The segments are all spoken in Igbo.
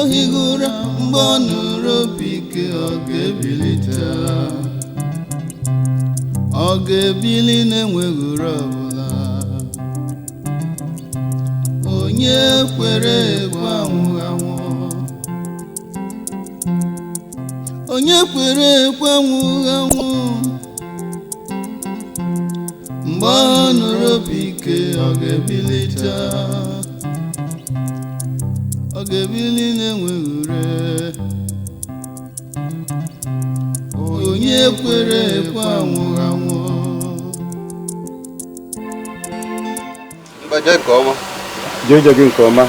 Ohighị ụra mgbe ọ nụrụ opi ike, ọ ga-ebilite. Ọ ga-ebili na-enweghị ụra ọbụla. Onye kwere ekwe anwụghị anwụ. Onye kwere ekwe anwụghị anwụ. Mgbe ọ nụrụ opi ike, ọ ga-ebilite. Ọ ga-ebili na-enweghị ure. Onye kwere ekwe anwụghị anwụ. Mba, jee nke ọma. Jee ije gị nke ọma.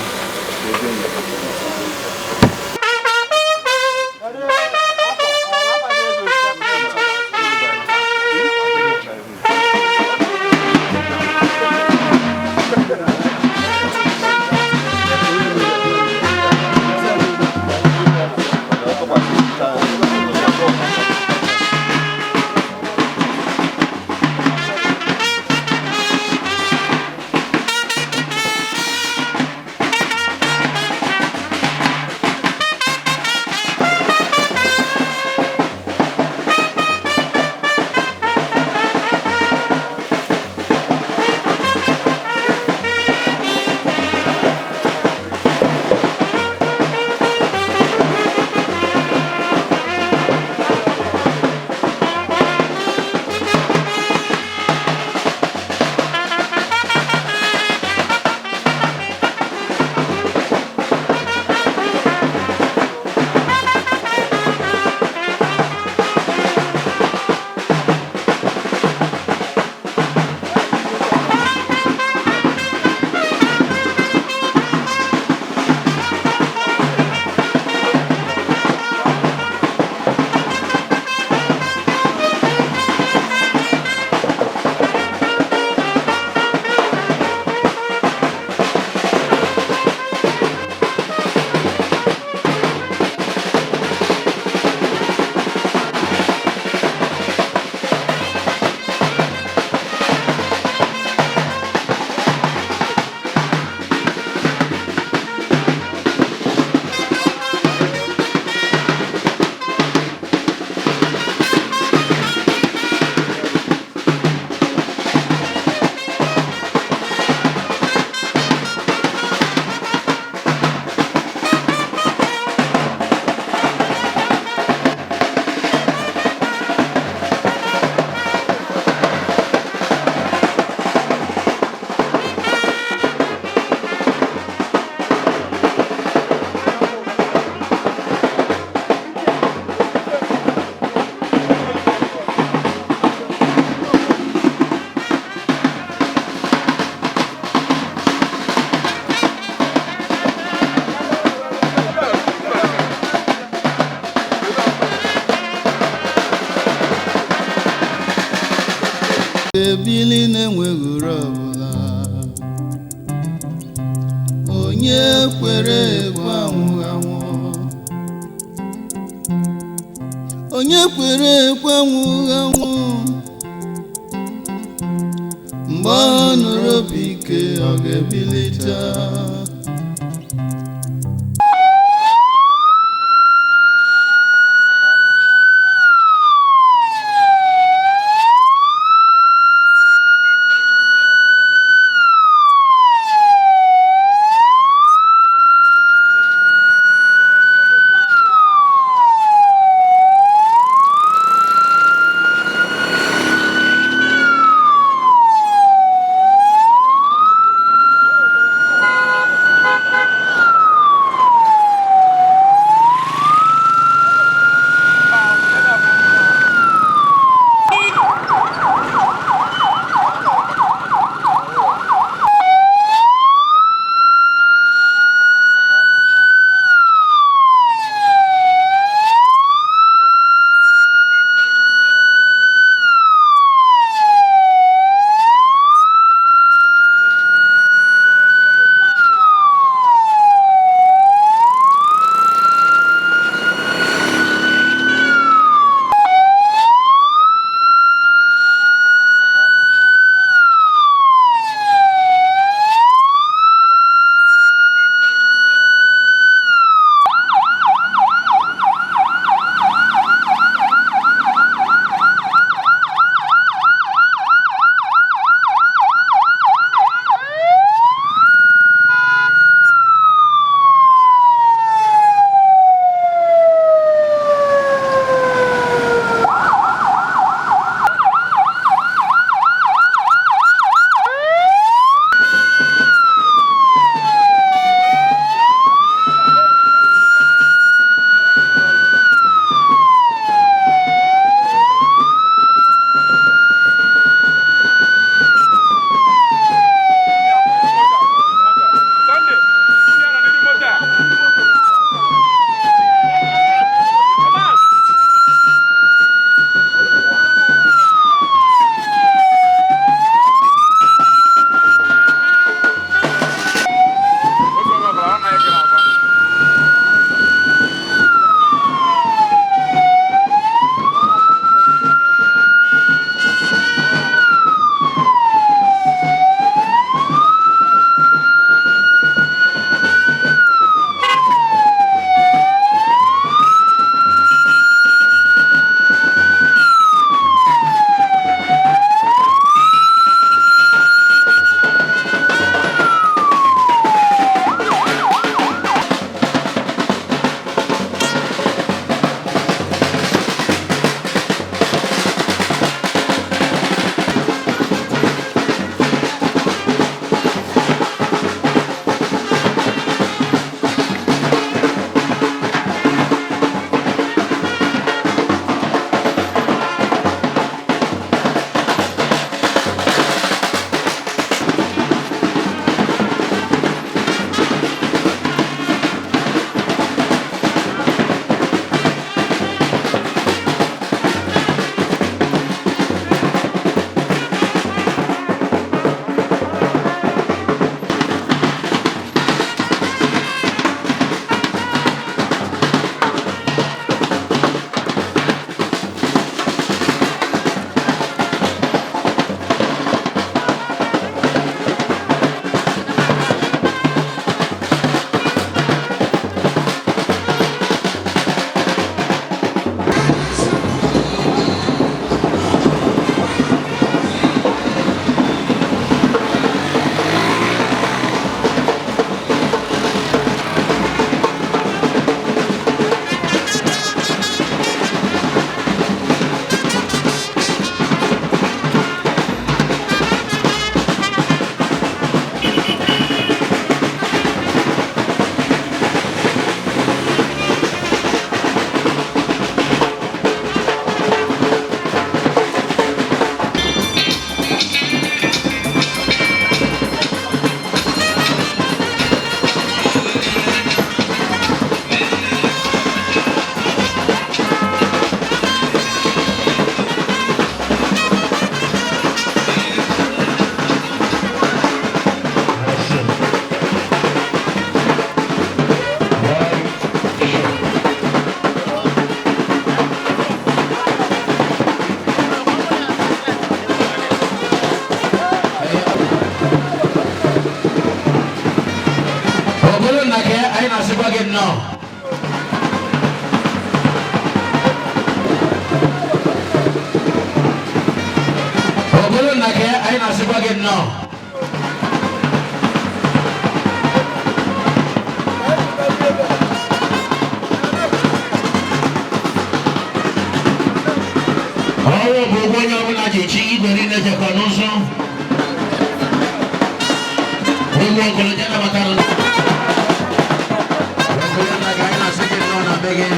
Ebili na-enweghị ụra ọbụla. Onye kwere ekwe anwụghị anwụ. Onye kwere ekwe anwụghị anwụ. Mgbe ọ nụrụ opi ike, ọ ga-ebilite. Nnọọ. Obodo nna gị, anyị na-asịkwa gị nnọọ. Ọnwụ bụ ụgwọ onye ọbụla ji chi igwe niile jekọ n'ụzọ. Ụmụ okoloje nabatara. Okolo nna gị, anyị na-asị gị nnọọ na be gị.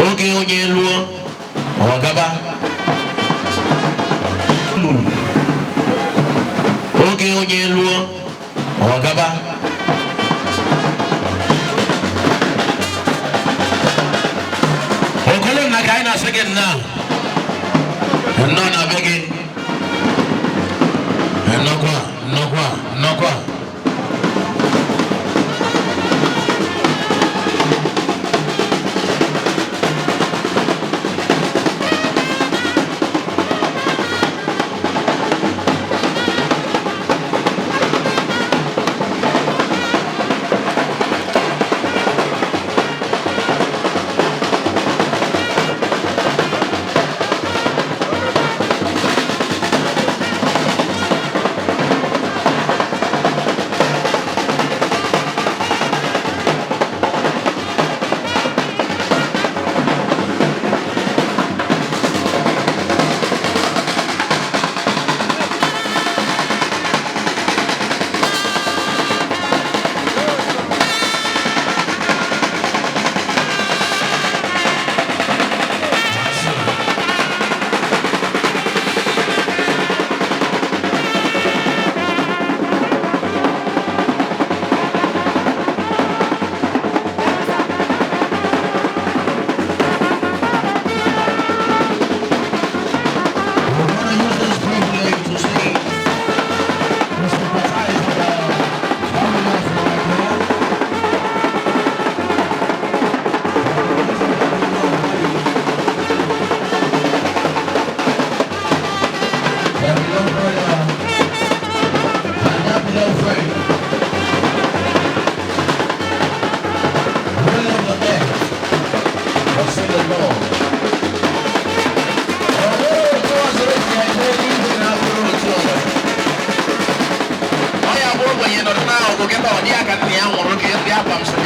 Oge onye lụọ, ọ gaba. Lụrụ. Oge onye lụọ, ọ gaba. Okolo nna ka anyị na-asị gị nnọọ. Nnọọ na be gị. Nnọkwa, nnọkwa, nnọkwa.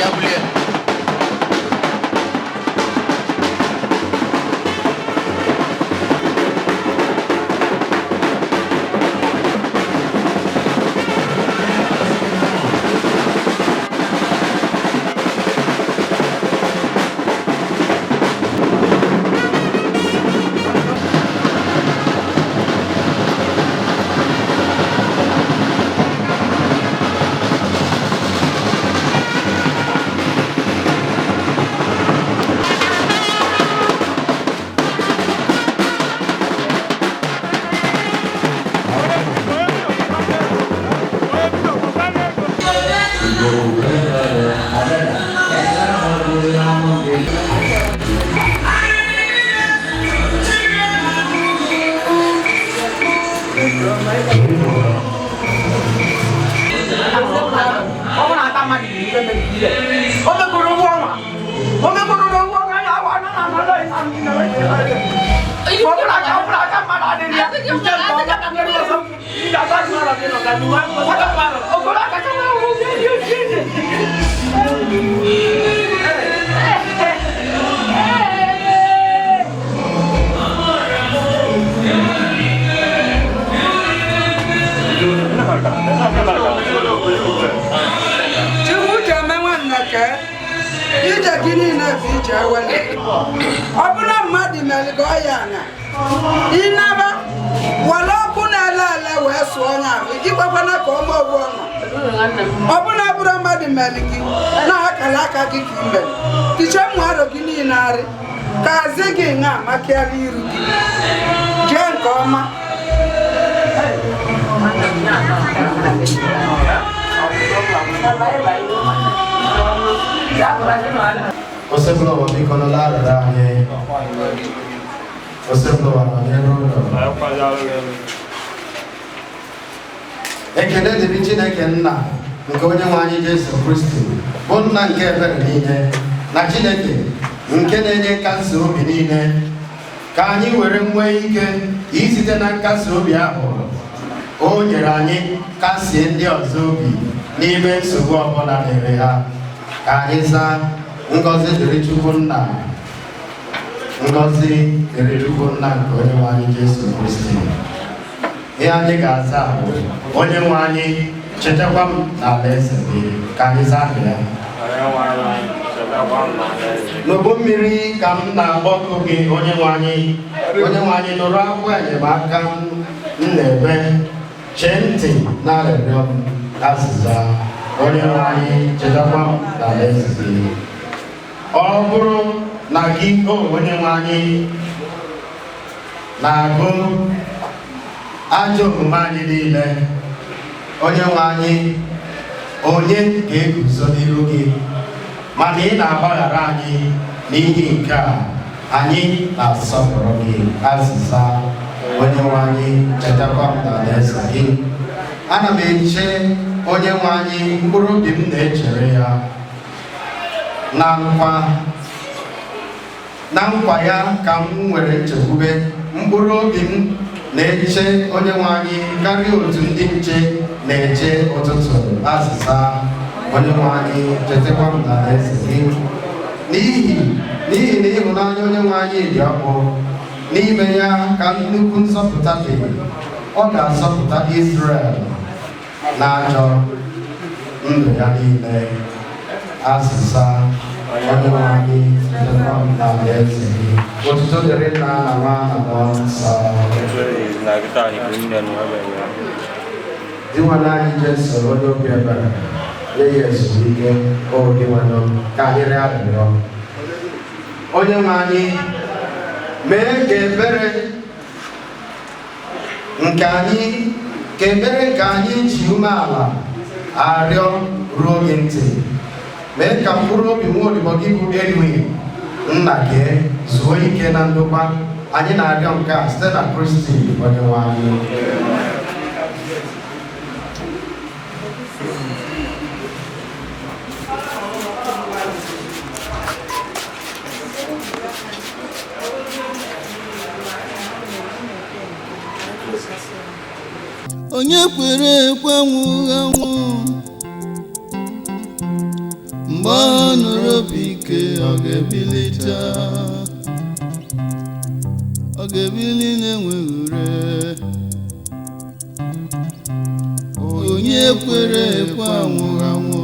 bịa bulie. Chukwu ji eme nwanne ke ije gị niile bụ ije ewele. Ọ bụrụ mmadụ mere gị ọya na ịnaba were ọkụ na-ele ele wee sụọ onye ahụ iji kwekwana ka ọma owu ọnwa. Ọ bụrụ bụrụ mmadụ mere gị na akara aka gị ka i mere tiche mmụ arọ gị niile arị ka azị gị ṅa amakiala iru gị jee nke ọma. Osebụlụwa biko nọla arịrịọ anyị. Osebụlụwa nọnyere ụlọ. Ekele dịrị Chineke nna nke onye nwe anyị Jesu Kristi bụ nna nke ebere niile na Chineke nke na-enye nkasi obi niile ka anyị were nwee ike isite na nkasi obi ahụ o nyere anyị kasie ndị ọzọ obi n'ime nsogbu ọbụla dịrị ha. Ka anyị zaa ngọzi dịrị Chukwu nna, ngọzi dịrị Chukwu nna nke onye nwe anyị Jesu Kristi. Ihe anyị ga-aza bụ onye nwe anyị chetakwa m n'alaeze gị. Ka anyị zaa ya. N'ụgbọ mmiri ka m na-akpọku gị onye nwe anyị. Onye nwe anyị nụrụ akwa enyemaka m na-ebe, chee ntị na arịrịọ m. Azịza: onye nwe anyị chetakwa m n'alaeze gị. Ọ bụrụ na gị o onye nwe anyị na-agụ ajọ omume anyị niile, onye nwe anyị onye ga-eguzo n'iru gị? Mana ị na-agbaghara anyị, n'ihi nke a anyị na-asọpụrụ gị. Azịza: onye nwe anyị chetakwa m n'alaeze gị. Ana m eche onye nwe anyị, mkpụrụ obi m na-echere ya. Na nkwa ya ka m nwere nchekwube. Mkpụrụ obi m na-eche onye nwe anyị karịa otu ndị nche na-eche ụtụtụ. Azịza: onye nwe anyị chetakwa m n'alaeze gị. N'ihi na ịhụnanya onye nwe anyị dị ọkpụ, n'ime ya ka nnukwu nzọpụta dị. Ọ ga-azọpụta Izrel na ajọ ndụ ya niile. Azịza: onye nwe anyị chetakwa m n'alaeze gị. Otuto dịrị nna na nwa na mmụọ nsọ. Dinwenụ anyị Jesu onye obi ebere, nye ya ezumike o Dinwenụ. Ka anyị rịọ arịrịọ. Onye nwe anyị mee ka ebere nke anyị ka ebere nke anyị ji umeala arịọ ruo gị ntị. Mee ka mkpụrụ obi nwa odibo gị bụ Edwin nna gị zuo ike na ndokwa. Anyị na-arịọ nke a site na Kristi onye nwe anyị. Onye kwere ekwe anwụghị anwụ. Mgbe ọ nụrụ opi ike, ọ ga-ebilite. Ọ ga-ebili na-enweghị ure. Onye kwere ekwe anwụghị anwụ.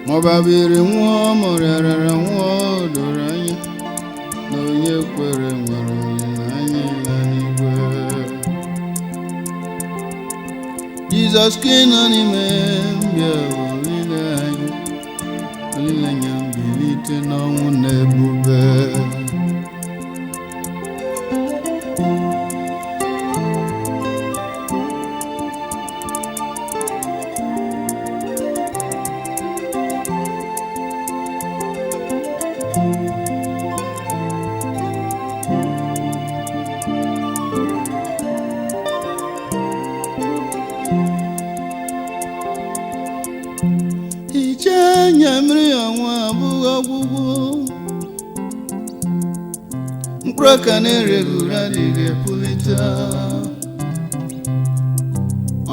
Maọbabiri nwụọ, ma ọ rịarara nwụọ, o doro anya na onye kwere nwere olileanya ịla n'igwe. Jizọs ka ị nọ n'ime mbịa olileanya, olileanya mbilite n'ọnwụ na ebube. Hichaa anya mmiri, ọnwa abụghị ọgwụgwụ. Mkpụrụ ọka na-ereghị ure adịghị epulite.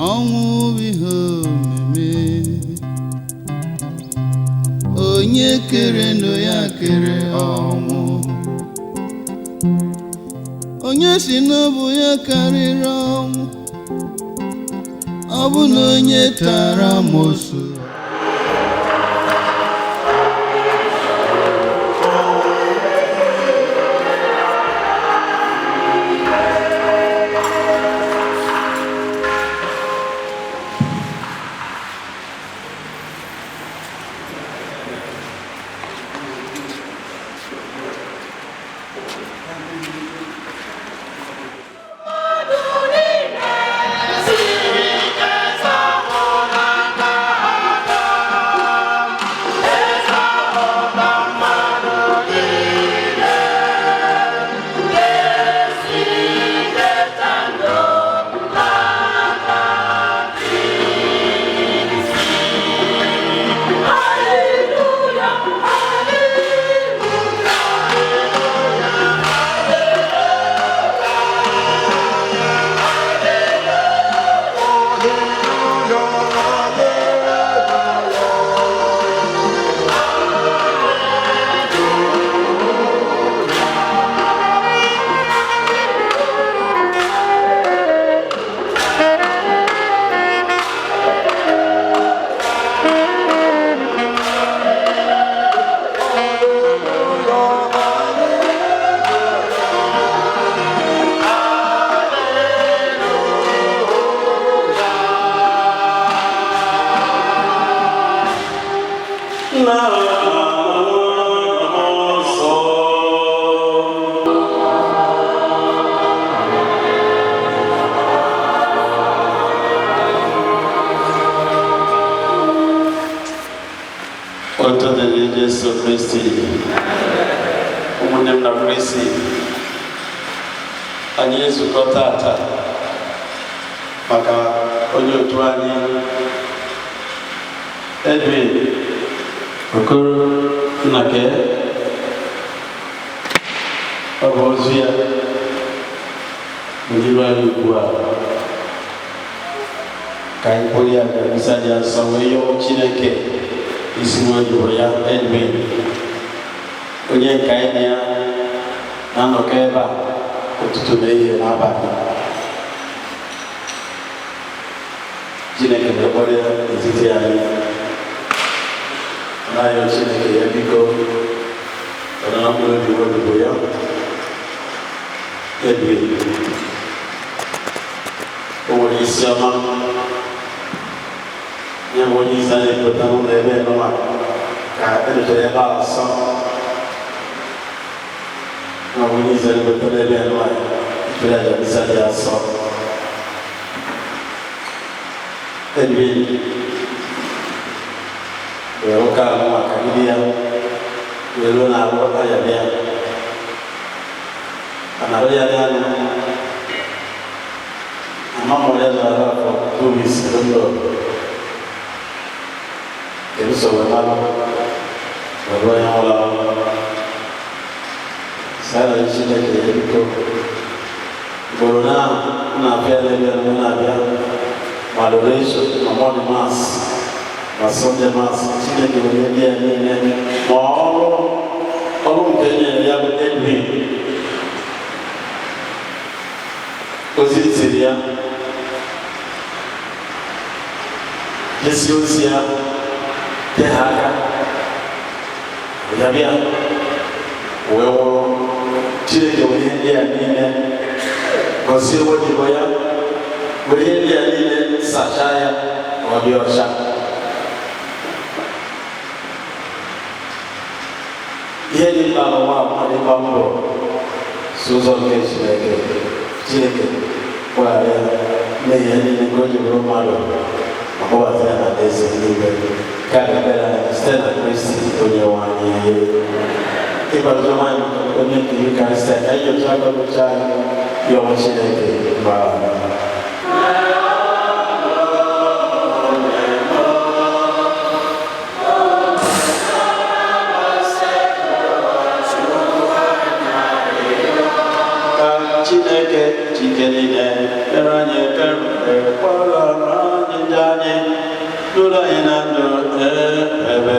Ọnwụ bụ ihe omimi. Onye kere ndụ ya kere ọnwụ. Onye si n'ọbụ ya karịrị ọnwụ. Ọ bụ na onye tara amosu. Otito dịrị Jesu Kristi. Ụmụnne m na Kristi, anyị ezukọ tata maka onye otu anyị, Edwin Okoro Nnake. Ọ bụ ozu ya bụ n'iru anyị ugbu a ka anyị kpụrụ ya ga misa dị nsọ wee yọọ Chineke isi nwa jụrụ ya. Edwin, onye nke anyị na ya na-anọkọ ebe a ụtụtụ na ehihie n'abalị, Chineke wee ya n'etiti anyị. Na-ayọ Chineke ya, biko, tọrọ mkpụrụ obi odibo ya Edwin. O nwere isi ọma ya bụ onye isi anyị ekpeta n'ụlọ ebe nọma ka edochara ebe a nsọ na onye isi anyị ekpeta n'ebe nọma ekpere aja misa dị asọ. Edwin were ụka ahụ maka ndị ya wee ruo na-arụ aya ya anarụ ya dị anụ ama mụrụ ya zara for 2 weeks. I don't know. Kedu so wee malụ wee onye nwụrụ anwụ. Sara Chineke ya biko ugboro na na-abịa n'ebe m na-abịa ma adoration, ma morning mass, ma Sunday mass. Chineke were ndị ya niile ma ọrụ ọrụ nke e nyere ya bụ Edwin ozi tiri ya jesi ozi ya te ha aka ya bịa wee nwụrụ. Chineke were ihe ndị a niile gọzie odibo ya, were ihe ndị a niile sachaa ya ka ọ dị ọcha. Ihe dị mkpa n'ụwa a mmadụ ịgba mbọ si ụzọ nke Chineke. Chineke gbaghara ya mmehie ya niile nke o ji bụrụ mmadụ ma kpọbata ya na alaeze eluigwe ka a ga-ekpere anyị site na Kristi onye nwe anyị. Ịkwadozi anyị maka onye nke Yukarịstịa ka anyị otu aka gụchaa anyị yọọ Chineke mgbaghara. Ka Chineke jike niile mere anyị ebere, gbaghara anyị njọ anyị, duru anyị na ndụ ebe.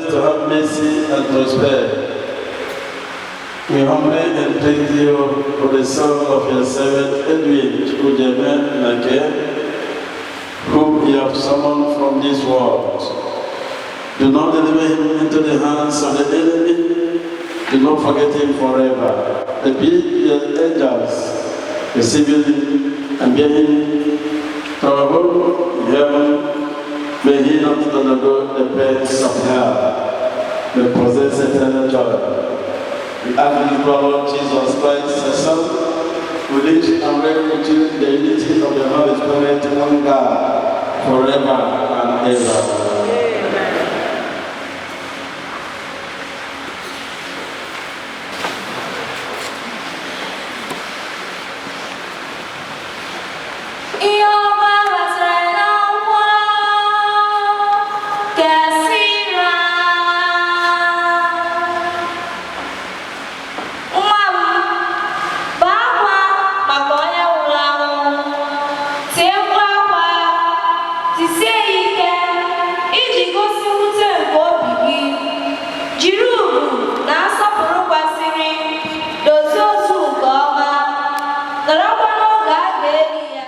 To have mercy and prosper. We humbly entreat you for the soul of your servant Edwin Chukwujeme Nake, whom you have summoned from this world. Do not deliver him into the hands of the enemy. Do not forget him forever. But be your angels, receiving him and bear him to our home in heaven. May he not undergo the pains of hell, but possess eternal joy. We ask this through our Lord Jesus Christ, the Son, who lives and reigns with you in the unity of the Holy Spirit, one God, forever and ever. Ihe ọma batara na nwa kesịra nwa m bee akwa maka onye nwụrụ anwụ, tie mkpu akwa, tisie ya ike iji gosi mwute nke obi gị. Jiri ugwu na nsọpụrụ kwesịrị dozie ozu nke ọma, nọrọkwa n'oge a ga-eli ya.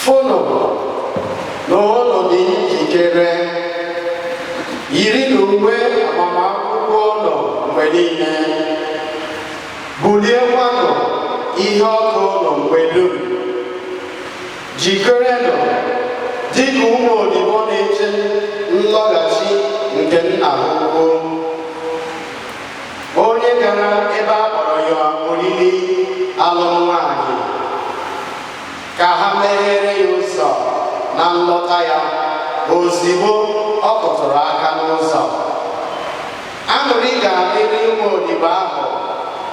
Fụnụ na unu dị njikere, yiri uwe agbamakwụkwọ unu mgbe niile, buliekwanụ ihe ọkụ unu mgbe dum. Jikerenụ dịka ụmụ odibo na-eche nlọghachi nke nna ha ukwu, onye gara ebe a kpọrọ ya oriri alụmnwaanyị, ka ha meghere ya ụzọ na nlọta ya ozigbo ọ kụtụrụ aka n'ụzọ. Aṅụrị ga-adịrị ụmụ odibo ahụ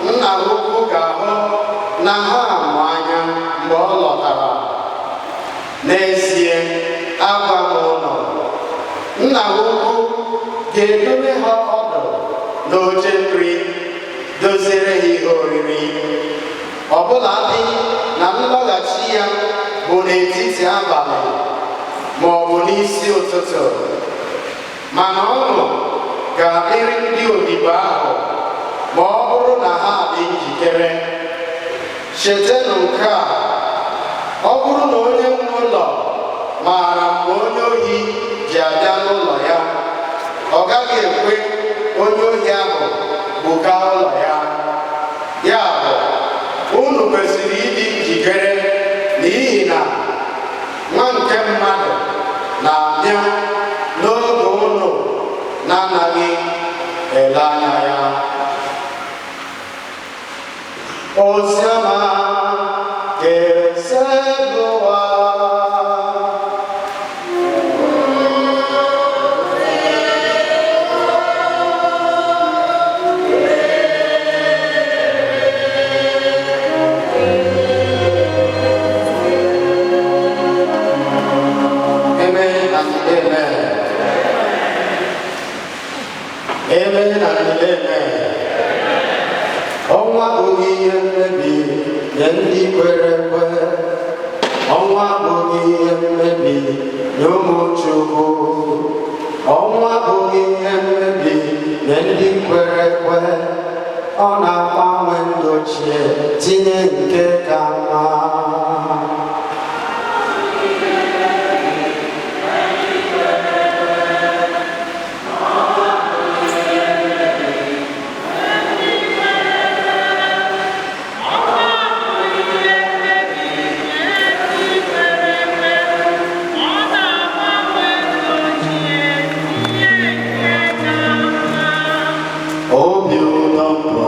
nna ha ukwu ga-ahụ na ha amụ anya mgbe ọ lọtara. N'ezie, agwa m unu, nna ha ukwu ga-edobe ha ọdụ n'oche nri, doziere ha ihe oriri. Ọbụladị na nlọghachi ya bụ n'etiti abalị ma ọ bụ n'isi ụtụtụ. Mana ọṅụ ga-adịrị ndị odibo ahụ ma ọ bụrụ na ha dị njikere. Chetanụ nke a: ọ bụrụ na onye nwe ụlọ maara mgbe onye ohi ji abịa n'ụlọ ya, ọ gaghị ekwe onye ohi ahụ buga ụlọ ya. Ya bụ, unu kwesịrị ịdị njikere, n'ihi na Nwa nke mmadụ na-abịa n'oge unu na-anaghị ele anya ya. Oziọma Kesebụwa. Amen and amen. Amen and amen. Ọnwụ abụghị ihe mmebi nye ndị kwere ekwe. Ọnwụ abụghị ihe mmebi nye ụmụ Chukwu. Ọnwụ abụghị ihe mmebi nye ndị kwere ekwe. Ọ na-agbanwe ndụ ochie tinye nke ka mma. Obi ụtọ mbụ,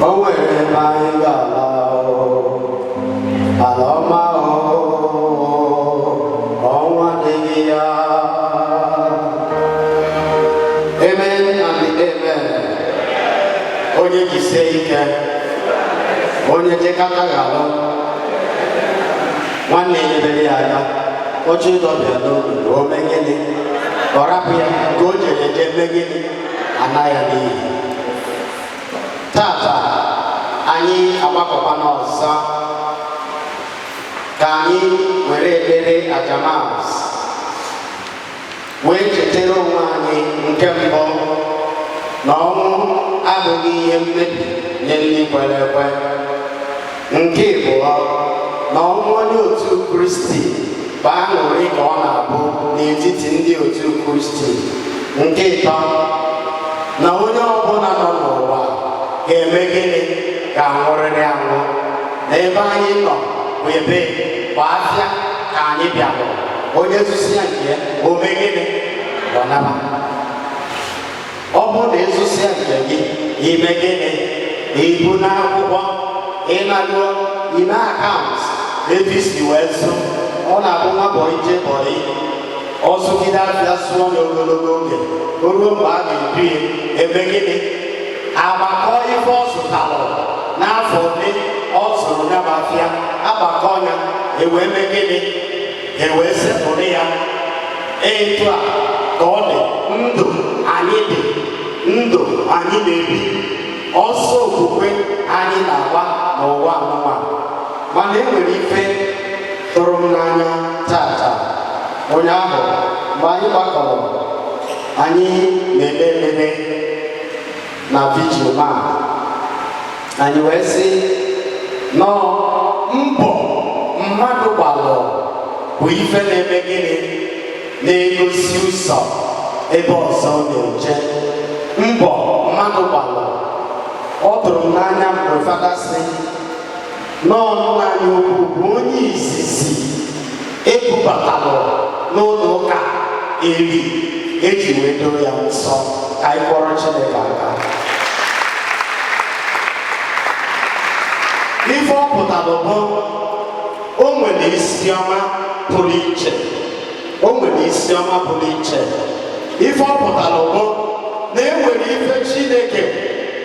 o nwere ebe anyị ga-ala o. Ala ọma o, ọnwụ adịghị ya. Amen and amen. Onye jisie ike, onye jekata ga-alụ, nwanne enyebere ya aka, oche ịdọbịa n'obi, o mee gịnị? Ọ rapụ ya nke o jere eje mee gịnị? Ana ya n'iyi. Tata anyị agbakọkwa n'ọzọ ka anyị were ekpere aja Mass wee chetara onwe anyị, nke mbụ, na ọnwụ abụghị ihe mmebi nye ndị kwere ekwe; nke ịbụọ, na ọnwụ onye otu Kristi bụ aṅụrị ka ọ na-abụ n'etiti ndị otu Kristi; nke ịtọ, na onye ọbụla nọ n'ụwa ga-eme gịnị? Ga-anwụrịrị anwụ. Na ebe anyị nọ bụ ebe bụ afịa ka anyị bịara. Onye zụsi ya nke ya, o mee gịnị? Ọ naba. Ọ bụrụ na ịzụsịa nke gị, ime gịnị? Ibu n'akwụkwọ ịnaruo ime account etu isi wee zụ. Ọ na-abụ nwa bọyị je bọyị, ọ zụgide afịa sụọ n'ogologo oge, o ruo mgbe a ga-edu ya, eme gịnị? Agbakọ ife ọ zụtalụ n'afọ ole ọ zụrụ ya bụ afịa, agbakọ ya, ewee mee gịnị? Ewee sepụrụ ya. Etu a ka ọ dị ndụ anyị dị, ndụ anyị na-ebi, ọsọ okwukwe anyị na-agba n'ụwa anụnwa. Mana e nwere ife tụrụ m n'anya tata. Ụnyaahụ, mgbe anyị gbakọrọ, anyị na-ekpe ekpere na vigil ma anyị wee sị nọọ mbọ mmadụ gbara n'ụwa. Mmadụ gbalụ bụ ife na-eme gịnị? Na-egosi ụzọ ebe ọzọ na-eje. Mbọ mmadụ gbalụ, ọ tụrụ m n'anya mgbe fada sị nọọ nna anyị ukwu bụ onye izizi ebubatalụ n'ụlọ ụka eri eji wee doo ya nsọ. Ka anyị kpọrọ Chineke aka. Ife ọ pụtara bụ o nwere isi ọma pụrụ iche, o nwere isi ọma pụrụ iche. Ife ọ pụtara bụ na e nwere ife Chineke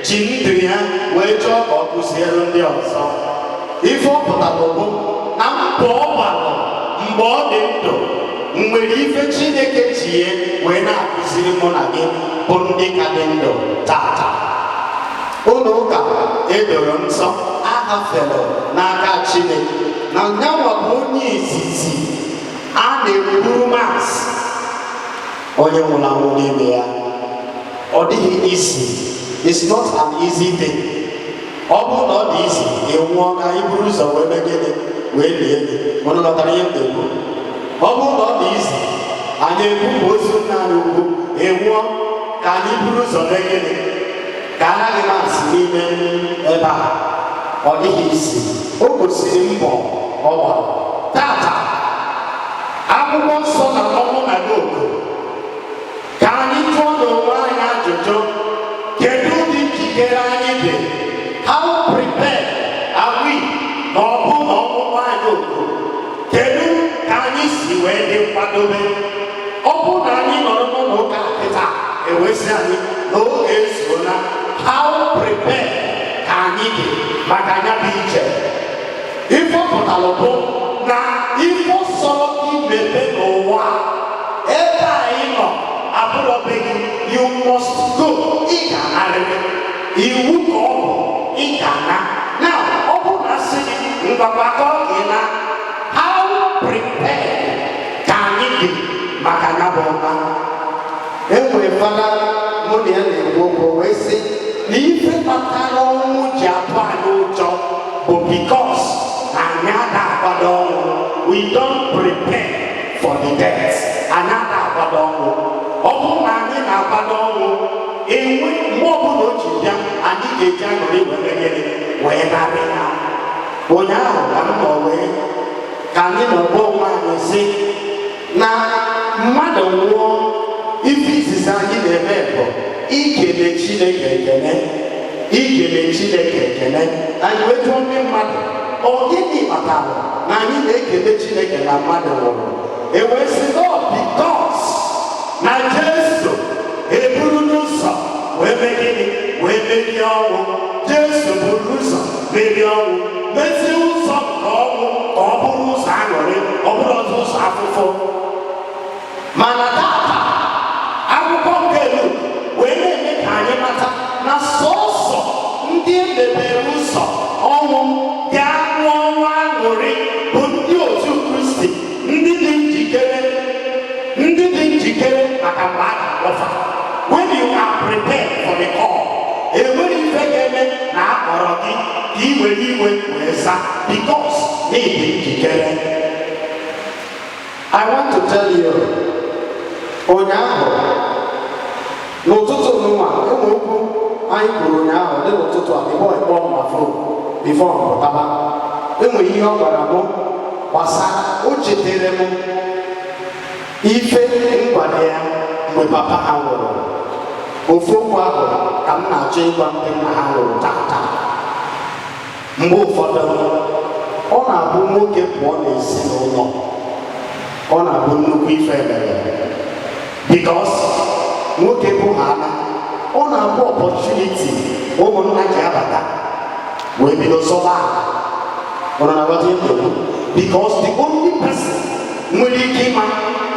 ji ndụ ya wee chọọ ka ọ kụziere ndị ọzọ. Ife ọ pụtara bụ na mbọ ọ gbalụ mgbe ọ dị ndụ nwere ife Chineke ji ya wee na-akụziri mụ na gị bụ ndị ka dị ndụ tata. Ụlọ ụka edoro nsọ ahafere n'aka Chineke na nyanwa bụ onye izizi a na-ekwuru Mass onye nwụrụ anwụ n'ime ya. Ọ dịghị easy. It's not an easy thing. Ọ bụrụ na ọ dị easy, ị nwụọ ka anyị buru ụzọ wee mee gịnị? Wee lie gị. Ụnụ ghọtara ihe m na-ekwu? Ọ bụrụ na ọ dị easy, anyị ebupụ ozu nna anyị ukwu, ị nwụọ ka anyị buru ụzọ mee gịnị? Ka anaghị Mass n'ime ebe a. Ọ dịghị easy. O gosiri mbọ ọ gbara. Tata, akwụkwọ nsọ na ọmụ na gị oku ka anyị jụọ n'onwe anyị ajụjụ: kedu ụdị njikere anyị dị? How prepared are we? Na ọ bụ na ọkpụkpọ anyị oku, kedu ka anyị si wee dị nkwadobe? Ọ bụ na anyị nọrọ n'ụlọ ụka kịta, ewesị anyị na oge ezuola, how prepared ka anyị dị maka anya bụ iche? Ife ọ pụtara bụ na ife sọrọ gị mebe n'ụwa a, ebe anyị nọ abụrọ be gị. You must go. Ị ga-anarịrị. Iwu ka ọ bụ, ị ga-ana. Now, ọ bụrụ na asị gị ngwakwakọ ka ị na, how prepared ka anyị dị maka ya bụ ọma? Enwere fada mụ na ya na-ekwu okwu, wee sị Na ife kpatara ọnwụ ji atụ anyị ụjọ bụ because na anyị ada akwado ọnwụ. We don't prepare for the death. Anyị ada akwado ọnwụ. Ọ bụrụ na anyị na-akwado ọnwụ, enwe mgbe ọbụla o ji bịa, anyị ga-eji aṅụrị wee mee gịnị? Wee narị ya. Ụnyaahụ ka m nọ wee ka anyị nọgbu onwe anyị sị na mmadụ nwụọ, ife izizi anyị na-eme bụ ikele Chineke ekele, ikele Chineke ekele. Anyị wee jụọ ndị mmadụ, ọ gịnị kpatara na anyị na-ekele Chineke na mmadụ nwụrụ? E wee sị no, because na Jesu eburu n'ụzọ wee mee gịnị? Wee merie ọnwụ. Jesu buru ụzọ merie ọnwụ, mezie ụzọ nke ọnwụ ka ọ bụrụ ụzọ aṅụrị, ọ bụrụ ọzọ ụzọ afụfụ. Mana tata, akwụkwọ nke Luk wee na-eme ka anyị mata na sọsọ ndị emebere ụzọ ọnwụ ga-anwụ ọnwụ aṅụrị bụ ndị otu Kristi, ndị dị njikere, ndị dị njikere maka mgbe a ga-akpọfa. When you are prepared for the call, enwere ife ga-eme na akpọrọ gị ka ị were iwe wee za, because na ị dị njikere. I want to tell you, ụnyaahụ n'ụtụtụ nwa, enwe okwu anyị kwuru ụnyaahụ dị n'ụtụtụ a before ịkpọ m na phone, before m pụtaba. Enwe ihe ọ gwara m gbasara o chetere m ife m gwara ya mgbe papa ha nwụrụ. Ofu okwu ahụ ka m na-achọ ịgwa ndị nna ha nwụrụ tata. Mgbe ụfọdụ, ọ na-abụ nwoke pụọ n'ezinụlọ, ọ na-abụ nnukwu ife mere, because nwoke bụ ha ala, ọ na-abụ opportunity ụmụnna ji abata wee bido zọba ala. Ụnụ na-aghọta ihe m na-ekwu? Because the only person nwere ike ịma,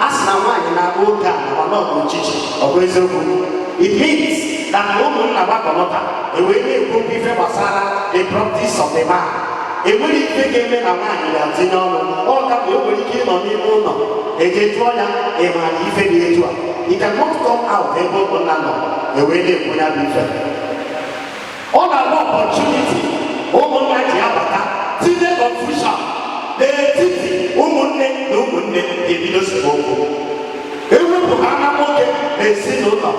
a sị na nwaanyị na-agba oge a mana ọ bụ uchichi. Ọ bụ eziokwu. It means that na ụmụnna gbakọnọta ewee na-ekwu okwu ife gbasara the properties of the man, enwere ife ga-eme na nwaanyị ga-atinye ọnụ. Ọ ka ma o nwere ike ịnọ n'ime ụlọ eje jụọ ya, ị maara ife dị etu a? He cannot come out ebe ụmụnna nọ ewee na-ekwu ya bụ ife. Ọ na-agba opportunity ụmụnna ji abata tinye confusion. N'etiti ụmụnne na ụmụnne ga-ebido okwu. Ewepụ ha na nwoke na ezinụlọ,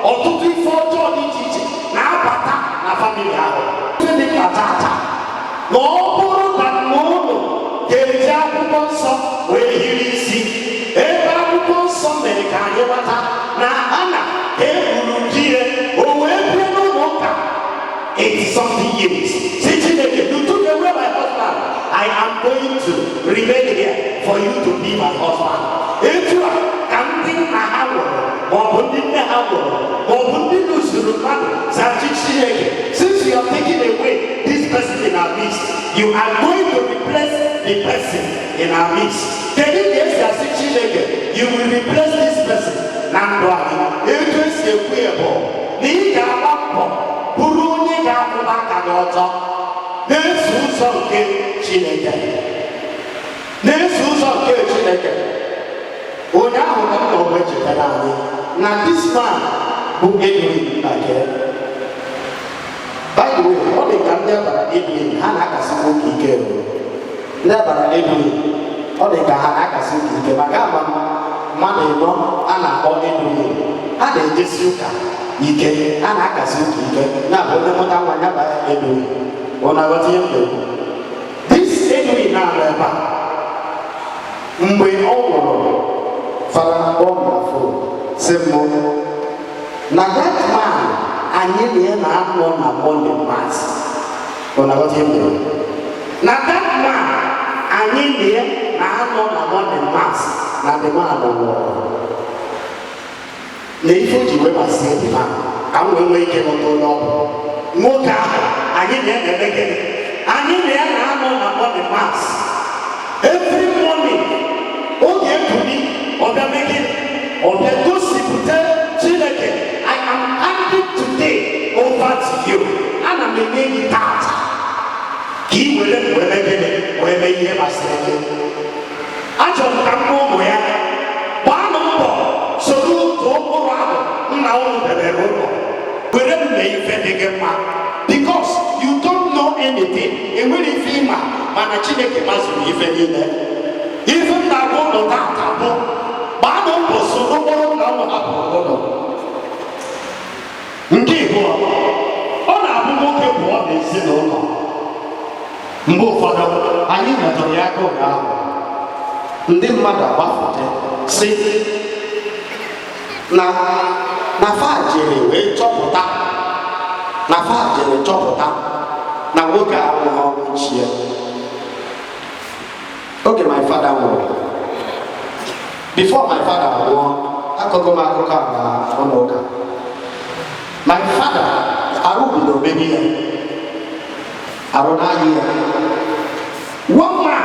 ọtụtụ ife ọjọọ dị iche iche na-abata na family ahụ. Ife dị mkpa tata na ọ bụrụ na nna ụlọ ga-eji Akwụkwọ Nsọ wee hiri isi, ebe Akwụkwọ Nsọ mere ka anyị mata na Hana ka e gburu di ya, o wee bie n'ụlọ ụka 80 something years. Si Chineke, "You took away my husband. I am going to remain here for you to be my husband." Etu a ka ndị nna ha nwụrụ, maọbụ ndị nne ha nwụrụ, maọbụ ndị lụsuru mmadụ zachi Chineke, "Since you have taken away this person in our midst, you are going to replace the person in our midst." Kedu ka esi asị Chineke, "You will replace this person" na ndụ anyị? Etu esi ekwu ya bụ na ị ga-agba mbọ bụrụ onye ga-akwụba aka gị ọtọ, na-eso ụzọ nke Chineke, na-eso ụzọ nke Chineke. Ụnyaahụ ka m nọ wee chetara anyị na this man bụ Edwin Nnake. By the way, ọ dị ka ndị abara Edwin ha na-akasi nwoke ike o. Ndị abara Edwin, ọ dị ka ha na-akasi ụka ike, maka ama m mmadụ ịnọ a na-akpọ Edwin, ha na-ejesi ụka ike, ha na-akasi ụka ike, na-abụ onye mụta nwa ya baa Edwin. Ọ na-aghọta ihe m na-ekwu? This Edwin na-anọ ebe a, mgbe ọ nwụrụ, fara kpọọ m na phone, sị m na that man anyị na ya na-anọ na Monday Mass. Ọ na-aghọta ihe m na-ekwu? Na that man anyị na ya na-anọ na Monday Mass, na the man nwụrụ, na ife o ji wee masị the man, ka m wee nwee ike ghọta onye ọ bụ. Nwoke ahụ anyị na ya na-eme gịnị? Anyị na ya na-anọ na Monday Mass every morning. Oge ekuni ọbịa mee gịnị? Ọbịa gosipụta Chineke, "I am handing today over to you. Ana m enye gị tata ka ị were m wee mee gịnị? Wee mee ihe masịrị gị." Achọrọ m ka m gwa ụmụ ya, gbaanụ mbọ soro otu ụkpụrụ ahụ nna unu debere ụlọ, were m mee ife dị gị mma, because you don't know anything. Enwere ife ịma, mana Chineke mazuru ife niile. Ife m na-agwa ụlọ tata bụ, gbaanụ mbọ soro ụkpụrụ nna unu hapụrụ ụlọ. Nke ịbụọ, ọ na-abụ nwoke pụọ n'ezinụlọ, mgbe ụfọdụ anyị metụrụ ya aka ụnyaahụ, ndị mmadụ agbafute si na fa jere wee chọpụta, na fa jere chọpụta na nwoke a anwụghị ọnwụ chie. Oge my father nwụrụ, before my father nwụọ, akọgo m akụkọ a na ụlọ ụka. My father, arụ bido mebi ya, arụ n'ahịa ya. One man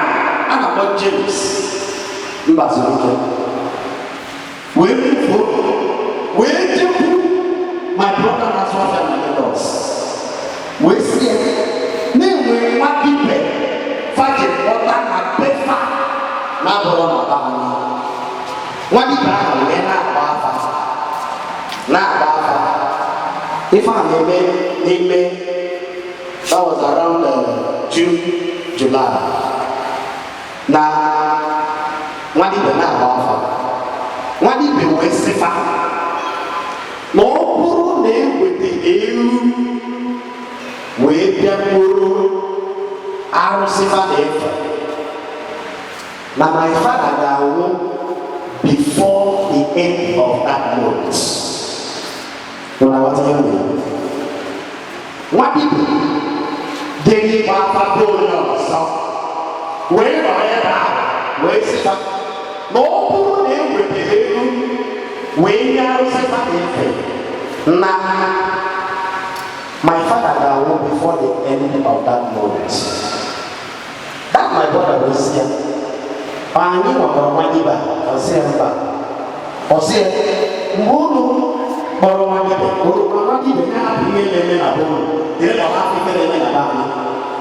a na-akpọ James Mbazulike wee mufuo wee jekwu my brother na-azụ afịa na Lagos, wee si ya na-enwe nwa dibịa faji kpọta na befa na-abụrụ na be anyị. Nwa dibịa ahụ wee na-agba afa, na-agba afa. Ife a na-eme n'ime, that was around June, July, na nwa dibịa na-agba afa. Nwa dibịa wee sịfa na ọ bụrụ na eweta ewu wee bịa kporo arụsị fa na-efe, na my father ga-anwụ before the end of that month. Unu aghọta ihe m na-ekwu? Nwa dibịa dịrị ịgba afa be onye ọzọ wee nọ ebe ahụ wee sịfa na ọ bụrụ na eweta ewu wee nye arụsị fa na-efe, na my father ga-anwụ before the end of that month. That my brother wee sị ya, anyị nwakọrọ nwa dibịa. Ọ sị ya mba. Ọ sị ya, mgbe unu kpọrọ nwa dibịa, unu nwa dibịa na-ahapụ ihe na-eme na be unu dịrị ka ọ hapụ ife na-eme na be anyị.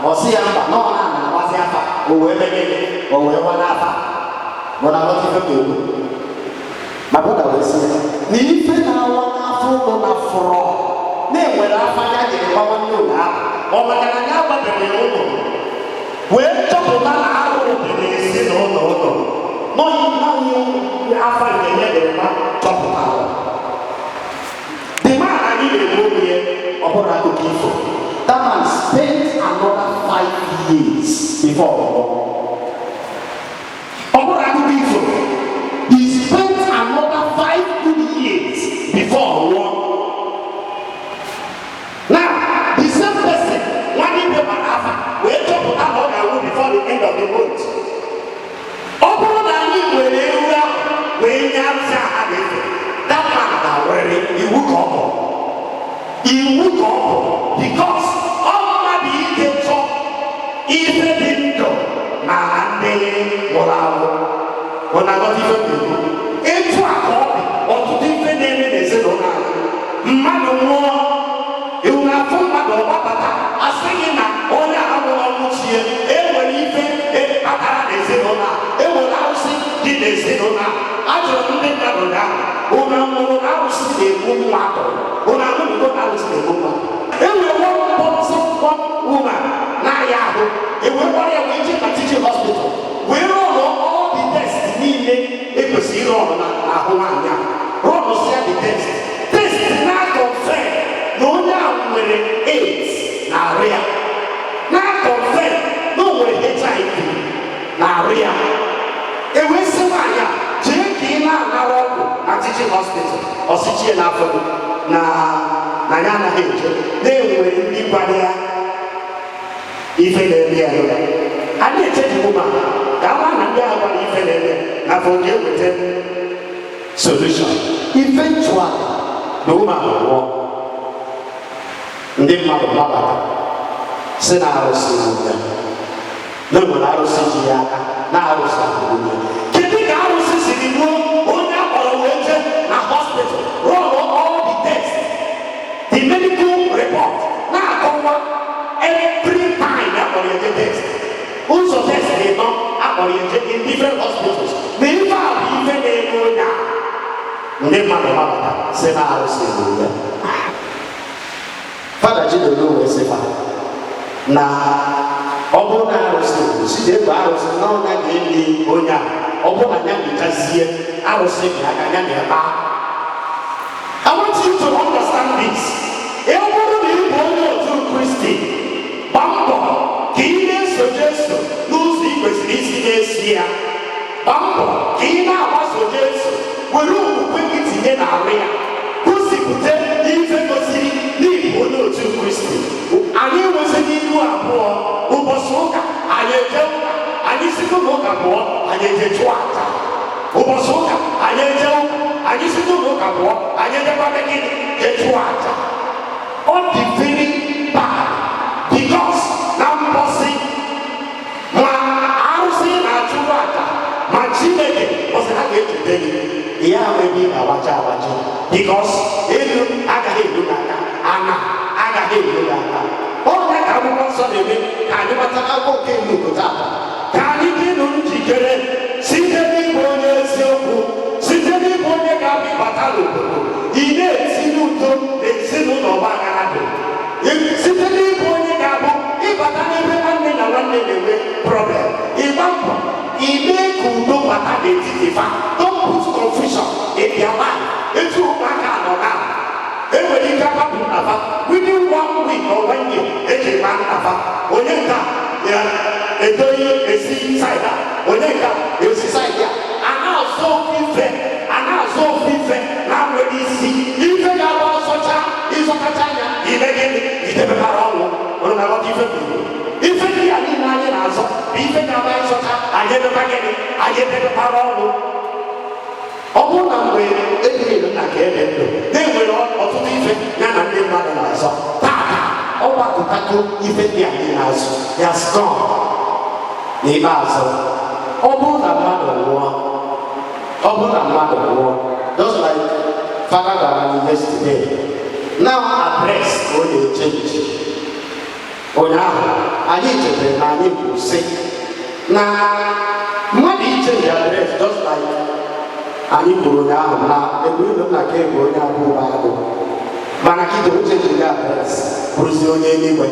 Ọ sị ya mba, na ọ na-agbazi afa, o wee mee gịnị? O wee gba n'afa bụ na aghọta ife m na-ekwu. My brother wee sị ya na ife na-awa n'afọ ụlọ na fụrọ na-enwere afa ya jiri gbawa nne ụlọ ahụ, ọ maka na ya gbabeghị ụlọ wee chọpụta na arụ. Arụ dị n'ezinụlọ ụlọ n'oyi afa nke ya dere ma chọpụtara. The man anyị na-ekwu okwu ya, ọ bụrụ akụkọ ifo. That man spent another 5 years before ọ nwụọ. Ọ bụrụ akụkọ ifo, he spent another 5 good years before ọ nwụọ. Now, the same person, nwanne ibe gbara afa wee chọpụta na ọ ga-anwụ before the end of the month. Ọ bụrụ na anyị nwere ewu ahụ wee nye arụsị a ha na-efe, that man ga-awere. Iwu ka ọ bụ, iwu ka ọ bụ, because ọ mmadụ ike chọọ ife dị ndụ n'ala ndị nwụrụ anwụ. Ọ na-aghọta ife m na-ekwu? Etu a ka ọ dị ọtụtụ ife na-eme n'ezinụlọ anyị. Mmadụ nwụọ, ewu na-afụ mmadụ, ọgbabata, asị gị na onye a nwụrụ ọnwụ chie, enwere ife kpatara n'ezinụlọ a, enwere arụsị dị n'ezinụlọ a. Ajụrụ m ndị mmadụ ahụ, ụnụ nwụrụ na arụsị na-egbu mmadụ? Ụnụ anụnụgo na arụsị na-egbu mmadụ? Enwere one person, one woman na-aya ahụ, ewee gbara ya wee jee na teaching hospital, wee rụọ all the test niile ekwesịrị ịrụ ọrụ na ahụ nwaanyị a, rụọsịa the test, test na-confirm na onye ahụ nwere AIDS na arụ ya, na-confirm na o nwere HIV na arụ ya. Ewee sị nwaanyị a jee ka ị na-anara ọgwụ na teaching hospital. Ọsịchie n'afọ gị na ya anaghị eje, na-enwere ndị gwara ya ife na-eme ya. Ya a na-echeji ma ka ama na ndị ahụ gwara ife na-eme na afọ ga-eweta solution. Eventually, the woman nwụọ. Ndị mmadụ gbabata si na arụsị gburu ya, na enwere arụsị ji ya aka, na arụsị ahụ gburu ya. Kedu ka arụsị siri gbuo onye akpọrọ wee jee na hospital, rụọ all the test, the medical report na-akọwa every time akpọrọ ya je test, ụzọ test ịnọ akpọrọ ya je in different hospitals, na ife a bụ ife na-eme onye a? Ndị mmadụ gbabata si na arụsị gburu ya. Fada Chidodo wee sị fa na ọ bụrụ na arụsị gburu, si jee gba arụsị na ọnya ga-eli onye a. Ọ bụrụ na ya mechazie, arụsị dị aka ya na-ebe. I want you to understand this. Ị bụrụ na ị bụ onye otu Kristi, gbaa mbọ ka ị na-eso Jesu n'ụzọ ị kwesịrị isi na-esi ya. Gbaa mbọ ka ị na-agbaso Jesu, were okwukwe gị tinye n'arụ ya, gosipụta ife gosiri n'ịbụ onye otu Kristi. Anyị enwezighị ihu abụọ. Ụbọchị ụka, anyị eje ụka. Anyị si n'ụlọ ụka pụọ, anyị eje chụọ aja. Ụbọchị ụka, anyị eje ụka. Anyị si n'ụlọ ụka pụọ, anyị ejekwa gịnị? Jee chụọ aja. Ọ dị very bad, because na mbọsị ma arụsị na-achụrụ aja ma Chineke ọsị ha ga-echeta gị ihe ahụ ebe ị ga-agbacha agbacha, because elu agaghị eru gị aka, ana agaghị eru gị aka. Onye ka akwụkwọ nsọ na-eme ka anyị mata n'akwụkwọ nke Luk tata, ka anyị dịnụ njikere site n'ịbụ onye eziokwu, site n'ịbụ onye ga-abịa ịbata n'obodo, ị na-etinye udo n'ezinụlọ ọgba aghara dị, site n'ịbụ onye ga-abụ ịbata n'ebe nwanne na nwanne na-enwe problem, ịgba mbọ ime ka udo bata n'etiti fa. Don't put confusion in their life. Etu ụmụaka nọ na enwere ike agbapụ nnafa within one week or one year, eji ma nnafa onye nka ya edoghị esi side a, onye nka esi side a, a na-azụ ofu ife, a na-azụ ofu ife na-nwere isi ife ga-agba ọsọcha ịzọkacha anya ime gịnị? Idebebara ọnwụ. Ụnụ na-aghọta ife bụ Igbo? Ife ndị a niile anyị na-azọ bụ ife ga-agba ịzọcha anyị edebe gịnị? Anyị edebebara ọnwụ. Ọ bụrụ na mgbe ebiri nna ka ede ndụ na-enwere ọtụtụ ife ya na ndị mmadụ na-azọ, tata ọ gbakọtago ife ndị a niile azụ ya gone. N'ikpeazụ, ọ bụrụ na mmadụ nwụọ, ọ bụrụ na mmadụ nwụọ, just like Father gwara anyị yesterday, now address ka ọ na-echange. Ụnyaahụ anyị chetara na anyị kwuru sị na mmadụ ichange address, just like anyị kwuru ụnyaahụ na eburu nna ka bụ onye abụọ agụ, mana kịta o changeri address, bụrụzi onye eluigwe.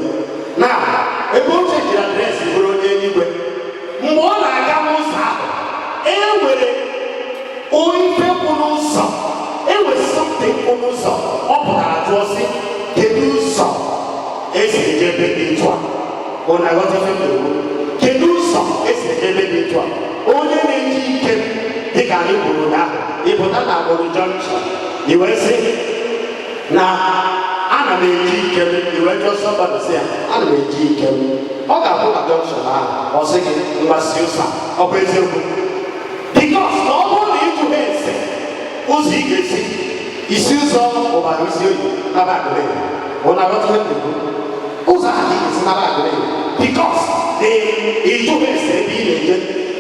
Na ebe o changeri address bụrụ onye eluigwe, Mgbe ọ na-aga n'ụzọ ahụ, e nwere ife kwụ n'ụzọ, e nwere something kwụ n'ụzọ. Ọ pụtara jụọ sị, "Kedu ụzọ esi eje ebe dị etu a?" Ọ na-aghọta ife m na-ekwu? Kedu ụzọ esi eje ebe dị etu a? Onye na-eji ike, dịka anyị kwuru ụnyaahụ, ịpụta na agbụrụ junction, i wee sị na ana m eji ike m, i wee jụọ somebody sị ya, "Ana m eji ike m." Ọ ga-abụ na junction ahụ, ọ sị gị, "Mgbasi ụzọ a." Ọ bụ eziokwu, because na ọ bụrụ na ịjụ ha ese ụzọ ị ga-esi isi ụzọ ụbara isi oyi naba Agụleri, ọ na-aghọta ihe m na-ekwu? Ụzọ ahụ ka ị ga-esi naba Agụleri, because ịjụ ha ese ebe ị na-eje.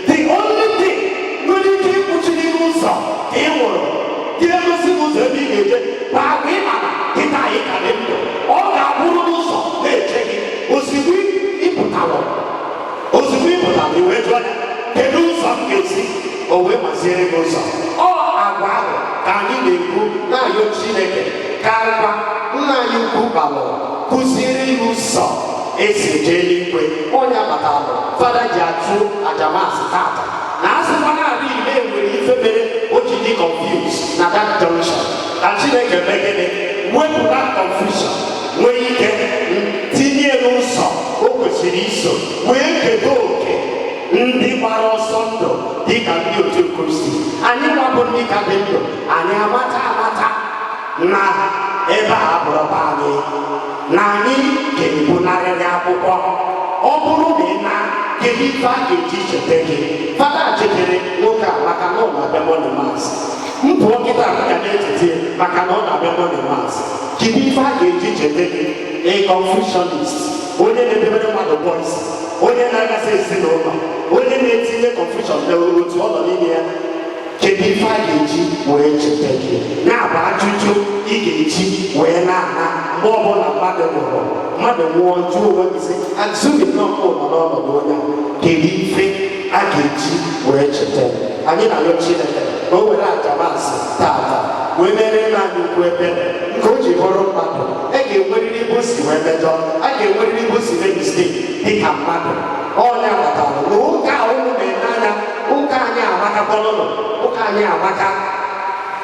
The only thing nwere ike ịkwụchiri gị ụzọ ka ị nwụrụ ga-egosi gị ụzọ ebe ị ga-eje bụ agwa ị mara kịta anyị ka dị ndụ. Ọ ga-abụrụ n'ụzọ na-eche gị ozugbo ị pụtara. Ozugbo ị pụtara, i wee jụọ ya, "Kedu ụzọ m ga-esi?" O wee maziere gị ụzọ. Ọ agwa ahụ ka anyị na-ekwu na-ayọ Chineke, ka agwa nna anyị ukwu kpalụ kụziere ya ụzọ esi eje eluigwe. Onye abatalụ fada ji achụ aja Mass tata na asịkwa na-adị ile nwere ife mere o ji dị confused na that junction, ka Chineke mee gịnị? Wepụ that confusion, nwee ike tinye n'ụzọ o kwesịrị iso wee kedo oke ndị gbara ọsọ ndụ dịka ndị otu Kristi. Anyị nwabụ ndị ka dị ndụ, anyị amata amata na ebe a bụrụba anyị na anyị ga-ebunarịrị akwụkwọ. Ọ bụrụ na ị na, kedu ife a ga-eji cheta gị? Fada chetere nwoke a maka na ọ na-abịa morning Mass. M pụọ kịta, m ga na-echete maka na ọ na-abịa morning Mass. Kedu ife a ga-eji cheta gị? A confusionist, onye na-edebere mmadụ poison, onye na-agasị ezinụlọ, onye na-etinye confusion n'otu ọ nọ n'ime ya. Kedu ife a ga-eji wee cheta gị? Na-abụ ajụjụ ị ga-eji wee na-ana mgbe ọbụla mmadụ nwụrụ. Mmadụ nwụọ, jụọ onwe gị sị, assuming na ọkụ nọ n'ọnọdụ onye a, kedu ife a ga-eji wee cheta m? Anyị na-arịọ Chineke ka o were aja Mass tata wee mere nna anyị ukwu ebere nke o ji bụrụ mmadụ. E ga-enwerịrị ibu si wee mejọ, a ga-enwerịrị ibu si mee mistake dịka mmadụ. Ọnya kpatara na ụka a ụmụ na-ene anya, ụka anyị amaka. Ụka anyị amaka.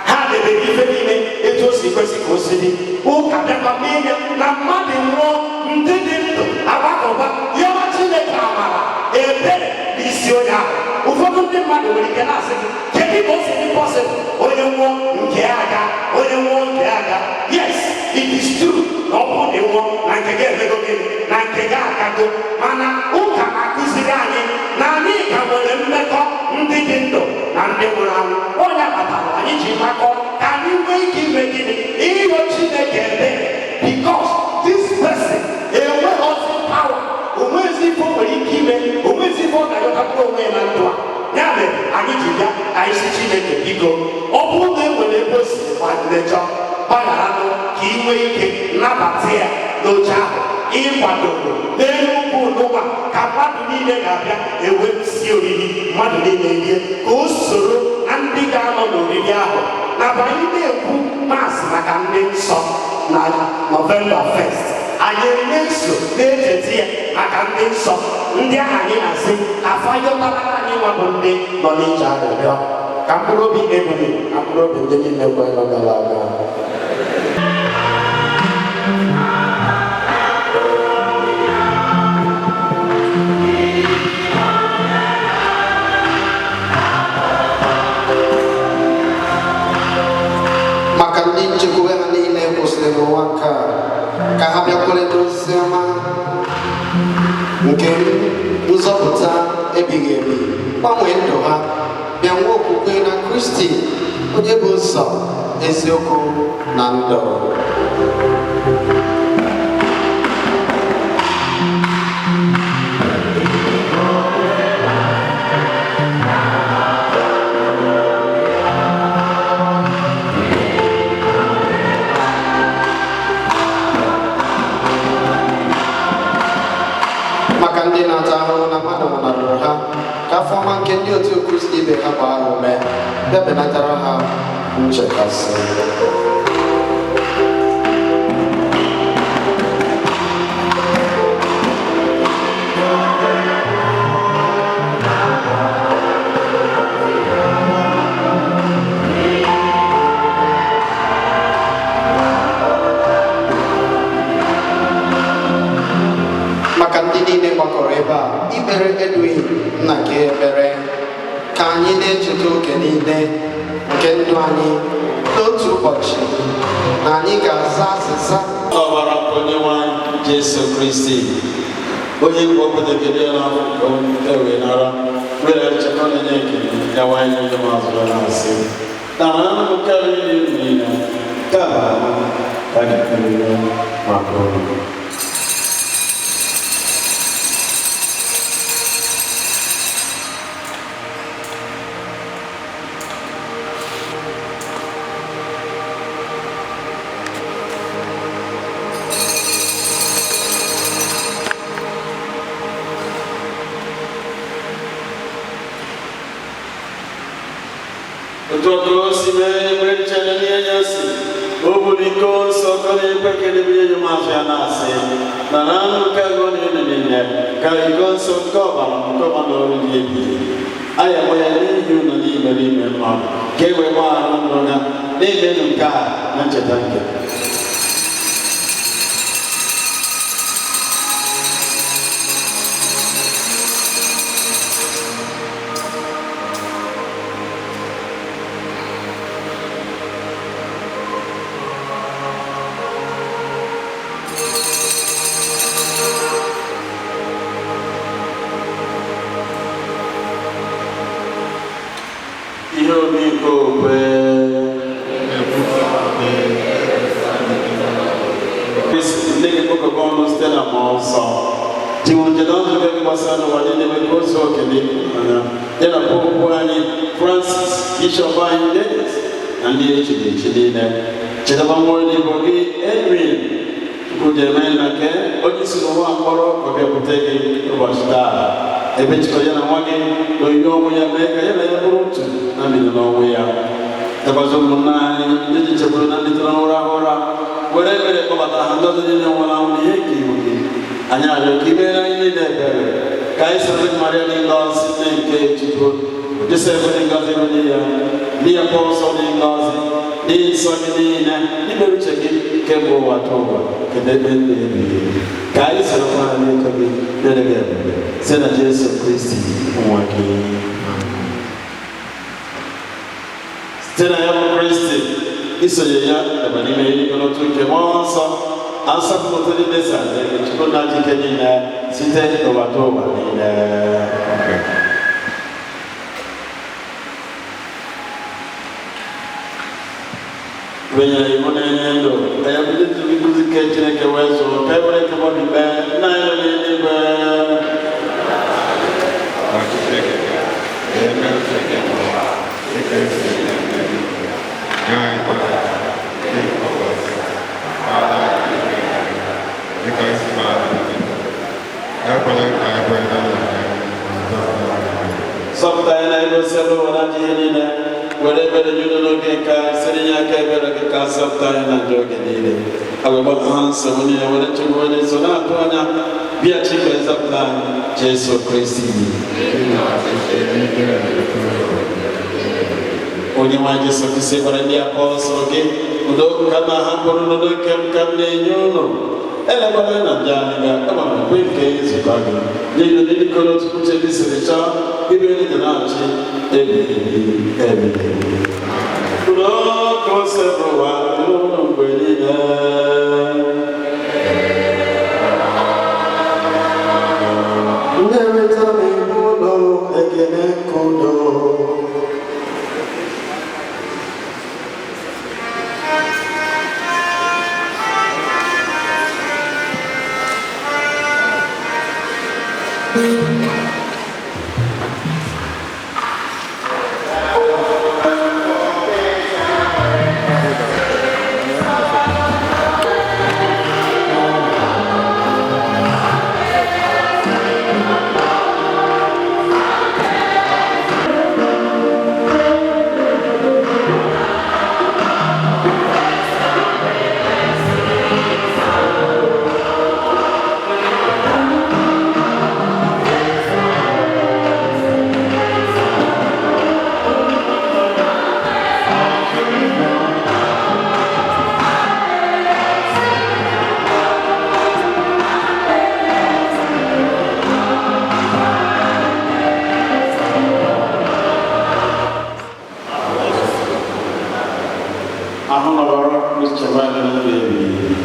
Ha debere ife niile etu o si kwesị ka o si dị. Ụka bịakwa mee ya na mmadụ nwụọ, ndị dị ndụ agbakọba yọba Chineke amara, ebere n'isi onye ahụ. Ụfọdụ ndị mmadụ nwere ike na-asị gị, "Kedu ka o si dị possible, onye nwụọ nke ya aga, onye nwụọ nke ya aga?" Yes, it is true na ọ bụrụ na ị nwụọ na nke gị emego gịnị, na nke gị agago. Mana ụka na-akụziri anyị na anyị ka nwere mmekọ, ndị dị ndụ na ndị nwụrụ anwụ. Onye kpatara anyị ji makọ ka anyị nwee ike ime gịnị? Ịrịọ Chineke ebere, because this person enweghịzi power, onwezi ife o nwere ike ime, onwezi ife ọ ga-ayọtakwuru onwe ya na ndụ a. Ya mere anyị ji bịa ka anyị si Chineke, biko, ọ bụrụ na e nwere ebe o si gba mmejọ, gbagharanụ ka ị nwee ike nabata ya n'oche ahụ ịkwadoro n'elu ugwu n'ụwa, ka mmadụ niile ga-abịa ewe si oriri, mmadụ niile rie, ka o soro na ndị ga-anọ n'oriri ahụ. Na bụ anyị na-ekwu Mass maka ndị nsọ na November 1st, anyị na-eso na-echeta ya maka ndị nsọ ndị ahụ. Anyị na-asị afayọtara anyị nwa bụ ndị nọ n'ije arịrịọ, ka mkpụrụ obi ebuli na mkpụrụ obi ndị niile kwere gara aga. Maka ndị nchekwube ha niile kwụsịrị n'ụwa nke a, ka ha bịakwere n'ozi ọma nke nzọpụta ebighị ebi, gbanwee ndụ ha, bịa nwee okwukwe na Kristi, onye bụ ụzọ, eziokwu na ndụ. Maka ndị na-ata ahụhụ na mmadụ nwụnarụrụ ha, ka afọ ọma nke ndị otu Kristi ibe ha gbaa ha ume, bịa benatara ha nchekasị. kpere Edwin nna gị ekpere ka anyị na-echeta oge niile nke ndụ anyị n'otu ụbọchị na anyị ga-aza azịza. Ọbara nke Onyenwe anyị Jesu Kristi, onye mgbe obodo gị na nke wee nara were nchekwa na-enye ekele ya nwanyị onye mazụ ya na-asị na na nke niile niile nke a bụ ahụ ka a ga-ekperiri maka unu. Otu ọkụ si mee mgbe chere n'ihe ya si o buru iko nsọ kọrọ ekwe kedebe ihe mazụ ya na-asị na na nke ego na elu niile ka iko nsọ nke ọbara nke ọma na ọrụ dị ebighị anyị enwe ya n'ihi ụlọ n'ime n'ime mmadụ ka e wee gbaghara ndụ ya na-emenụ nke a na ncheta nke. Ihe omiko okwe ndị gị kpokọba ọnụ site na mmụọ nsọ tiwu njedọ nzukọ gị gbasara n'ụwa niile mee ka o zuo oke n'ịhụnanya ya na popu anyị Francis, bishọp anyị Dennis na ndị echiri echi niile. Chetakwa nwa odibo gị Edwin Chukwujeme na ke onye si n'ụwa mkpọrọ ka ọ bịakwute gị ụbọchị taa, ebe jikọ ya na nwa gị na onyinye ọnwụ ya mee ka ya na ya bụrụ otu na mbido n'ọnwụ ya. Dabazụ ụmụnna anyị ndị ji chekwuru na ndị tọrọ ụra ụra were ebere kpọbata ha ndị ọzọ niile nwụrụ anwụ n'ihe nke iwu gị. Anyị arịọ ka imere anyị niile ebere ka anyị soro gị Maria dị ngọzi nne nke Chukwu, Josef dị ngọzi bụ di ya, ndị ya pụọ nsọ dị ngọzi, ndị nsọ gị niile n'ime uche gị kemgbe ụwa tụ ụwa kedu ebe ndụ ebighị ebi. Ka anyị soro nwa n'ịtọ gị nyere gị ebube site na Jesu Kristi nwa gị. Site na ya bụ Kristi, isonye ya daba n'ime eluigwe n'otu nke mmụọ nsọ asọpụta dị mesa nke Chukwu na ike niile site n'ụwa tụ ụwa niile. Wenyere iwu na-enye ndụ ka ya bido nkuzi nke Chineke wee zụọ ka e were nke mmadụ ikpe nna anyị nọ n'eluigwe. Zọpụta anyị na egosi ebe ụwa na ihe niile were ebere gị n'oge nke a siri nye aka ebere gị ka zọpụta anyị na ndị oge niile agbagba ha nsogbu niile were nchekwa onye so na-atụ anya bịa Chike nzọpụta anyị Jesu Kristi. Onye nwe anyị Jesu Kristi gwara ndị apọstọl gị udo ka na ha mkpụrụ n'udo nke m ka m na-enye unu elekwala na ndị anyị ga kama na kwe nke nzukọ gị n'ihi na ndị dịkọrọ otu uche gị siri chọọ ibe ndị dị na-achị ebighị ebi ebighị ebi. Udo ka o si n'ụwa dịrị unu mgbe niile. Nnerịta n'ime ụlọ ekele nke udo. Kristi chebe anyị na ndụ ebighị ebi.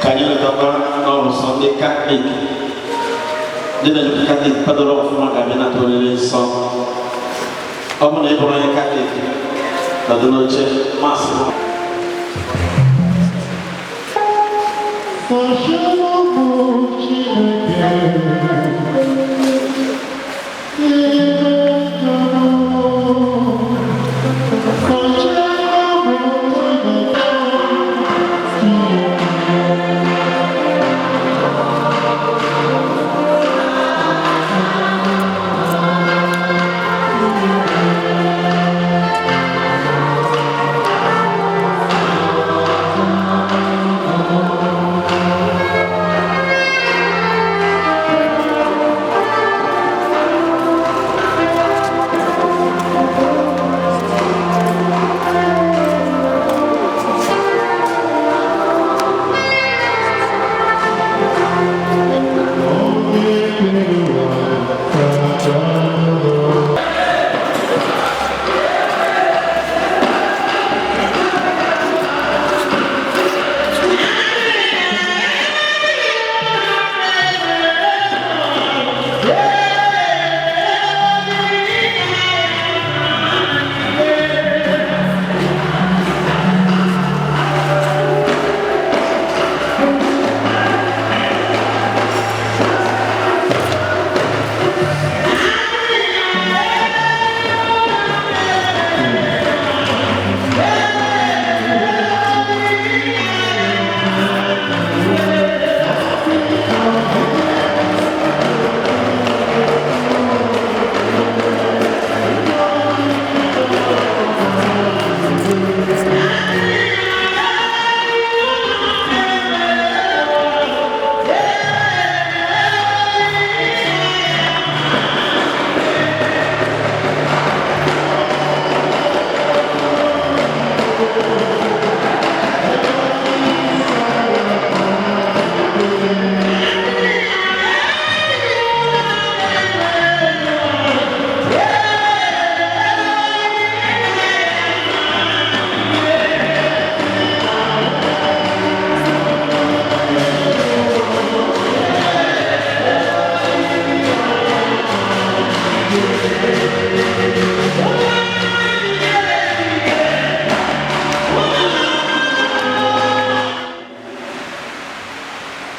Ka anyị letakwa n'ọrụ nsọ ndị Katọlik, ndị na-ejikwa Katọlik kwadoro ọfụma ga-abịa nata oriri nsọ. Ọ bụrụ na ị bụrụ onye Katọlik, nọdụ n'oche masị.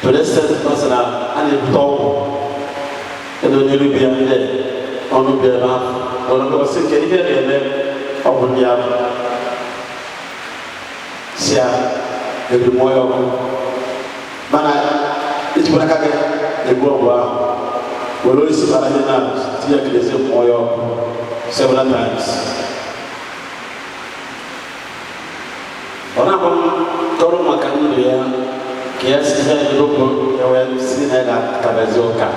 To the extent ọ sị na a na-ebute ọgwụ ebe onye bi ya ndị ọnụ bi ebe ahụ ọnụ gosi nke ihe na-eme ọgwụ ndị ahụ si ya ebi mmụọ ya ọkụ, mana ijikwa aka gị egbu ọgwụ ahụ were isi bara ihe na tinye kerezi mmụọ ya ọkụ several times. Ọ na-agwa m kọrọ maka ndụ ya ka ya si ihe n'okwu ya wee si na ya ga-akabazi ụka.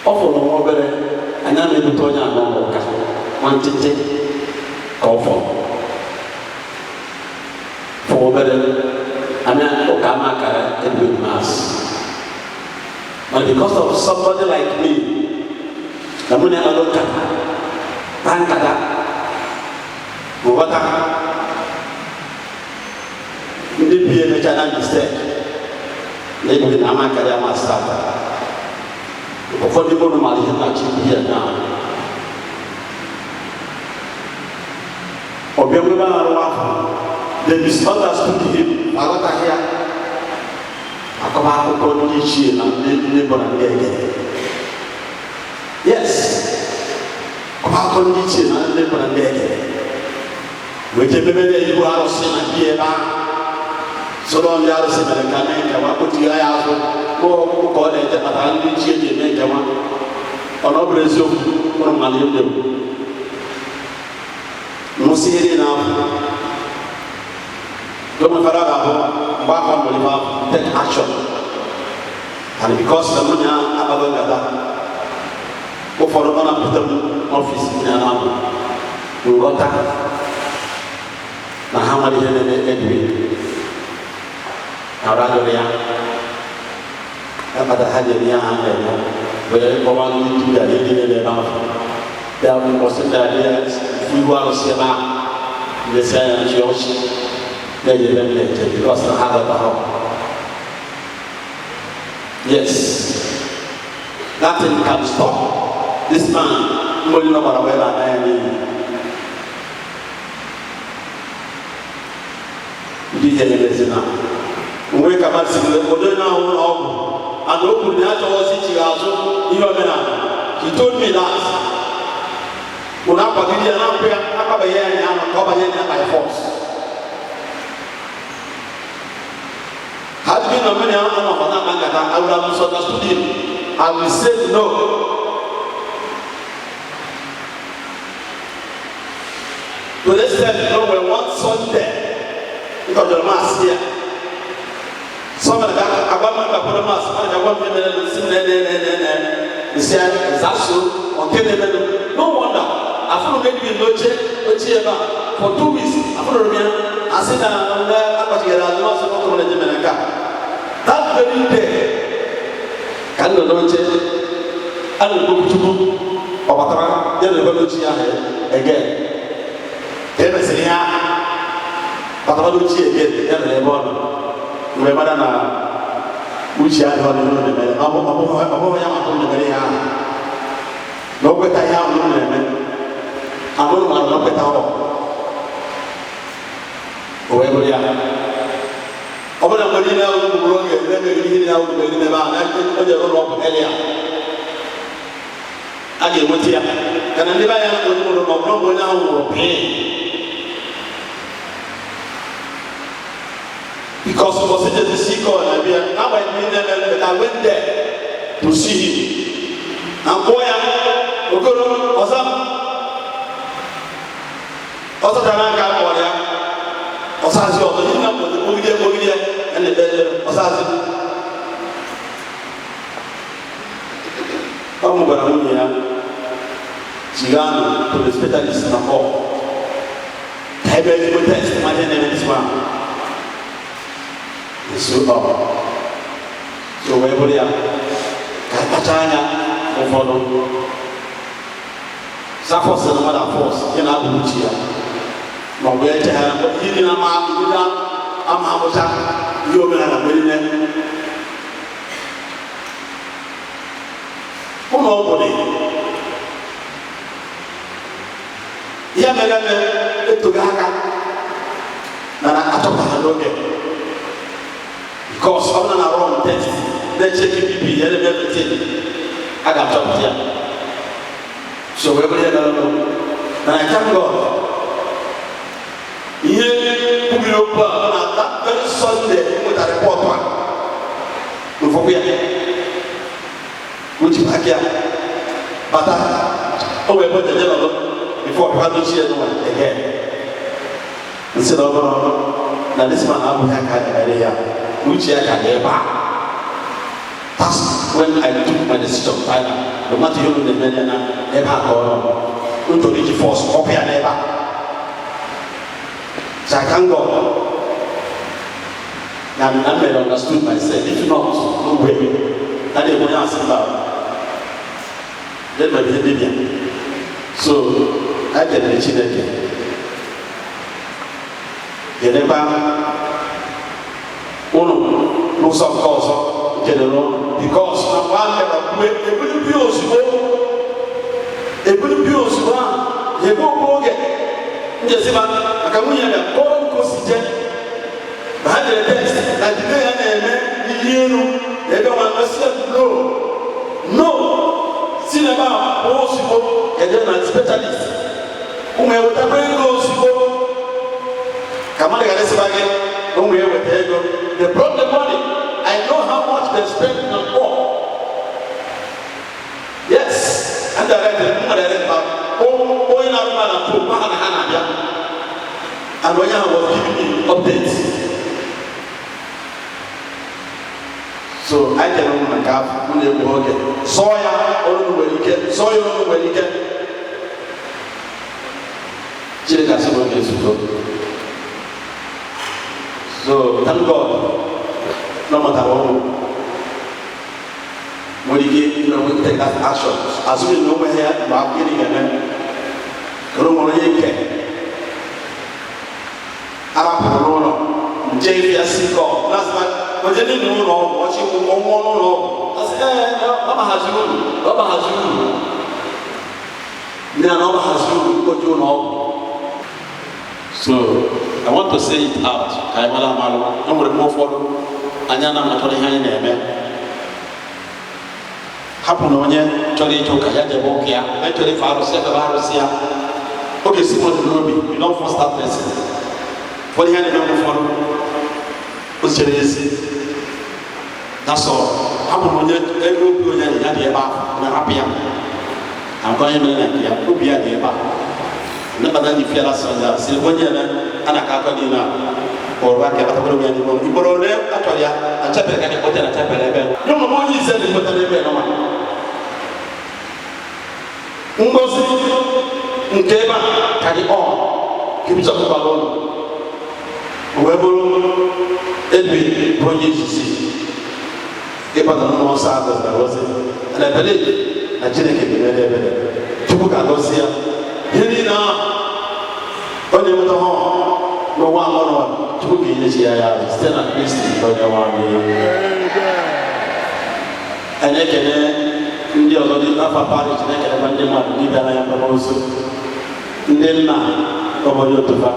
Ọ fọrọ nwa obere anya na-ebute onye anọ ụka nwantịntị ka ọ fọrọ fọrọ obere anya ụka ama akara Edwin Mass. But because of somebody like me na mụ na ya nkata kpaa nkata, nghọta ndị bi emechara mistake na Edwin ama akara ya mas tata. Ụfọdụ ime ụlọ mara ihe na-achọ ikwu ya na ọbịa nwebe arụ afọ. They misunderstood him, aghọtaghị ya, akọba akụkọ ndị ichie na ndị ndị bụ na ndị egede. Yes, akọba akụkọ ndị ichie na ndị bụ na ndị egede. Wee jee mebere ihu arụsị na bi ebe ahụ, soro ndị arụsị mere nka mee nkewa kpotigha ya azụ kpụọ ọkpụkpụ ka ọ na-eje kpatara ndị chi eji eme nkewa. Ọ na ọ bụrụ eziokwu ụrụ mmadụ ihe m nwụsị ihe niile ahụ gọọmenti fara ga-abụ mgbe afọ nwere ife ahụ, take action. And because na nwunye ahụ akpago nkata ụfọdụ, ọ na-apụta m n'ọfịs ya na anọ nghọta na ha nwere ihe na-eme Edwin arụ adịrị ya, ya kpatara ha ji eme ihe ha na-eme, wee kpọwa ndị dibịa ihe niile na-ebe ahụ bịa mbọsị bịara ya ihu arụsị ebe ahụ ndesi anya nchi ọchị na-eje ebe m na-eje, because na ha ghọtara. Yes, nothing can stop this man. Mgbe onye nọ gbara ebe a n'anya n'iyi ndị ihe na-emezi na onwe ka mmadụ si onye na-ahụ ụlọ ọgwụ and o kwuru na ya chọghọzi ichigha azụ ihe omenala. He told me that ụna akwagide ya na-akwụ ya akwabaghị ya ya ka ọ banye ya by force. Had been na mmiri ahụ nọ na akpa nkata, I would have misunderstood him. I will say no. To the extent no when one Sunday nkọjọrọ maasị ya sọmọ na agwa m akwado maasị ọ na agwa m emere nsị m na na na na nsị nzaso nke na-emenụ. No wonder afụrụ m Edwin n'oche oche ebe a for 2 weeks. Afụrụ m ya asị na mgbe akpachigara azụ n'ọsọ ọkụ na eje mere nke a. That very day ka m nọ n'oche a na-ekwu Chukwu, ọ batara ya na ebe n'oche ahụ again ka e mesịrị ihe ahụ batara n'oche again ya na ebe ọ nọ mgbe mara na uche adịghị n'ihe ọ na-eme na ọ bụghị ya maka ọ na-emere ihe ahụ na o kweta ihe ahụ ọ na-eme anụrụ mara na o kweta ọ o wee bụrụ ya. Ọ bụrụ na mgbe niile ahụ gburu oge na-emeghị ihe niile ahụ mgbe niile ebe ahụ na o jere ụlọ ọgwụ elia a ga-enweta ya ka na ndị be anyị ahụ nwụrụ na ọ bụrụ mgbe onye ahụ nwụrụ pịị, because ụbọchị jezi si ike ọ na-abịa n'agbanyeghị ihe na-eme, but I went there to see him na mkpụọ ya okoro ọzọ ọ zachara nke a kpọrọ ya ọsazi ọzọ ihe na mkpọdụ kpogide kpogide ya na-ekpe ekpere ọsazi. Ọ mụbara nwunye ya chiganụ to the specialist na kọ ka ebe ezigbo test ma ihe na-eme this man nso ọ so wee bụrụ ya ka akpacha anya ụfọdụ safọs na mmadụ afọs ihe na-abụ uche ya ma ọ bụ eche ha ihe dị na ama ihe na ama amụcha ihe omenala mgbe niile ụlọ ọgwụ dị ihe mere eme etoghị aka mana achọpụtara n'oge, because ọ bụrụ na run test na-eche BP ya na everything, a ga-achọpụta ya. So wee bụrụ ihe mere nụ na I thank God. Ihe kwubiri okwu a bụ na that very Sunday m nwetara report a mfọkwu ya o ji aka ya bata o wee bụ jeje nọdụ before ọbịa dochie n'ụwa again nsị na ọ bụrụ na this man abụghị aka ya ya uche ya ka dị ebe a. That's when I took my decision final. No matter ihe unu na-eme ya na ebe a ka ọ nọ m chọrọ iji force ọkụ ya n'ebe a. So I thank God na na m understood myself. If not, no way na na-ekwe onye asị mba then mere ihe dibịa. So anyị kelere Chineke, kelekwa ụnụ n'ụzọ nke ọzọ kelere ụnụ, because na mgbe ahụ bịara kwue ebulipụ ya ozugbo, ebulipụ ya ozugbo ahụ ebe okwu oge njezi ma maka nwunye ya bịa kọrọ m ka o si jee na ha jere test na jide ya na-eme ihe elu na ebe nwa mmasị ya. No, no, si n'ebe a pụọ ozugbo eje na specialist ụmụ ewetakwa ego ozugbo. Mmadụ gara esiba gị ụmụ ya weta ego. They brought the money. I know how much they spent on all. Yes, and the rest, mmadụ ere mba onye na-arụ na phone ha na ha na-abịa, and onye ahụ was giving me updates. So anyị kere ụmụ na nke afọ mụ na-egbu oge sọọ ya ọrụ nwere ike, sọọ ya ọrụ nwere ike. Chineke asị na oge ezugo. So thank God na ọ mụtara ọrụ nwere ike ịnọ take that action, assuming na o nweghị ya mgbe akwụkwọ gịnị ga-eme kere nwere onye nke arapụrụ n'ụlọ nje ife ya si kọ onye dị n'ụlọ ọgwụ ọchị ọnwụọ n'ụlọ ọgwụ asị ee ọ bahazi uru, ọ bahazi uru ndị na ọ bahazi uru oju ụlọ ọgwụ. So I want to say it out ka anyị mara amalụ e nwere mgbe ụfọdụ anyị na-amachọrọ ihe anyị na-eme. Hapụ na onye chọrọ ije ụka ya jebe ụka ya, onye chọrọ ife arụsị ya febe arụsị ya. Oge si mmadụ n'obi, you don't force that person. Ụfọdụ ihe na-eme mgbe ụfọdụ o chere ezi. That's all. Hapụ na onye ebe obi onye dị ya dị ebe ahụ na hapụ ya. Agwa onye mere na nke ya obi ya dị ebe a. Nnabata ndị fiara sọnda si onye na a na-akọ akọ niile a kpọrọ aka kpatakwara ya n'ime ụlọ. Igboro ole a chọrọ ya na chapel ka dị kpọta na chapel ebe. Nye ụmụ onye ise dị kpọta n'ebe nọma. Ngozi nke ebe a ka dị ọ ka bishọp gwara ụlọ. O wee bụrụ Edwin bụ onye izizi ịbata n'ụlọ nsọ a gọziri agọzi. Na ebele na Chineke ga-emere ebere. Chukwu ga-agọzi ya. Ihe niile ahụ ọ na-enweta ha n'ụwa anọ Chukwu ga-enyechi ya ya azụ site na Kristi onye nwe anyị. Anyị ekele ndị ọzọ dị n'afọ parish, na-ekelekwa ndị mmadụ ndị bịara ya mkpamọsọ, ndị nna obodo otufa,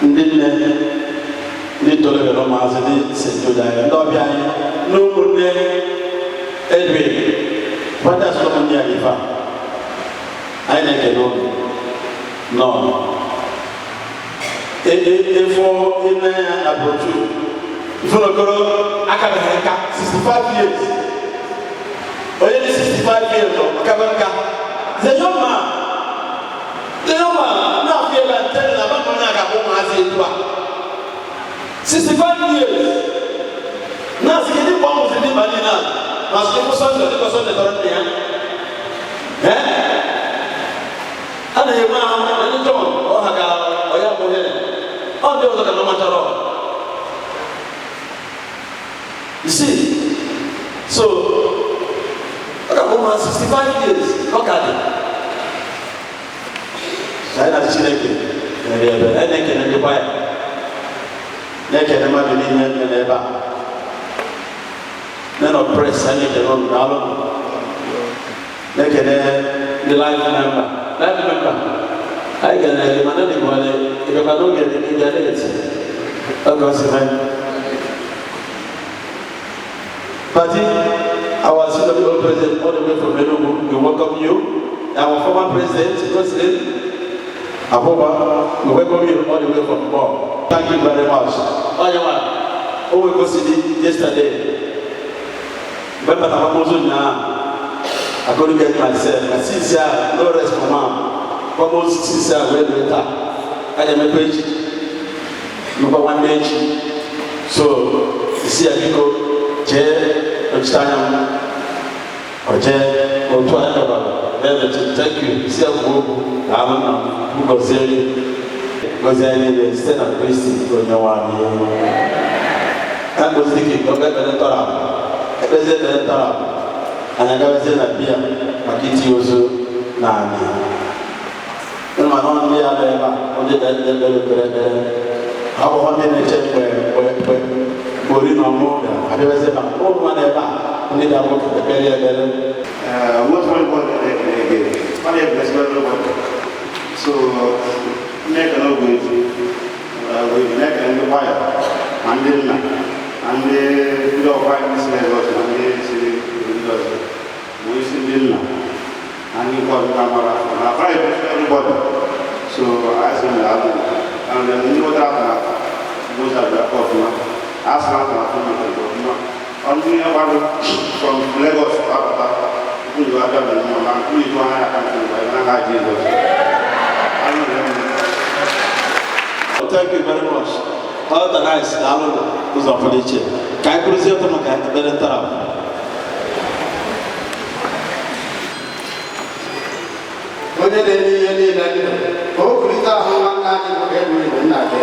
ndị nne, ndị torobịa, ụmụazị ndị St. Jude anyị, ndị ọbịa anyị na ụmụnne Edwin kwata asụrụ ụmụnne ya ife a. Anyị na-ekele ụlọ nọ ịfụ ine ya na brochu ifụnokoro akabeghị nka 65 years. Onye dị 65 years ọ akabe nka. The young man, the young man na-afụ ebe a ntere na mmadụ onye a ga-abụ ụmụazị etu a 65 years na-asị gị dịkwa ọmụsị dị mkpa niile a ma sị ịfụ Sọnde dịkwa Sọnde tọrọ nne ya. A na-enwe ahụ ndị Jọn ọha ga ọya bụ ihe ọ ndị ọzọ ka na machara. You see, so ọ ga-abụ ma 65 years ọ ka dị. So anyị na Chineke mere ebere. Anyị na-ekele ndị kwaya, na-ekele mmadụ niile nọ n'ebe a, men of press, anyị na-ekele ụnụ, daalụ. Na-ekele ndị life member, life member anyị kelere gị mana dịkwale ịbịakwa n'oge dị gị bịa late oge ọ sị mee. Party, our CWO president all the way from Enugu, we welcome you. Our former president, President Abuba, we welcome you all the way from Bonn. Thank you very much. Oh, yeah, oh, we go see yesterday. When I couldn't get myself. I see here, no rest for mom. Almost 6 hours later, I am a page. Number one page. So, you see, I go, Jay, oje otu anyị gabara ebe. Thank you. Si akwụkwọ okwu daalụ na gọzie gị, gọzie anyị niile site na Kristi onye nwe anyị. Ka gozi gị ka ọ ga-ekpere tọrapụ, ekpezi ekpere tọrapụ, anyị agabazie na biya maka itinye ozu na anyị mana ndị ya nọ ebe a, ndị na-ekpere ekpere ekpere akwụkwọ, ndị na-eche mgbe mgbe mgbe mgbe ori na ọmụ bịara abịabazie ebe a, ụmụ nwa ebe a, ndị ga-abụ ekpere ekpere. What one one again? One bless everybody. So, make no good. We make and wire and then and the law why this Lagos and the city Lagos. We see the and you call camera. Now, I bless everybody. So, I say that. And ndị wetara atụmatụ bụ ụzọ abịa ọfụma. A sị na atụmatụ mepere ọfụma. Ndị gbado from Lagos apụta ndị abịa mere mma ma ndị ibu anya aka ntị mgbe n'aha Jizọs. Anyị nwere mma. Thank you very much. All the nice, daalụ ụzọ pụrụ iche. Ka anyị kwuruzie ụtọ maka ekpere ntarapụ. Onye na-enye ihe niile ndụ, ka o kulite ahụ nwanne anyị bụ Edwin Nnake,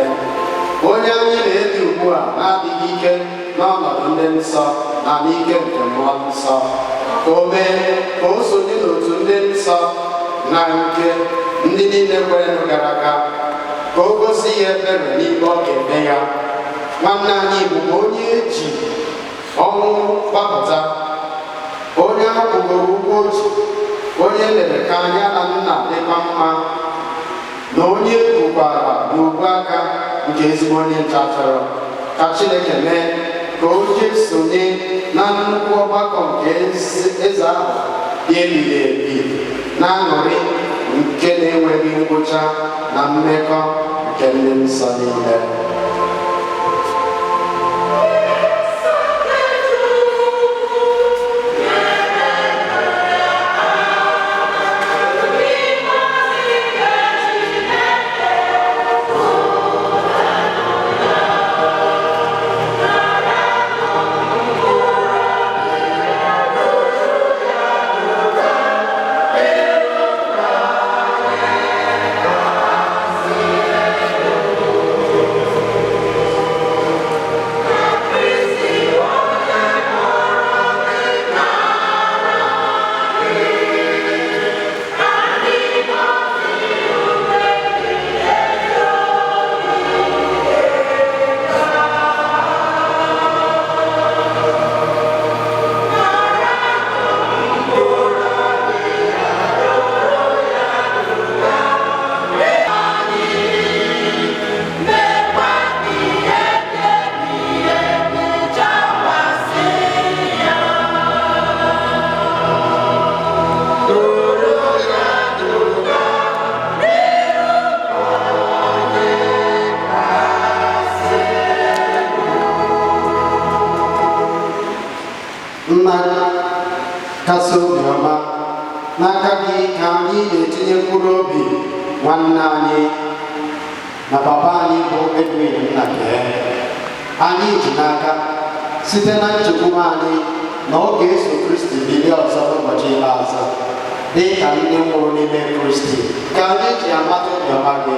onye anyị na-eli ugbu a na-adịghị ike n'ọnọdụ ndị nsọ na n'ike nke mmụọ nsọ, ka o mee ka o sonye n'otu ndị nsọ na nke ndị niile kwerenụ gara aga, ka o gosi ya ebere n'ikpe ọ ga-eme ya. Nwanne anyị bụ onye eji ọnwụ gbapụta, onye a kwụgoro ụgwọ otu, onye lere ka anya na nna dịkwa mma, na onye bukwara n'ubu aka nke ezigbo onye nche chọrọ ka Chineke mee ka o jee sonye na nnukwu ọgbakọ nke eze ahụ dị ebighị ebi na aṅụrị nke na-enweghị ngwụcha na mmekọ nke ndị nsọ niile. Nna kasị obiọma, n'aka gị ka anyị na-etinye mkpụrụ obi nwanne anyị na papa anyị bụ Edwin Nnake. Anyị ji n'aka site na nchekwube anyị na ọ ga-eso Kristi bilie ọzọ n'ụbọchị ikpeazụ dị ka ndị nwụrụ n'ime Kristi, ka anyị ji amata obiọma gị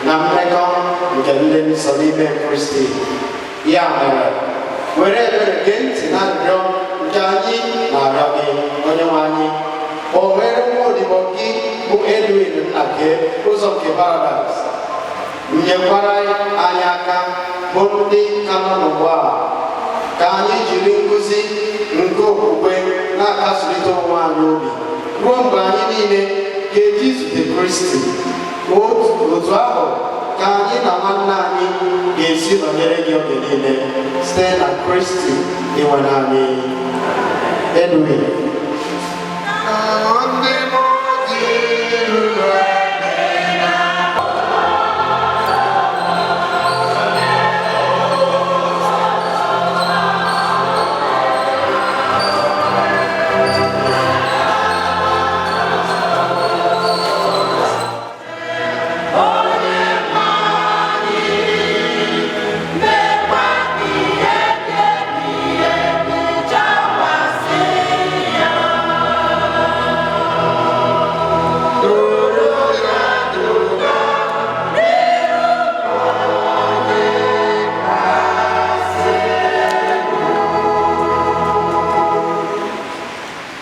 na mmekọ nke ndị nsọ n'ime Kristi. Ya mere, were ebere gee ntị na arịrịọ nke anyị na-arịọ gị, onye nwe anyị. O were nwa odibo gị bụ Edwin Nnake ụzọ nke paradaịs, nyekwara anyị aka bụ ndị ka nọ n'ụwa a, ka anyị jiri nkuzi nke okwukwe na-akasịrịta onwe anyị obi ruo mgbe anyị niile ga-eji zute Kristi. Otu ahụ ka anyị na nwanne anyị ga-esi nọnyere gị oge niile site na Kristi inwere anyị. Edwin.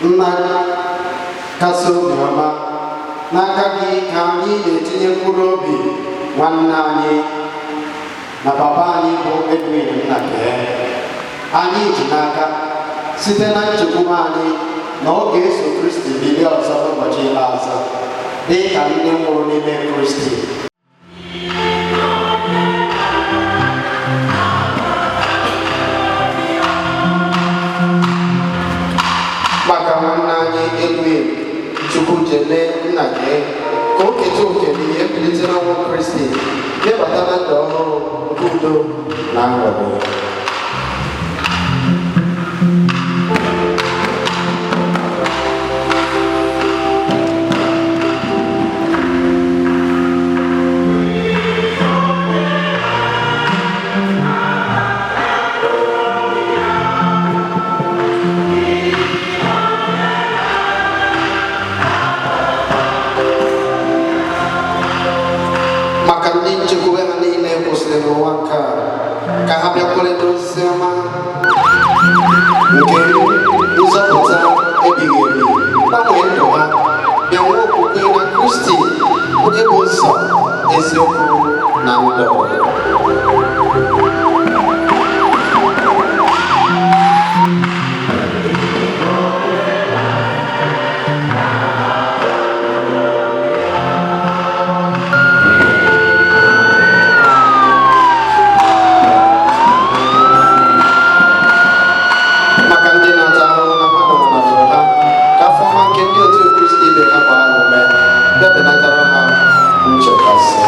Nna kasị obiọma, n'aka gị ka anyị na-etinye mkpụrụ obi nwanne anyị na papa anyị bụ Edwin Nnake. Anyị ji n'aka site na nchekwube anyị na ọ ga-eso Kristi bilie ọzọ n'ụbọchị ikpeazụ dị ka ndị nwụrụ n'ime Kristi. Maka nwanne anyị Edwin Chukwujeme Nnake, Ka o keta oke n'ihe mbilite n'ọnwụ Kristi, bịabata na ndụ ọhụrụ nke udo na aṅụrị. Maka ndị nchekwube ha niile kwụsịrị n'ụwa nke a, ka ha bịakwere n'ozi ọma nke nzọpụta ebighị ebi, gbanwee ndụ ha, bịa nwee okwukwe na Kristi, onye bụ ụzọ, eziokwu na ndụ. Maka ndị na-ata ahụhụ na mmadụ nwụnahụrụ ha, ka afọ ọma nke ndị otu Kristi ibe ha gbaa ha ume, bịa benatara ha nchekasị.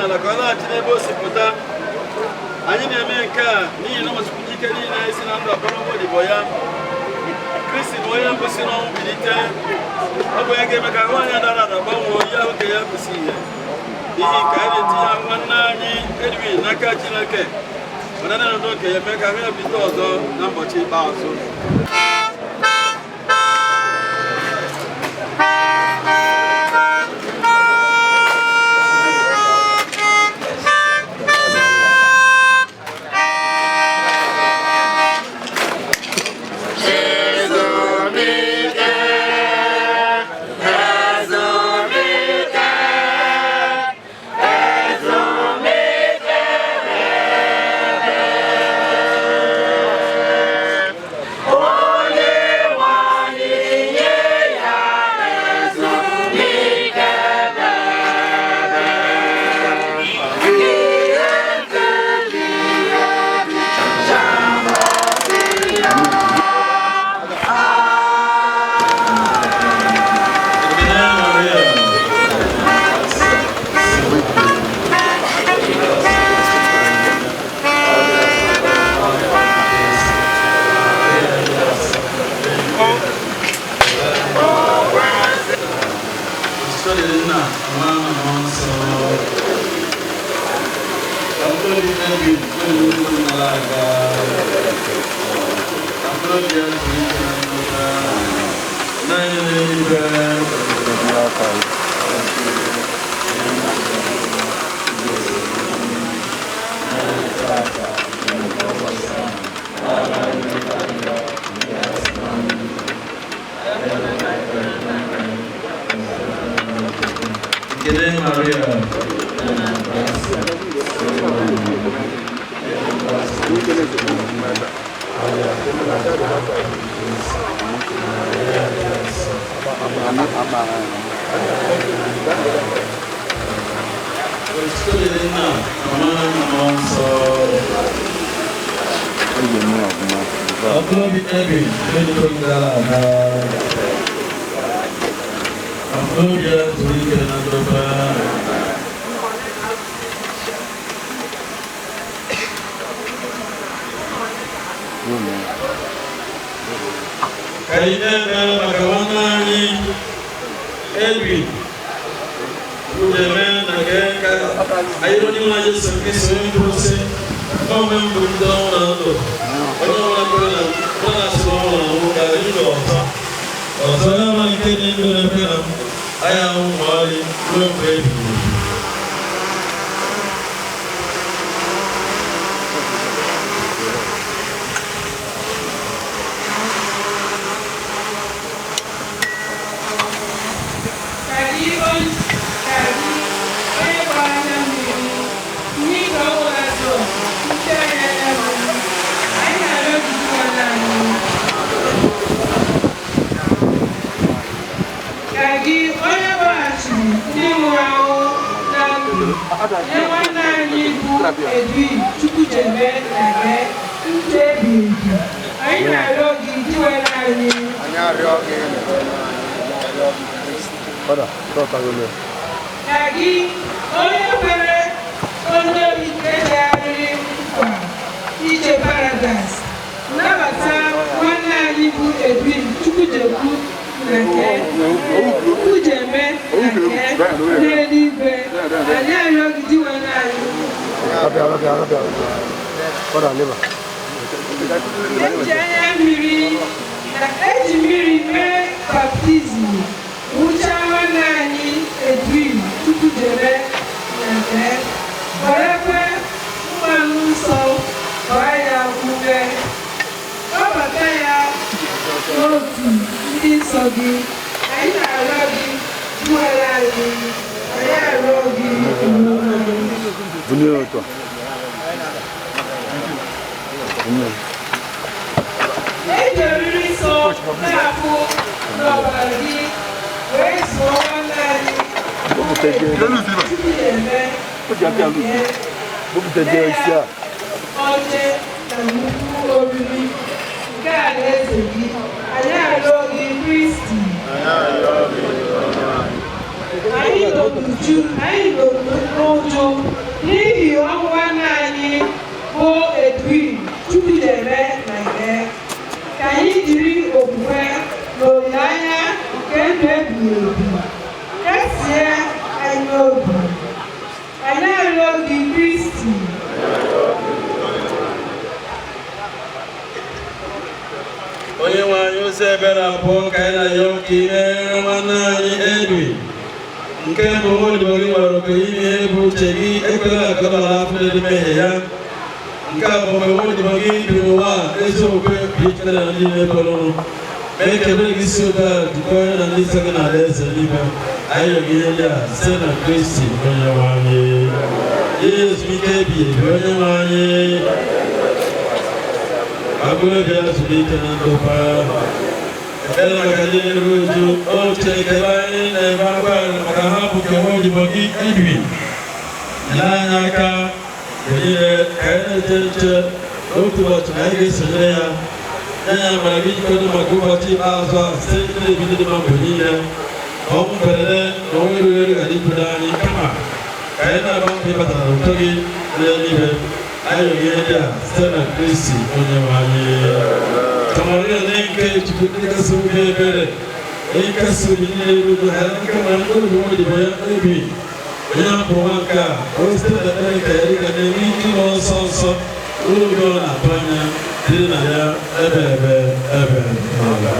n'ala ka ọ laghachi n'ebe o si pụta. Anyị na-eme nke a n'ihi na ụmụchukwu ike niile si na ndụ akpọrọ odibo ya. Kristi bụ onye mbụ si n'ọnwụ bilite. Ọ bụ onye ga-eme ka ahụ anyị dara ada gbanwee ihe ahụ ka ya kwụsị ihe. N'ihi nke anyị na-etinye ahụ nwanne anyị Edwin n'aka Chineke. Mana na ndụ nke ya mee ka ahụ ya bilite ọzọ na ụbọchị ikpeazụ. Ekele Maria. Ka anyị na-eme maka nwanne anyị Edwin Udeme na ka anyị onye nwe anyị Jesu Kristo onye kwuru sị onwe m bụ ndị ọnwụ na ndụ onye ọbụla kwere na kwere na asị ọnwụ na anwụ ka anyị ndụ ọzọ ọzọ onye ọbụla nke dị ndụ na-ekwe na m anyị anwụ ma ọlị ruo mgbe ebighị ebi. Ka gị onye gbara anya mmiri, ihe ịga ọbụla zọ, nche anyị anya mmiri, anyị na-arịọ gị duwere anyị. Ka gị onye gbaghachiri ndị nwụrụ anwụ na ndụ, nye nwanne anyị bụ Edwin Chukwujebe na gị ndụ ebighị ebi, anyị na-arịọ gị duwere anyị. Ka gị onye kwere onye ike degharịrị nkwa ije paradaịs nabata nwanne anyị bụ Edwin Chukwujekwu na nke Chukwujeme na nke n'eluigwe, anyị arịọ gị diwere anyị. Eji anya mmiri na eji mmiri mee baptizim wụchaa nwanne anyị Edwin Chukwujebe na nke werekwe mmanụ nsọ gbaa ya ume kpọbata ya n'otu ndị nsọ gị, anyị na-arịọ gị duwere anyị, anyị arịọ gị eji oriri nsọ na-apụ n'ọbara gị wee zụọ nwanne anyị Chukwujebe oche na nnukwu oriri nke alaeze gị, anyị arịọ gị Kristi. Anyị nọ n'uju, anyị nọ n'ụjọ ndụ ebighị ebi, kasie anyị obi. Anyị arịọ gị, Kristi. Onye nwe anyị, ụzọ ebere abụọ ka anyị na-ayọ ka ị meere nwanne anyị Edwin. Nke mbụ, nwa gị nwere oke ime ihe bụ uche gị, ekwela ka ọ nọ n'afọ ndị mmehie ya. Nke abụọ, mgbe nwa odibo gị bi n'ụwa a, ezi okwukwe bụ ichere na ndị na-ekwerụrụ. Mee ka ebere gị si otu a jikọọ ya na ndị nsọ gị na alaeze eluigwe. Anyị rịọ gị ihe ndị a site na Kristi onye nwe anyị. Ihe ezumike ebighị ebi, onye nwe anyị, ka mkpụrụ obi ya zuru ike na ndokwa. Ekpere maka ndị na-eru uju. O Chineke, ebe anyị na-ebe akwa maka ha bụ nke nwa odibo gị Edwin, nyere anyị aka mgbe niile ka anyị na-eche nche n'otu ụbọchị na anyị ga-esonyere ya. Nye ya amara gị jikọta maka ụbọchị ikpeazụ a site n'ebido dị mma mgbe niile, ka ọnwụ mberede na ọnwụ erughị eru ghara ibudo anyị, kama ka anyị na-agba mbọ ịbata na ụtọ gị n'eluigwe. Anyị rịọ gị ihe ndị a site na Kristi onye nwe anyị. Ka Maria ndị nke Chukwu, ndị kasị obi ebere, onye kasị obi niile erugo ha, nke mara mkpụrụ obi nwa odibo ya Edwin, onye hapụrụ nwa nke a, o site na ekpere nke ya dịka na-enwe ike ịlọ nsọ nsọ ụlọ obi ọ na-atụ anya dịrị na ya ebe ebe ebe ebe.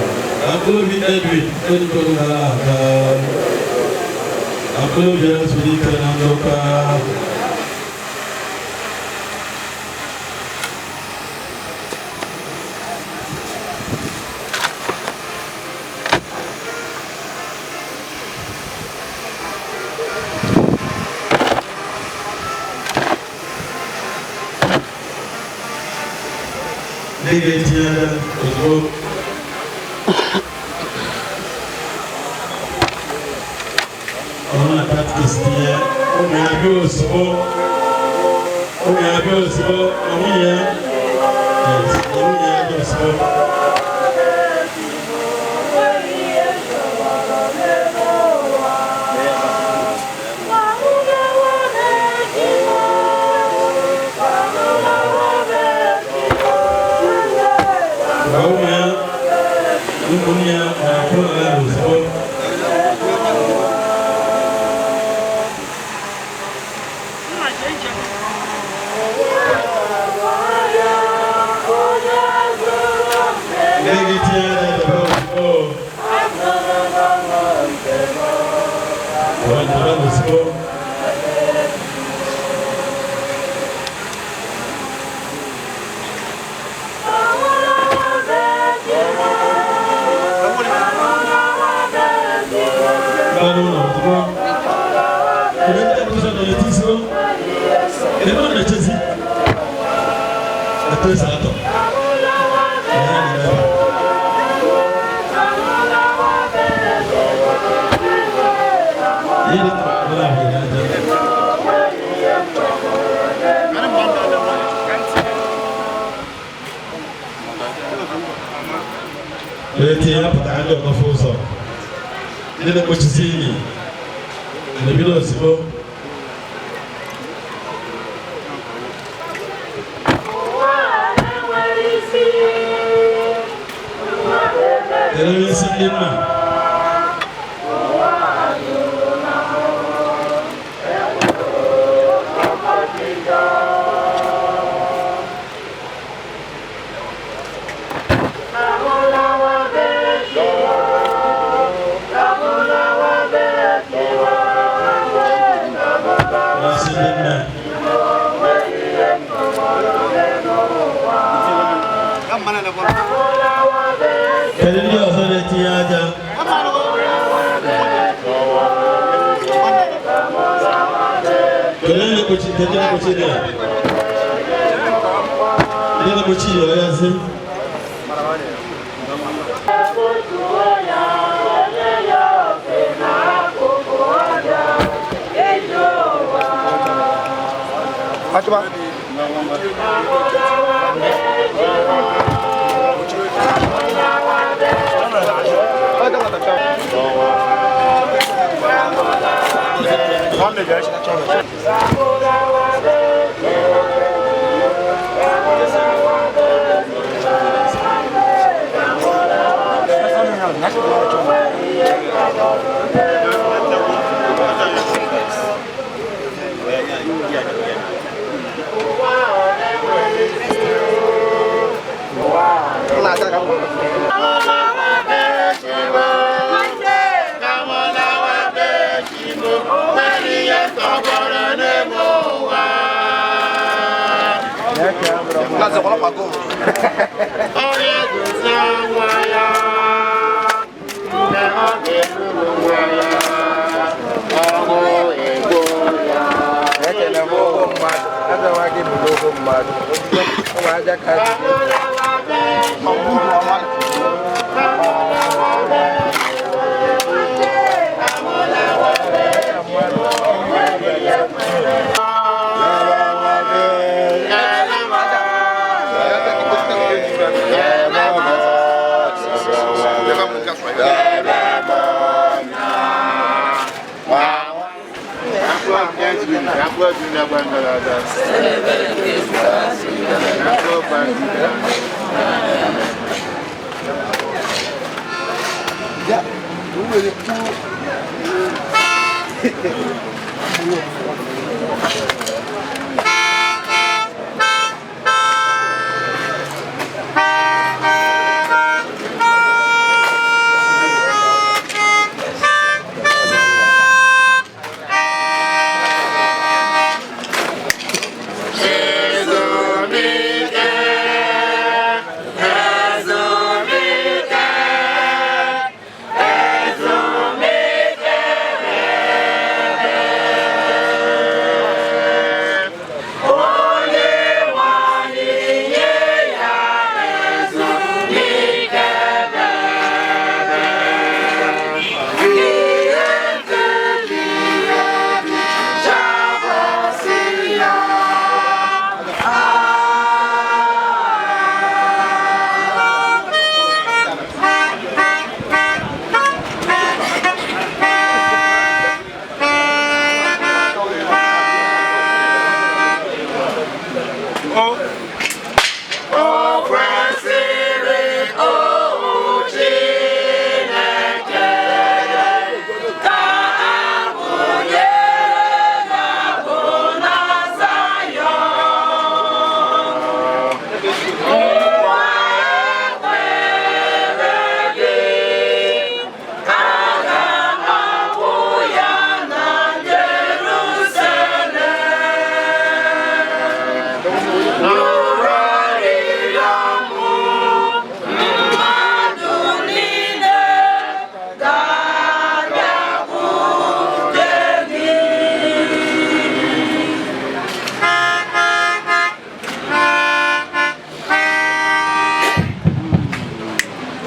Ka mkpụrụ obi Edwin erugoro gara aga, ka mkpụrụ obi ya zuru ike na ndokwa. Ndị ga-etinye aka ozugbo. Ọ bụrụ na catechist tinye, ụmụ ya bịa ozugbo, ụmụ ya bịa ozugbo, na nwunye ya, yes, na nwunye ya bịa ozugbo. Gwa ụmụ ya, ụmụnne ya na-akwụ ya ozugbo. Ndị ga-etinye aka debe ozugbo. Gwa debe ozugbo. Gaa n'ụlọ ozugbo. Ebe ndị ọzọ nọ n'etiti o. Ebe ọ na-echezi. Etu esi atọ. Ihe na-eme ebe a. Ihe dị ka ọbụla ahụ ya aja. Onye tinye ya pụtara ndị ọkọfụ ụzọ. Ndị na-ekpochisi ili na-ebido ozugbo. Kedu onye isi ndị nna? Onye isi ndị nna. Kedu ndị ọzọ na-etinye aja? Kedu ndị na-ekpochi, kedu ndị na-ekpochi dị a? Ndị na-ekpochi ya ọ ya zi?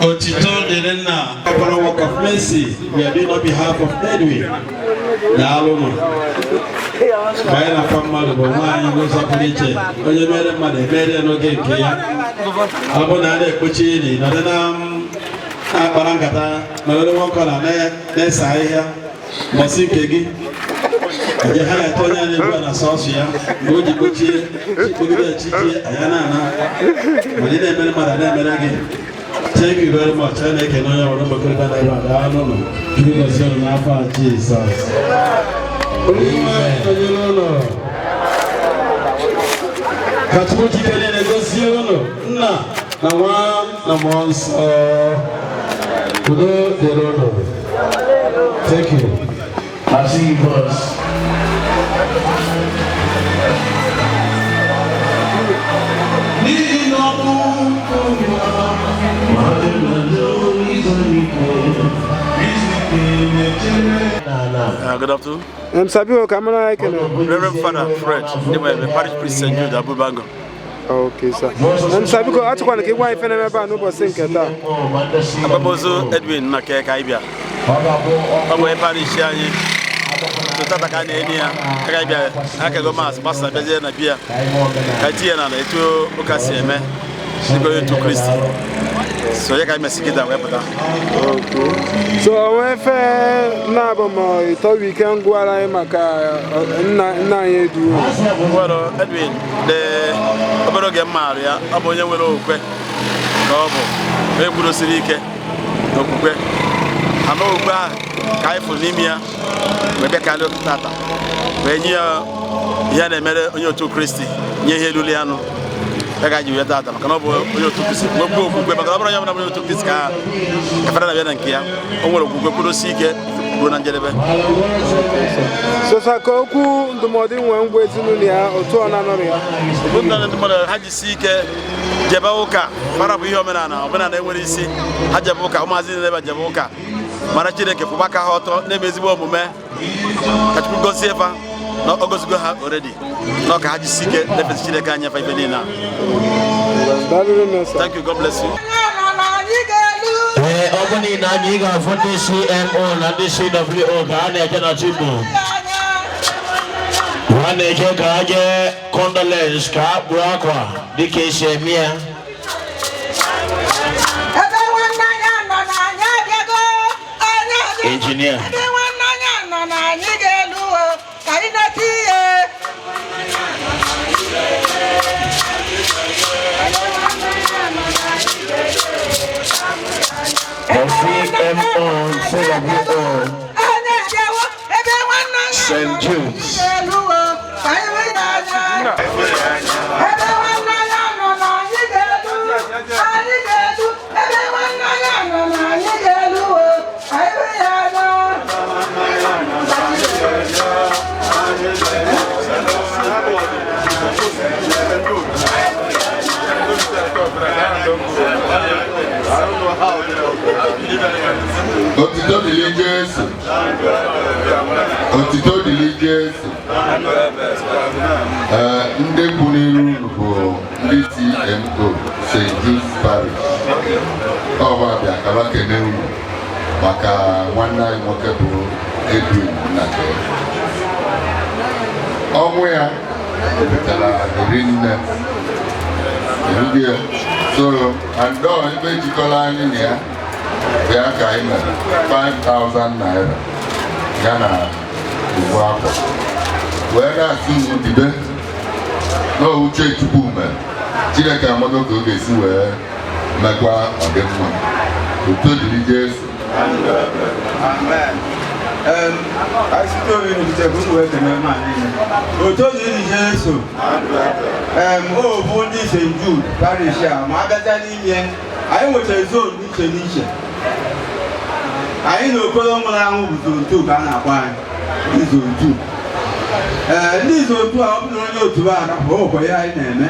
Otito dịrị nna ọbara work of mercy we are doing on behalf of Edwin. Daalụnụ. Mgbe anyị na-akwa mmadụ bụ nwaanyị n'ụzọ pụrụ iche, onye mere mmadụ emere ya n'oge nke ya. Ọ bụ na a na-ekpochi ili nọdụ na na-akpara nkata nọdụ nwoke na na-ese ahịhịa mbọsị nke gị eje ha ga-ete onye a na-ebu na sọsọ ya mgbe o ji kpochie chikpogide echichie anya na-ana mana ị na-emere mmadụ a na-emere gị. Thank you very much. I like to know your number. Jesus. Amen. Ka Chukwu jikere na-egosi unu nna na nwa na mmụọ nsọ. Udo dịrị unu. Thank you. I see you, boss. Good afternoon. Msabi kamara ekene. Reverend Father Fred, the parish priest St. Jude Abubango. Okay, sir. Msabi ko achọkwana ka ịgwa ife na-eme ebe a n'ụbọchị nke taa. Akwamozu Edwin na keke anyị bịa. Ọ bụ parish anyị. Tata ka a na-enye ya, ka anyị bịa, aka go mass, pastor bịazie na bịa. Ka tinye na etu ụka si eme. Dịka onye otu Kristi. So ya ka anyị mesị kịta wee pụta. So onwe efe na-abụ ma ịtọwa ike ngwara anyị maka nna anyị Edwin. Well, Edwin, the obere oge m maara ya, ọ bụ onye nwere okwukwe ka ọ bụ onye kwudosiri ike n'okwukwe. Okwukwe ahụ ka anyị fụrụ n'ime ya wee bịa karịa ụka tata wee nye ya ihe a na-emere onye otu Kristi, nye ihe eluli anụ ya ka anyị ji wee tata, maka na ọ bụ onye otu Kristi nwekwa okwukwe, maka na ọ bụrụ onye ọbụla bụ onye otu Kristi ka fada na-abịa na nke ya. O nwere okwukwe kwudosie ike ruo na njedebe. Sosa ka okwu ndụmọdụ nwee ngwa ezinụlọ ya otu ọ na-anọrọ ya. Ndị mmadụ ha jisi ike jebe ụka mara bụ ihe omenala omenala enwere isi. Ha jebe ụka, ụmụazị niile ebe jebe ụka, mara Chineke, kwụba aka ha ọtọ, na-eme ezigbo omume, ka Chukwu gozie fa na ọ gozigo ha already, na ọ ka ha jisi ike na-efesi Chineke anya fa ife niile a. Thank you, God bless you. Ee, ọ bụ niile anyị ga-afụ ndị CMO na ndị CWO ka a na-eje na tupu ha na-eje ka ha jee condolence, ka a kpụọ akwa dịka esi eme ya. Ebe nwanne anyị nọ na anyị abịago, anyị abịago. Injinia. Ebe nwanne anyị nọ na anyị ga-elu o, ka anyị na-eti ihe. The CMO, CWO, Anyị abịawo, ebe nwanne anyị St. Jude's. ga-elu o, ka anyị wee ya anya. Ebe nwanne anyị nọ na anyị ga-elu, anyị ga-elu. Ebe nwanne anyị nọ na anyị ga-elu o, ka anyị wee ya anya. Otito dịrị Jesu. Otito dịrị Jesu. Ee, ndị kwụ n'iru unu bụ ndị CMO St. Jude's Parish. Ọba bịa kaba kene unu maka nwanne anyị nwoke bụ Edwin Nnake. Ọnwụ ya wetara eri nne erughị ya. So andọ ebe jikọrọ anyị na ya bịa ka anyị mere 5,000 naira ya na uwe akwa wee na-asị unu dibe na uche Chukwu mere. Chineke amago ka ọ ga-esi wee mekwa ọdịmma. Uto dịrị Jesu. Amen. Anyị site obi n'okwute ka unu wee kene mma niile. Otu dịrị Jesu. O bụ ndị St. Jude Parish a, ma abịacha n'ime anyị nwechara zone n'iche n'iche. Anyị na Okoro nwụrụ anwụ bụ zone 2 ka a na-akpọ anyị, ndị zone 2. Ee, ndị zone 2 a, ọ bụrụ onye otu a rapụ, o nwekwa ihe anyị na-eme.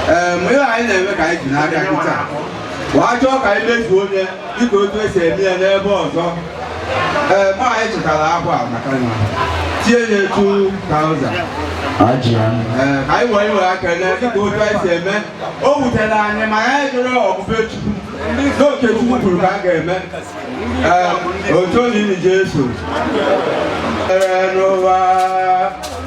Ee, ma ihe anyị na-eme ka anyị ji n'aka kịta. Waa chọọ ka anyị mezuo onye dịka otu esi eme ya n'ebe ọzọ. Ee, ma anyị chịtara akwa maka na tie ya 2,000. Ee, ka anyị wee were kele dịka otu anyị si eme. O wutere anyị ma anyị jụrụ ọgụgụ Chukwu n'oke Chukwu kwuru ka a ga-eme. Ee, otu olili Jesu. Ee, n'ụwa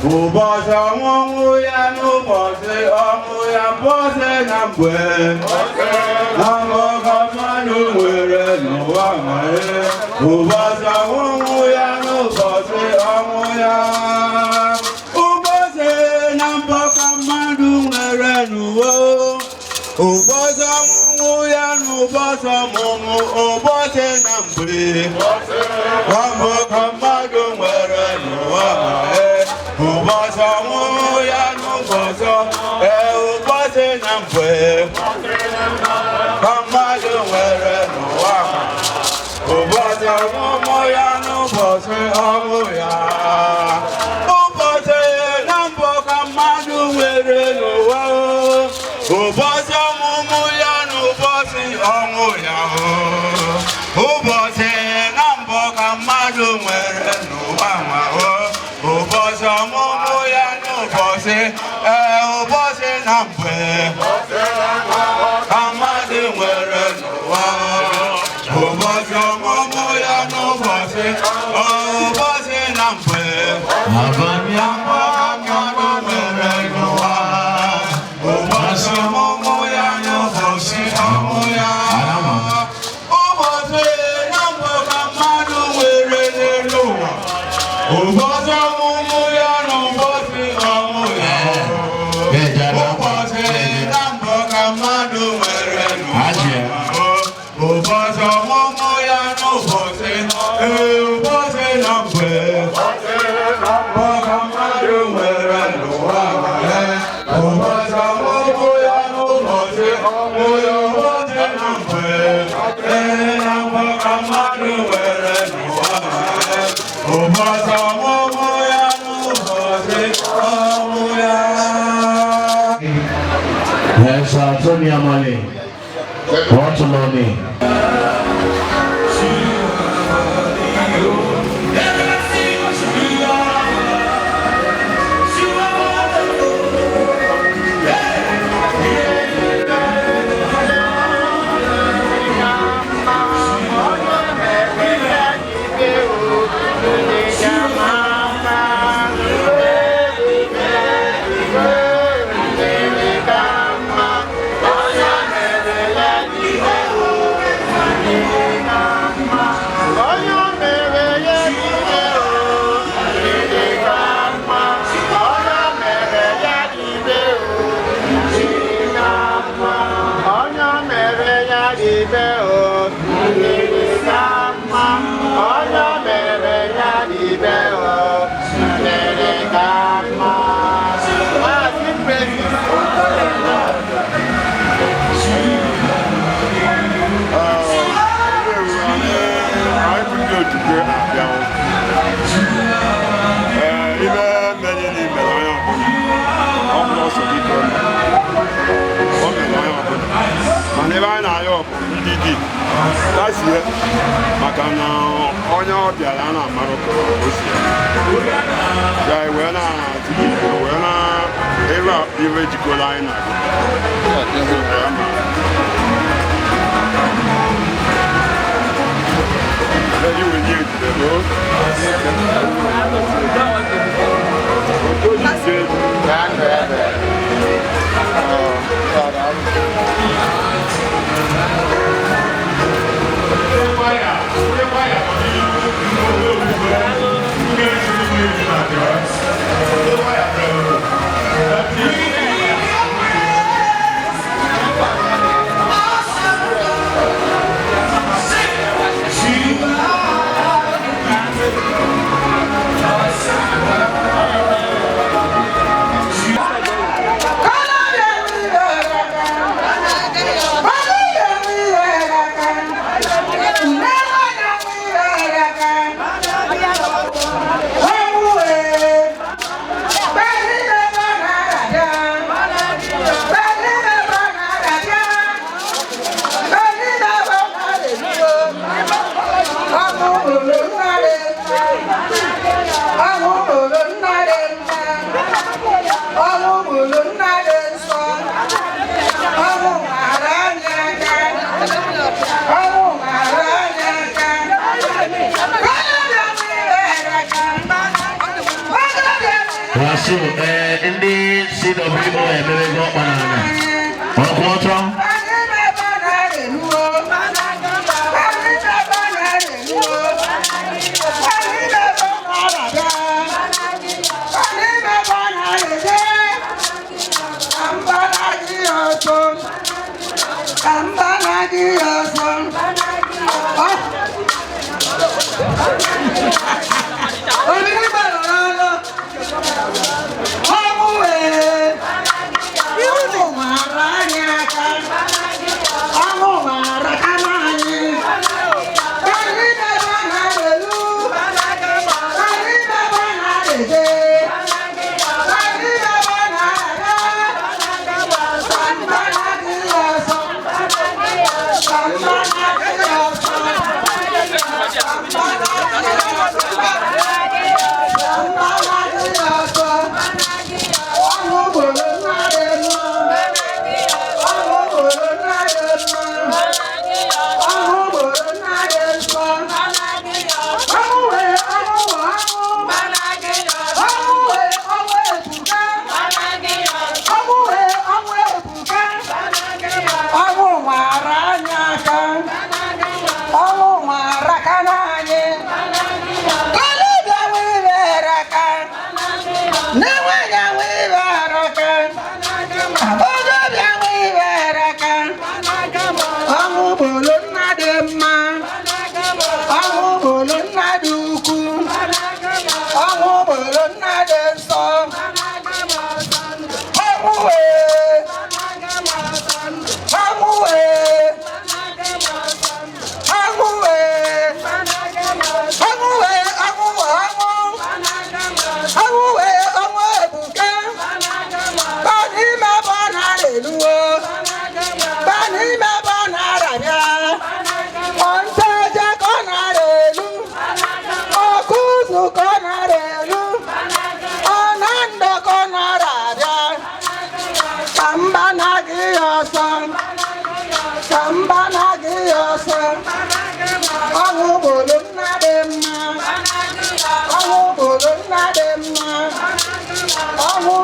ụbọchị ọnwụnwụ ya n'ụbọchị ọnwụ ya mbọsị na mgbe ọgụgụ mmadụ nwere n'ụwa nwere ụbọchị ọnwụnwụ ya n'ụbọchị ọnwụ ya ụbọchị na mbọ ka mmadụ nwere n'ụwa ụbọchị ọnwụnwụ ya n'ụbọchị ọmụmụ ụbọchị na mgbe ọmbụ ka mmadụ nwere n'ụwa nwere ụbọchị ọnwụnwụ ya n'ụbọchị ụbọchị na mgbe ka mmadụ nwere n'ụwa ụbọchị ọmụmụ ya n'ụbọchị ọnwụ ya ụbọchị na mbụ ka mmadụ nwere n'ụwa ụbọchị ọmụmụ ya n'ụbọchị ọnwụ ya ụbọchị na mbụ ka mmadụ nwere n'ụwa nwa ụbọchị ọmụmụ ya n'ụbọchị ụbọchị na mgbe ka mmadụ nwere n'ụwa ụbọchị ọmụmụ ya n'ụbọchị ụbọchị na mgbe ka mmadụ nwere n'ụwa ụbọchị ọmụmụ ya n'ụbọchị ọmụ ya ụbọchị na mgbe ka mmadụ nwere n'elu ụwa ụbọchị ọmụmụ ya n'ụbọchị ọmụ ya ụbọchị na mbụ ka mmadụ nwere n'ụwa ụbọchị ọmụmụ ya n'ụbọchị Amali Ọtụlọni. Mana ebe anyị na-ayọ bụ ndị di tasie maka na onye ọbịara a na-amarụ ka o si ya wee na-atụghị wee na ebe iwe jikọrọ anyị na iwe nye Wasu, ndị CWO emewego ọkpa n'ala. Ọkwụ ọtọ.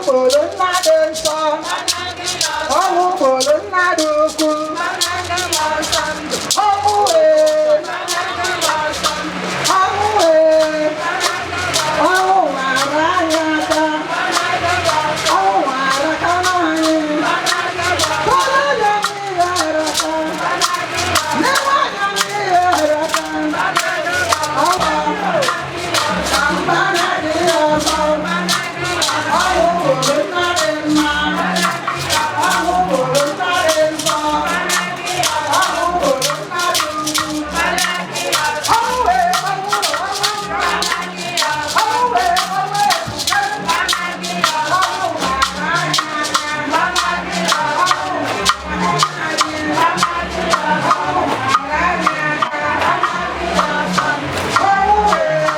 gboro nna dị nsọ. Ọnwụ gboro nna dị ukwu. Ọnwụ ee. Ọnwụ ee. Ọnwụ wara anyị aka. Ọnwụ wara aka n'anyị. Tọrọ ya n'ihe ara aka. Nne nwanyị n'ihe ara aka. Ọnwụ ka mba na-adịghị ọzọ. Ọnwụ gboro nna dị mma. Ọnwụ gboro nna dị nsọ. Ọnwụ gboro nna dị ukwu. Ọnwụ ee, ọnwụ ọnwụ ee, ọnwụ ebuka. Ọnwụ mara anyị aka. Ọnwụ mara anyị aka. Ọnwụ mara anyị aka. Ọnwụ ee.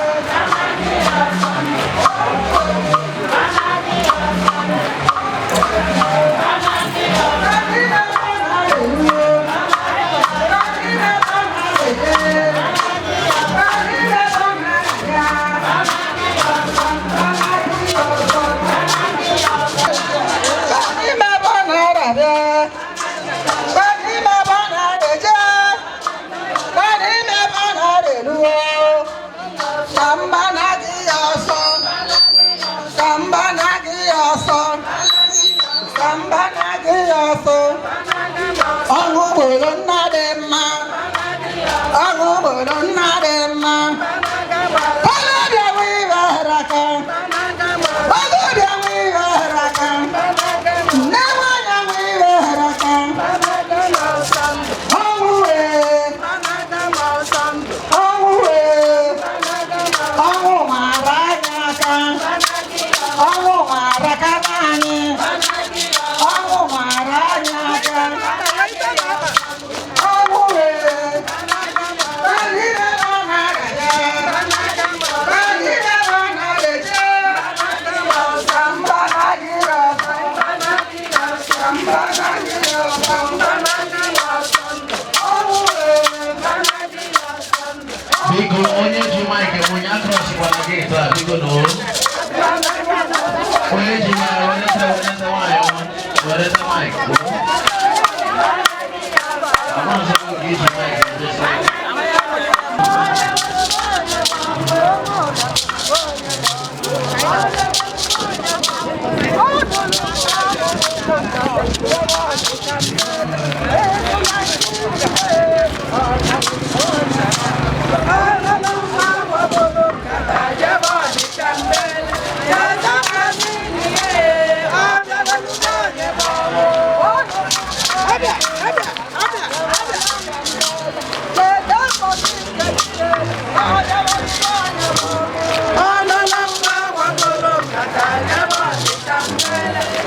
Ọṅụ gboro nna dị mma, ọṅụ gboro nna dị mma. Ọlọ́bịa nwe ihe ahịrị aka, ọlọ́bịa nwe ihe ahịrị aka, nne nwanyị nwe ihe ahịrị aka. Ọnwụ ee, ọnwụ ee, ọnwụ mara anyị aka, ọnwụ mara aka n'anyị, ọnwụ mara anyị aka. Ọnwụ ee, anyị na-ara ya. Biko onye ji maịkị onye akrọsịkwala geeti a biko na o. Onye ji maịkị wenete wenete nwaanyị ọma werete maịkị. Amaghịzị m oge iji maịkị edozi.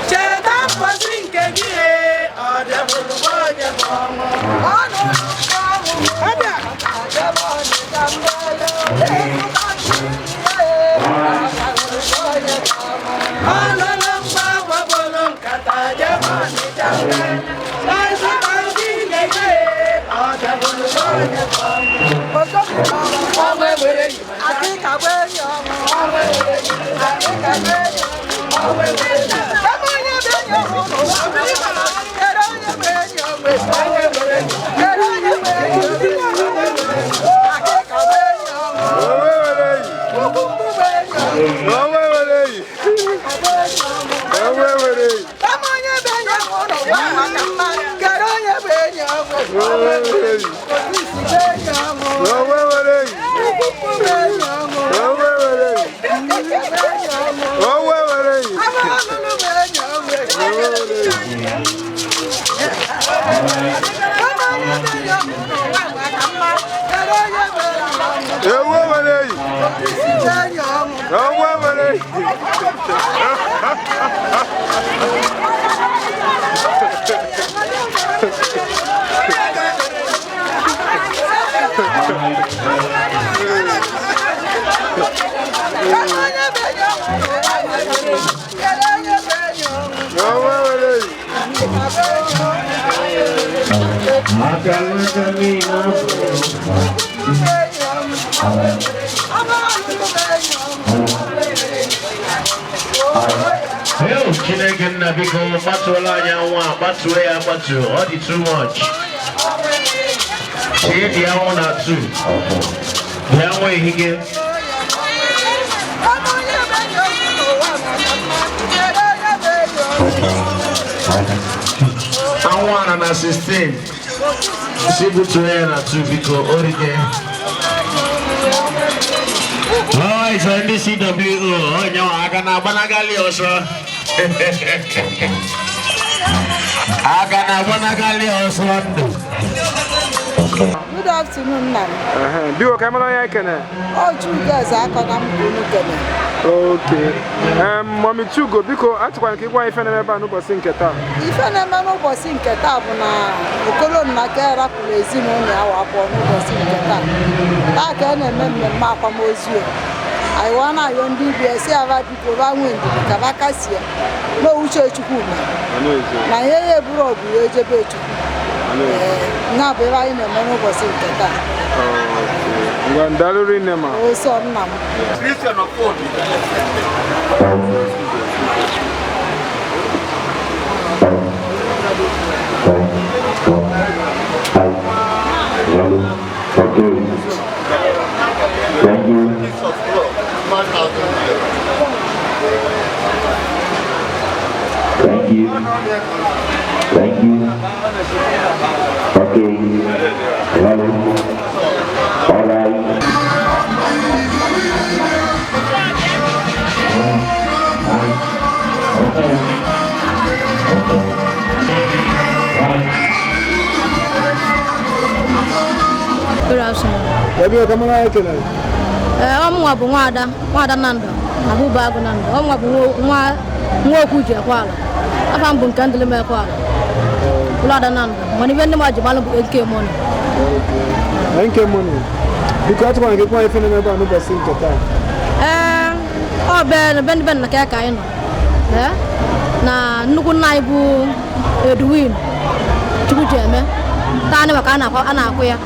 Cheta mposi nke gị ee, ọ dịbụrụ onye bụ ọnwụ. Yo, Chineke nna biko gbatuola anyị anwụ a, gbatuo ya agbatuo, ọ dị too much. Tie dị anwụ na 2. Dị anwụ ehihie. Anwụ a nọ na 16. Si butuo ya na 2 biko, orike. Alright, so ndị CWO, onye nwe aka na-agbanagali ọsọ. Aka na-agbanagali ọsọ ndụ. Good afternoon, nna m. Ehe, biko ka mara onye ekene. Ọ Chukwueze akọ na m bụ unu kene. Okay. Mami Chugo, biko achọkwara ka ị gwa anyị ife na-eme ebe a n'ụbọchị nke taa. Ife na-eme n'ụbọchị nke taa bụ na Okolo Nnake rapụrụ ezinụlọ ya wakpọ n'ụbọchị nke taa. Taa ka a na-eme mmemme akwamozu ya. Anyị wa na-ayọ ndị ibe si aba biko ba nwee ndidi ka ba kasie na uche Chukwu mere. Na ihe ya eburu ọgụ ya ejebe Chukwu. Ee, nya bụ ebe anyị na-eme n'ụbọchị nke taa. Ngwa ndalụ rinne ma. Ose nna m. Christian Okobi. Thank you. Thank you. Thank you. Okay. Hello. All right. Good afternoon. Ebe ka mara onye ekene. Ee, ọ mụnwa bụ nwaada nwaada Nando Abụba Agụ Nando. Ọ mụnwa bụ nwa nwa okwu ji ekwe ala. Afa m bụ nke ndịlị m ekwe ala. Ụlọ ada Nando. Mana ibe ndị mmadụ ji malụ bụ Nke Money. Nke Money. Biko achọkwara ka ị gwa anyị ife na-eme ebe a n'ụbọchị nke taa. Ee, ọ be be ndị be nna ka anyị nọ. Ee, na nnukwu nna anyị bụ Edwin Chukwujeme. Taa anyị maka a na-akwụ ya.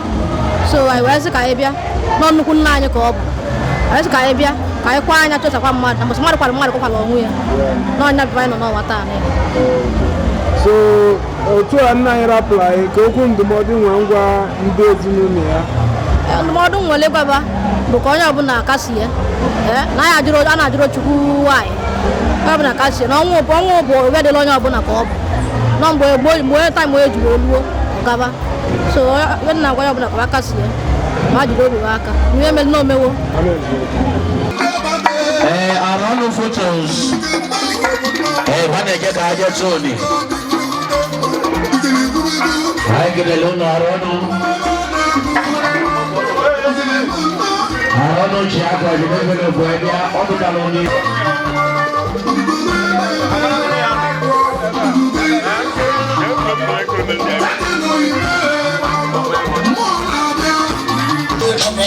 So anyị wee sị ka anyị bịa nọ nnukwu nna anyị ka ọ bụ. Anyị sị ka anyị bịa ka anyị kwa anya chọchakwa mmadụ na mbọsị mmadụ kwara mmadụ kwakwara onwe ya. N'ọnya bụ anyị nọ n'ọnwa taa na ya. So otu a nna anyị rapụrụ anyị ka okwu ndụmọdụ nwee ngwa ndị ezinụlọ ya. Ndụmọdụ nwere ịgwaba bụ ka onye ọbụla akasi ya. Ee, na anyị ajụrụ a na-ajụrụ Chukwu nwaanyị. Onye ọbụla akasi ya na ọnwụ bụ ọnwụ bụ ebe dịla onye ọbụla ka ọ bụ. Nọ mgbe gboo mgbe onye taịm onye ji wee luo ọ gaba. So onye nna gwa onye ọbụla ka ọ akasi ya ma jide obi ha aka. Ihe mere na omewo. Ee, Arọnụ photos. Ee, ha na-eje ka ha jee tụọ. Anyị kelele ụlọ Arọnụ. Arọnụ ji akwa ji envelope wee bịa, ọ dụtara onye.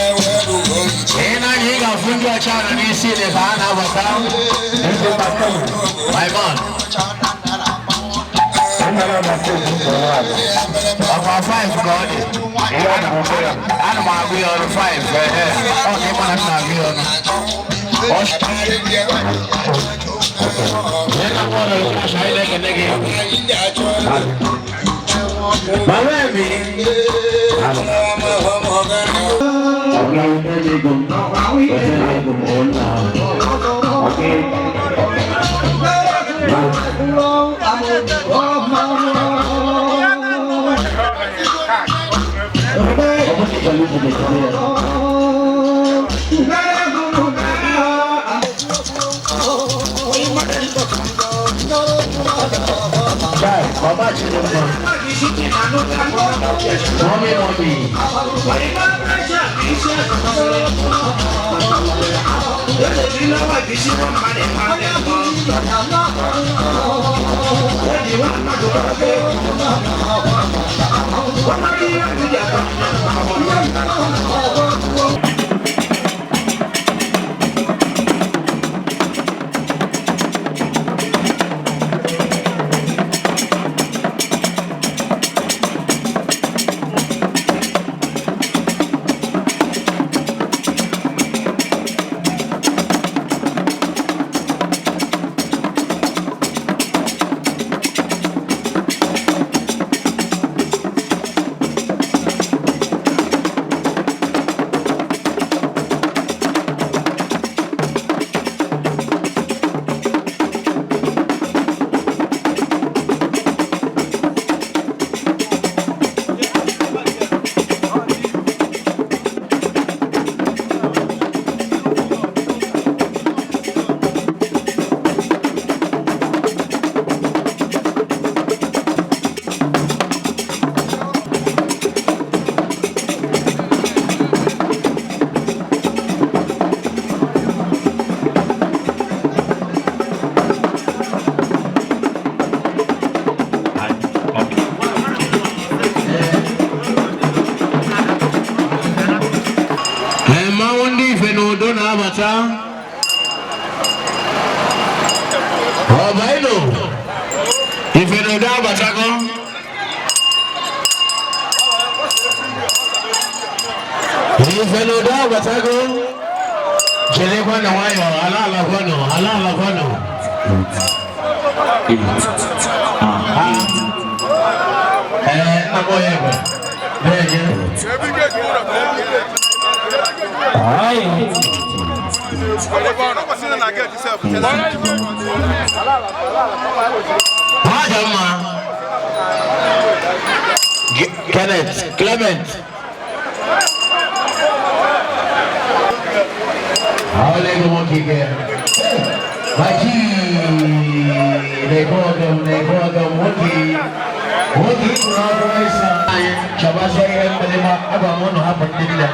Ị na-anya ị ga-afụ ndị ọcha nọ n'isi ile ka ha na-abata. My man. Ọkwa 5 ka ọ dị. Ana m agụ ya ọnụ 5. Ọ ka ịma na m na-agụ ya ọnụ. Mama mi. Mama Chidinma. Mommy, mommy. Ife n'udo na-abata. Ọbaino, ife n'udo abatago. Ife n'udo abatago. Chelekwanụ nwayọọ, ala alakwanụ, ala alakwanụ. Ee, nna m onye bụ. Na-enye. Aja mma. Kenneth, Clement. Awele nwoke ike. Machi na-ekwe ọgọ m, na-ekwe ọgọ m, nwoke. Nwoke ịkụrụ ọkụ ịsa anyị chọbasịa ihe mgbịrịgba, agwa m ụnụ hapụ ndị nne.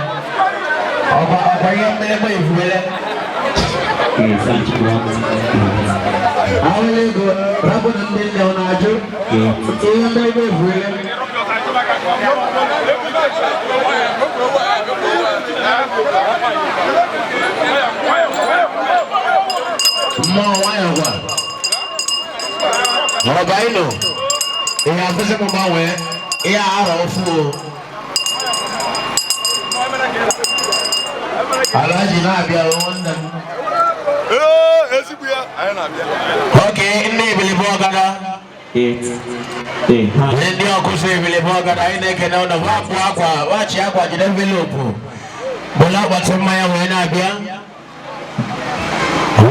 Ọkwa ọkwa ihe mgbịrịgba efuwele. Awele ego, rapụnụ ndị nne, ọ na-ajụ. Ihe mgbịrịgba efuwele. Mmụọ nwayọọ gwa. Ọba ịnụ, ihe afụsị m gbanwee, ihe arọ ofu o. Alhaji na-abịa o nwanne m. Ezigbo ya, anyị na-abịa. Oke, ndị ebilibe ọgada. Ndị ọkụsị ebilibe ọgada, anyị na-ekene ụnụ, wapụ akwa, wachi akwa, jide envelopu. Bụla akpati mmanya wee na-abịa.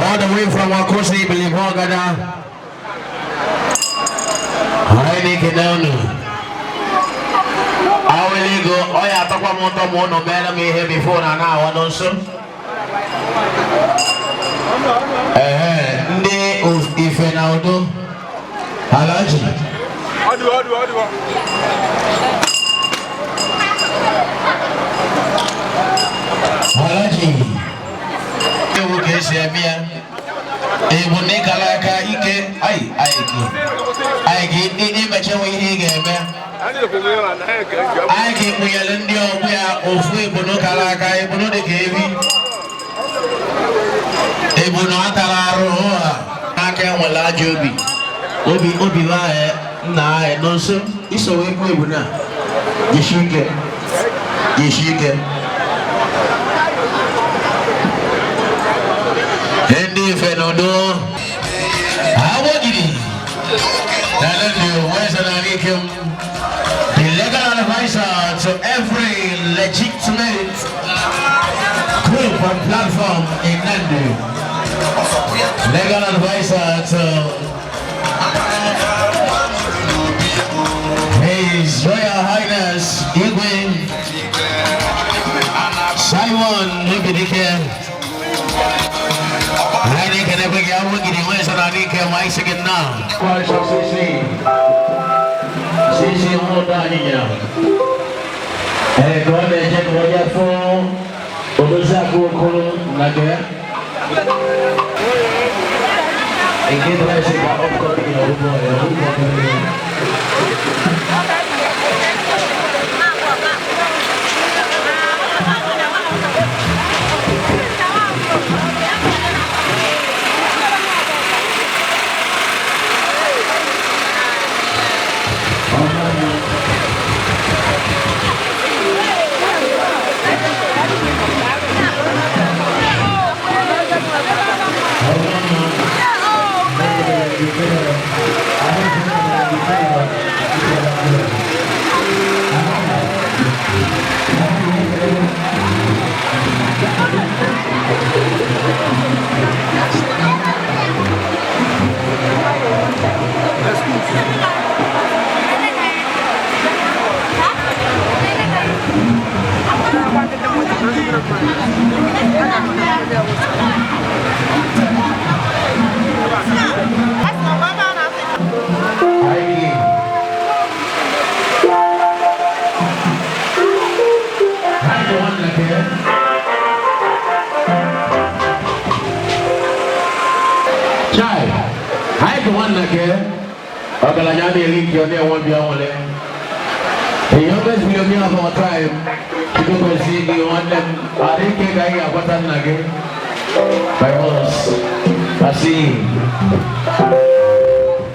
All the way from Wakosi, Bilibe Ọgada. Anyị na-ekene ụnụ. Awele ego, ọ ya atọkwa m ụtọ ma ụnụ meere m ihe before na na-awa nso. Ehe, ndị ife na udo. Alhaji. Ọdịwa, ọdịwa, ọdịwa. Alhaji. Ewu ka esi eme ya. Ebu na ịkara aka ike, ayi, ayi gị. Ayi gị, imecha nwe ihe ị ga-eme. Anyị ga-ekpunyere ndị ọgbụ ya ofu ebunu kara aka, ebunu dị ka ebi. Ebunu atara arụ ha n'aka enwere ajọ obi. Obi obi ahụ nna ahụ nọ nso iso wee gbuo ebunu a. Jisie ike. Jisie ike. Ndị ife n'udo. Agbogidi. Na ndị weze na ike m. The legal advisor to every legitimate group and platform in Nandi. Legal advisor to His Royal Highness Igwe Simon Ebidike. Anyị na-ekene gị Agbogidi weze na ike ma isi gị nnọọ. Sisi nwụda anyịnya. Ee, ka ọ na-eje ka ọ bịa fụ Odoziakụ Okoro na gee. Nke dịrị ka upcoming na ụgbọ ya, ụgbọ ya. Chai, anyị bụ nwanna gị ọgaranya na-eri nke ọ na-enwe obi ọnwụle. Ihe best billionaire of our time. Chukwu gozie gị nwanne m. Adịke ka anyị ga-akwata nna gị. By us. I see.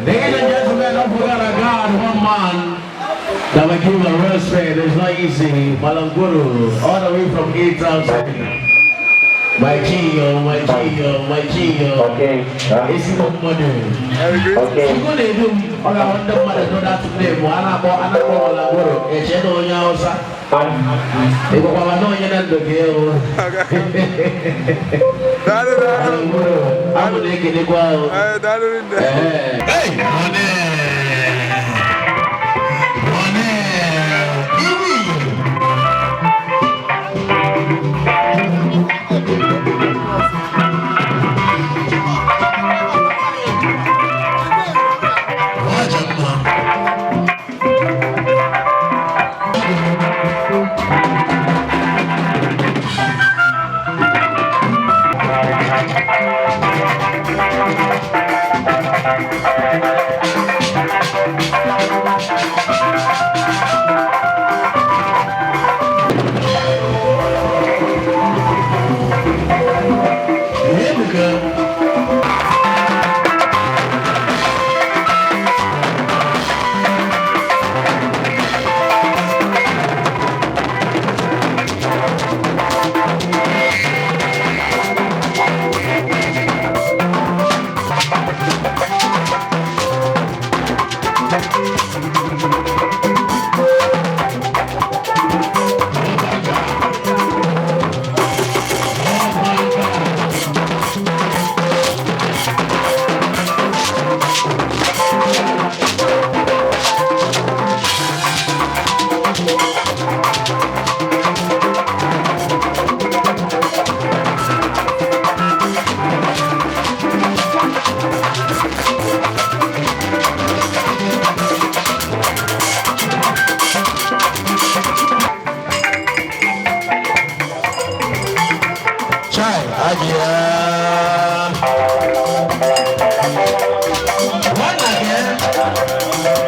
Ladies and gentlemen, don't forget our God, one man that we give a respect. It's not easy. Malanguru, all the way from 8,000. My Gio, my Gio, my Gio. Okay. Ezigbo mmadụ. Okay. Chukwu na-edu m, ọ ga-ahụ ndị mmadụ nọ that name, a na-akpọ Malanguru, eche na onye Hausa. Ị gwakwara na onye na ndụ gị ewu. Malanguru, abụ na-ekelekwa ahụ. Ee. Chai, Ajia. One again.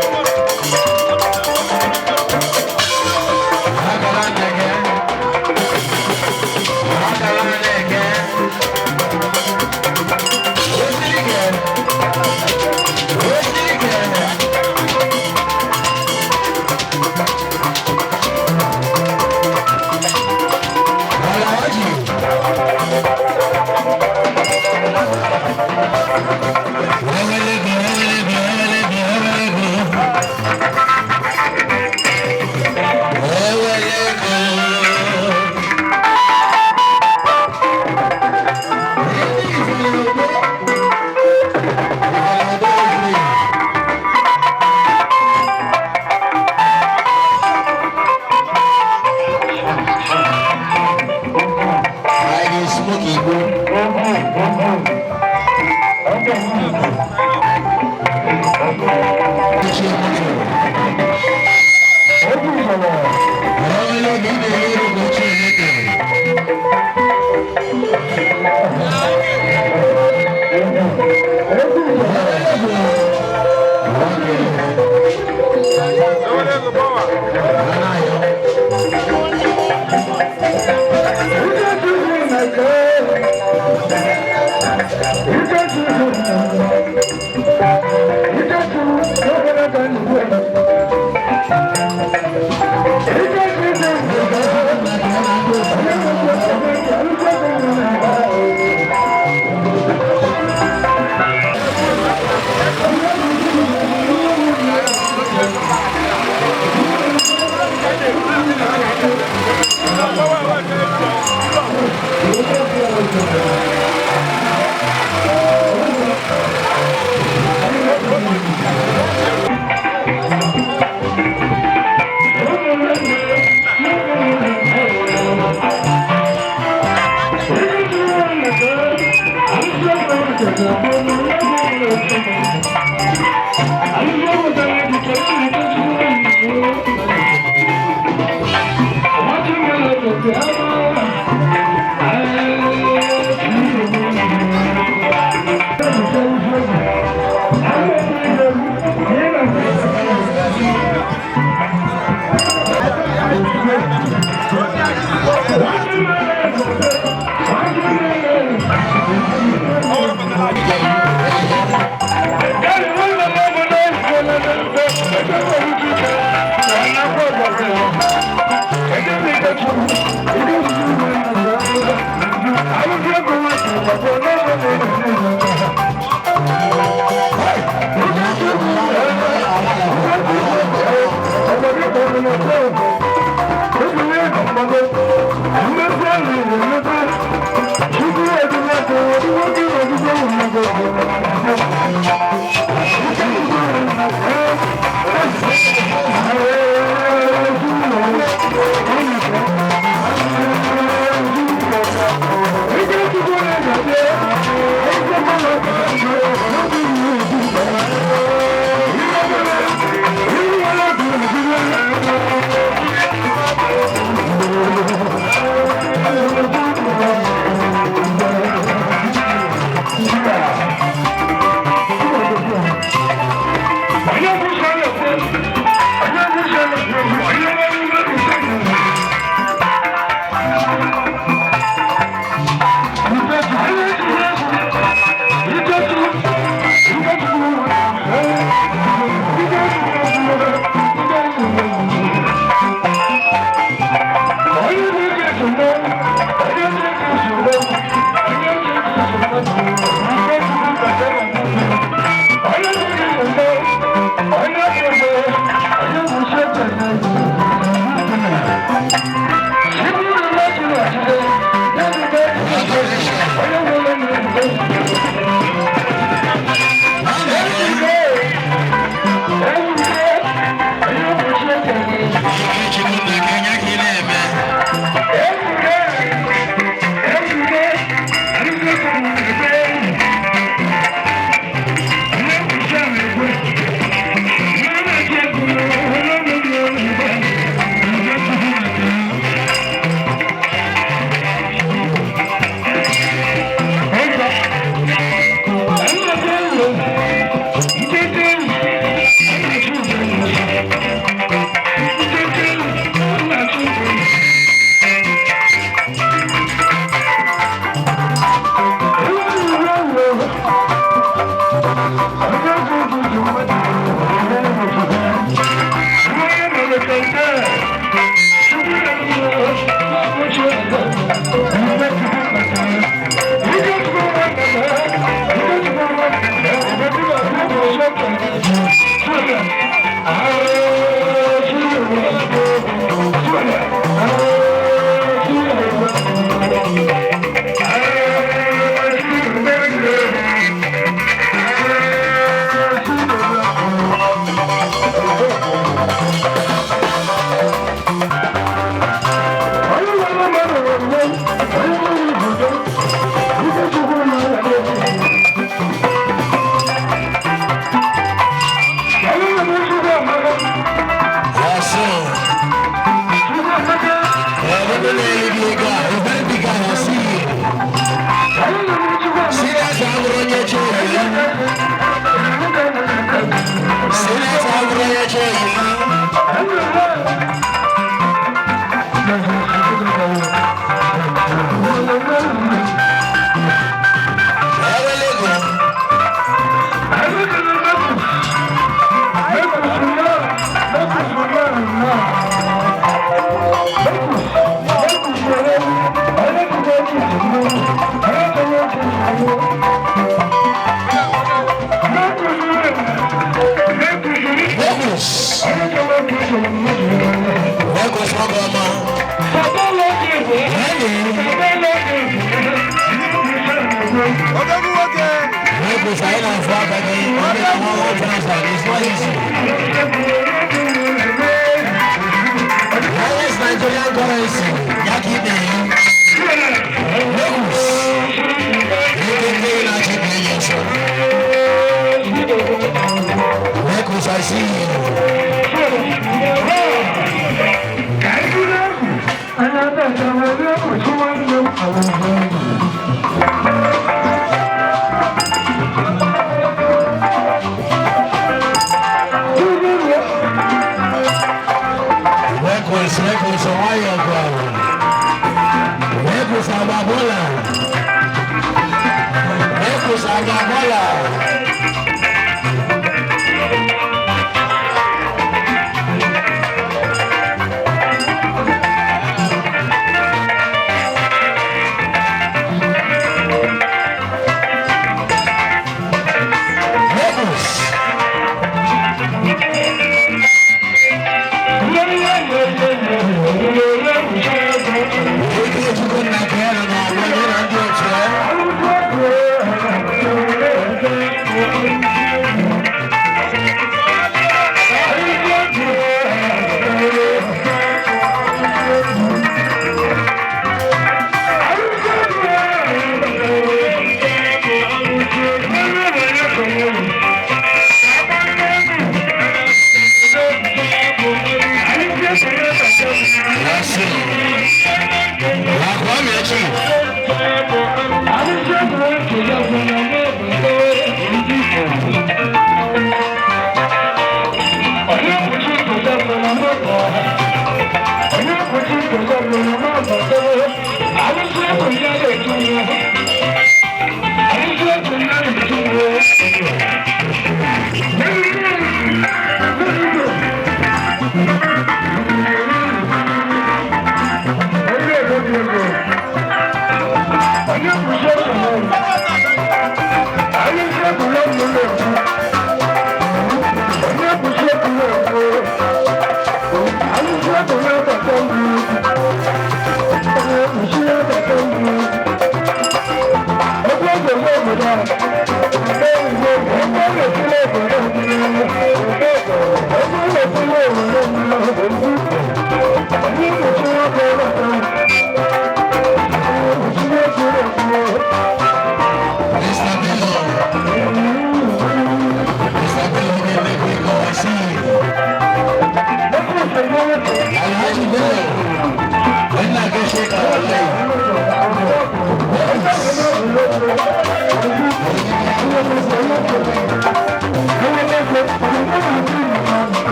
Thank you.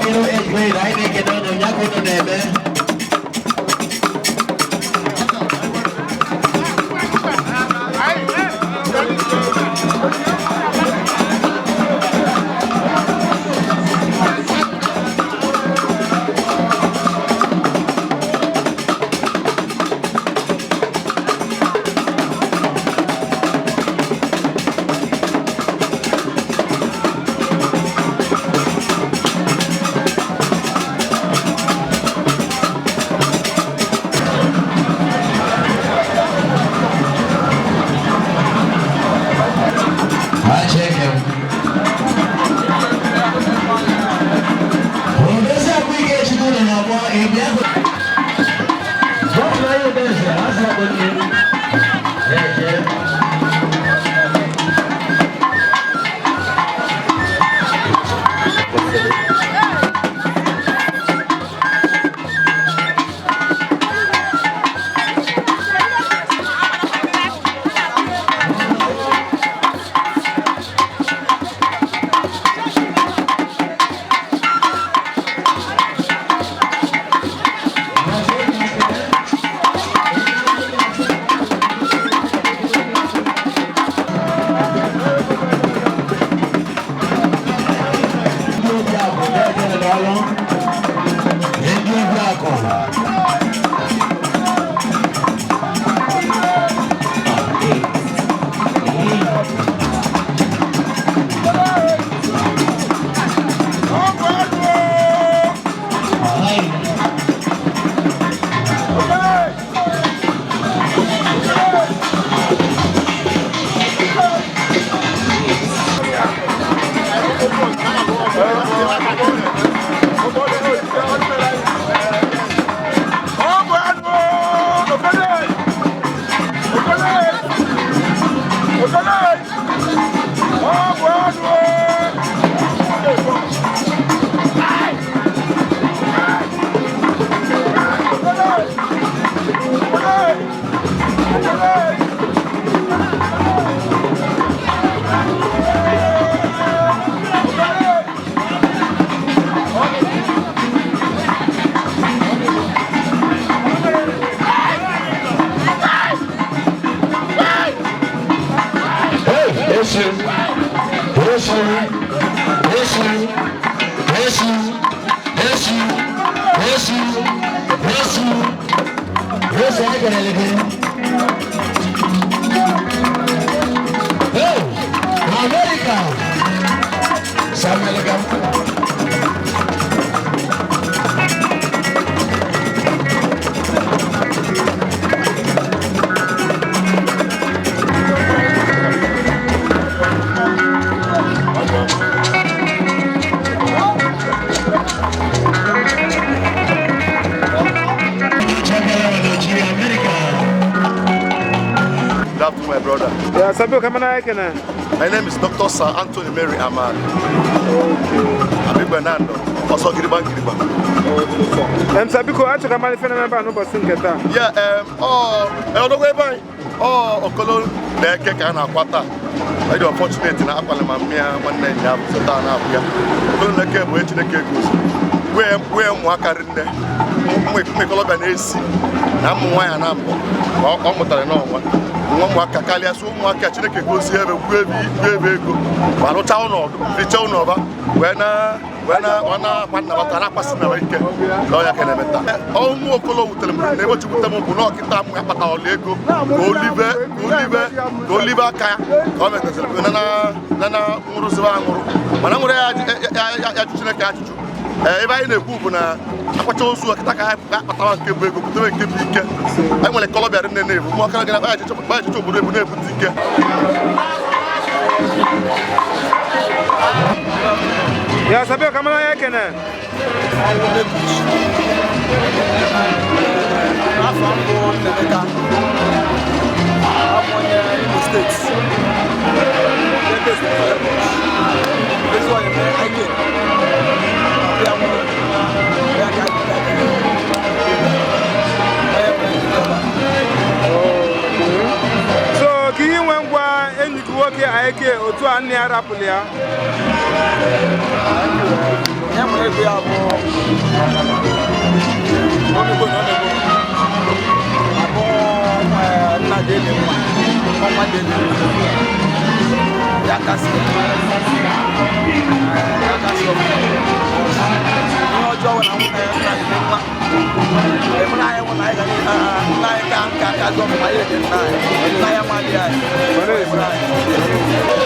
Sabino age grade, anyị na-ekene unu ya ka unu na-eme. My name is Dr. Sir Anthony Mary Ahmad. Okay. Abi Bernardo, also Giriba Giriba. Okay, sir. Biko, acho ka mali fena meba no bosin keta. Yeah, oh, odogo ebe oh, Okolo na eke ka na akwata. I do unfortunate na akwale ma mmia nwanne nya bụ sota na abụ ya. Okolo na eke bụ Chineke gosi. We ụmụaka rinne. Ụmụ ikolobịa na-esi na ụmụ nwaanyị na mbụ. Ọ mụtara n'ọnwa. Nwa ụmụaka karịa sị ụmụaka Chineke gosi ebe gwuo ebe ego ma rụchaa ụlọ richaa ụlọ ọba wee na-akwa nnabata na-akwasị na ike na ọya ka na-eme taa. Ọnwụ Okolo wutere m na ebe chukwute m bụ na ọkịta m akpata ọla ego ka olibe aka ya ka ọ metaziri na na nwụrụzibe anwụrụ mana nwere ya jụ Chineke ajụjụ. Ebe anyị na-ekwu bụ na akwacha ozu ọkịta ka ha akpatawa nke bụ ego butewe nke bụ ike. Anyị nwere kọlọbịa nne na-ebu ụmụaka gara echiche obodo ebu na-ebute ike. Ya sabio kamala ya kene. Afọ mbụ Nnemeka. Abụ onye Imo Steeti. So, Ka ihe nwe ngwa enyi gị nwoke Ike otu a nne ya rapụrụ ya. Ihe nwere ego ya bụ omegbo na omegbo abụ nna dị elu nwa ọnwa dị elu ya kasị ya kasị ọfụma. Ihe ọjọọ na nna dị nwa emere anyị nwụ na anyị ga nna anyị ka nka ka zọ ọfụma ya dị nna anyị nna ya nwa dị anyị emere anyị.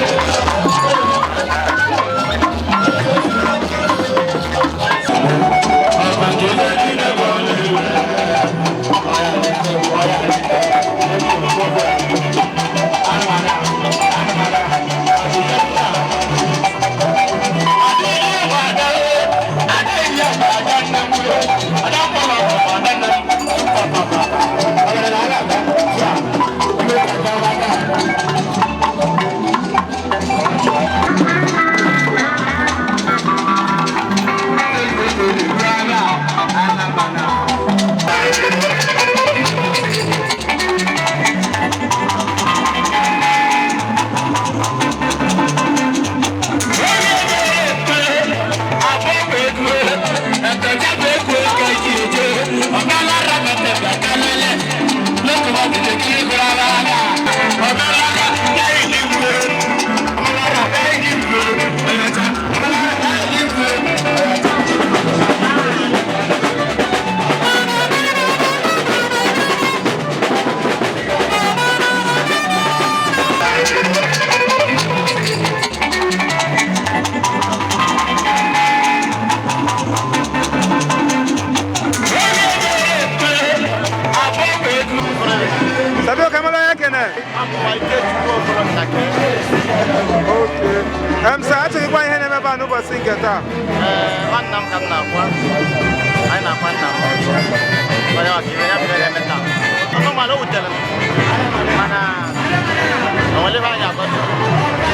Sabi okamala ya kene. Okay. Sa achọghịkwa ihe na-eme ebe a n'ụbọchị nke taa. Nwanna m ka m na-akwa. Anyị na-akwa nna m. Onye ọka iwe ya bụ ihe na-eme taa. Ọnụmalụ o wutere m. Mana o nwere ebe anyị agọta.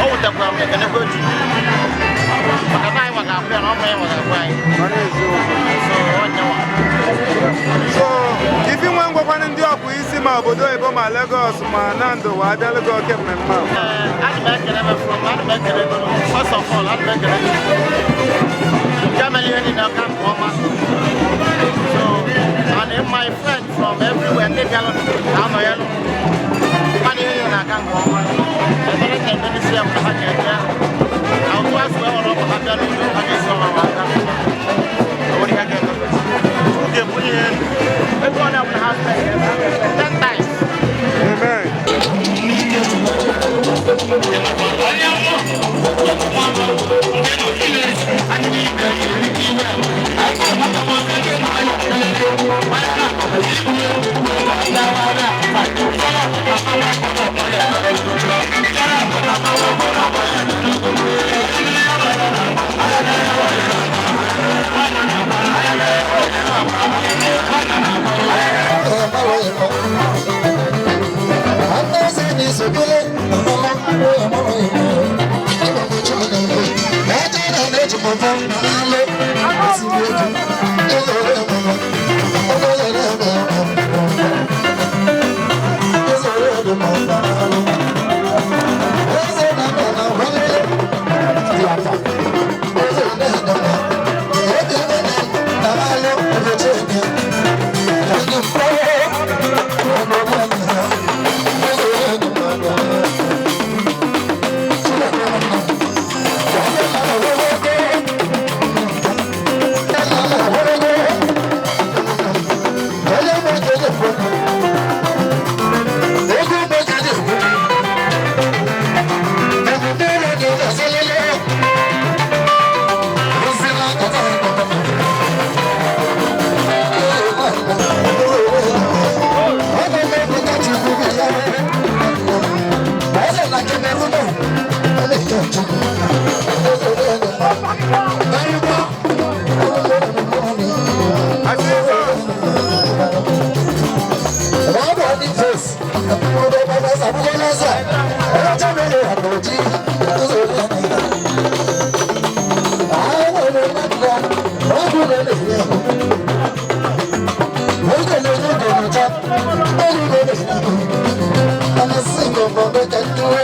O wutekwara m ekenekwa Chukwu. Maka na anyị nwa ga-akwụ ya na ọ bụ ya nwa ga-akwụ anyị. So onye nwa. So ifi nwe ngwakwanụ ndị ọkpụ isi ma obodo oyibo ma Lagos ma Nando wa abịalụ gị oke mmemme a. Ana m ekele m from ana m ekele first of all ana m ekele Chukwu. Nke mere ihe niile ọka nke ọma. So and my friends from everywhere ndị bịalụ na-anọ ya nụ. Mana ihe niile na-aga nke ọma. Ekele ka ekele si ya mgbe ha ji eje. Na otu asụ e nwere ọkụ ha bịa n'udo ha ga-esi ọha ha aka. O nwere ihe ga-eme. Chukwu ga-ebuli ha elu. Ebe ọ na-abụla ha 10 times. Amen. Thank you. Thank you.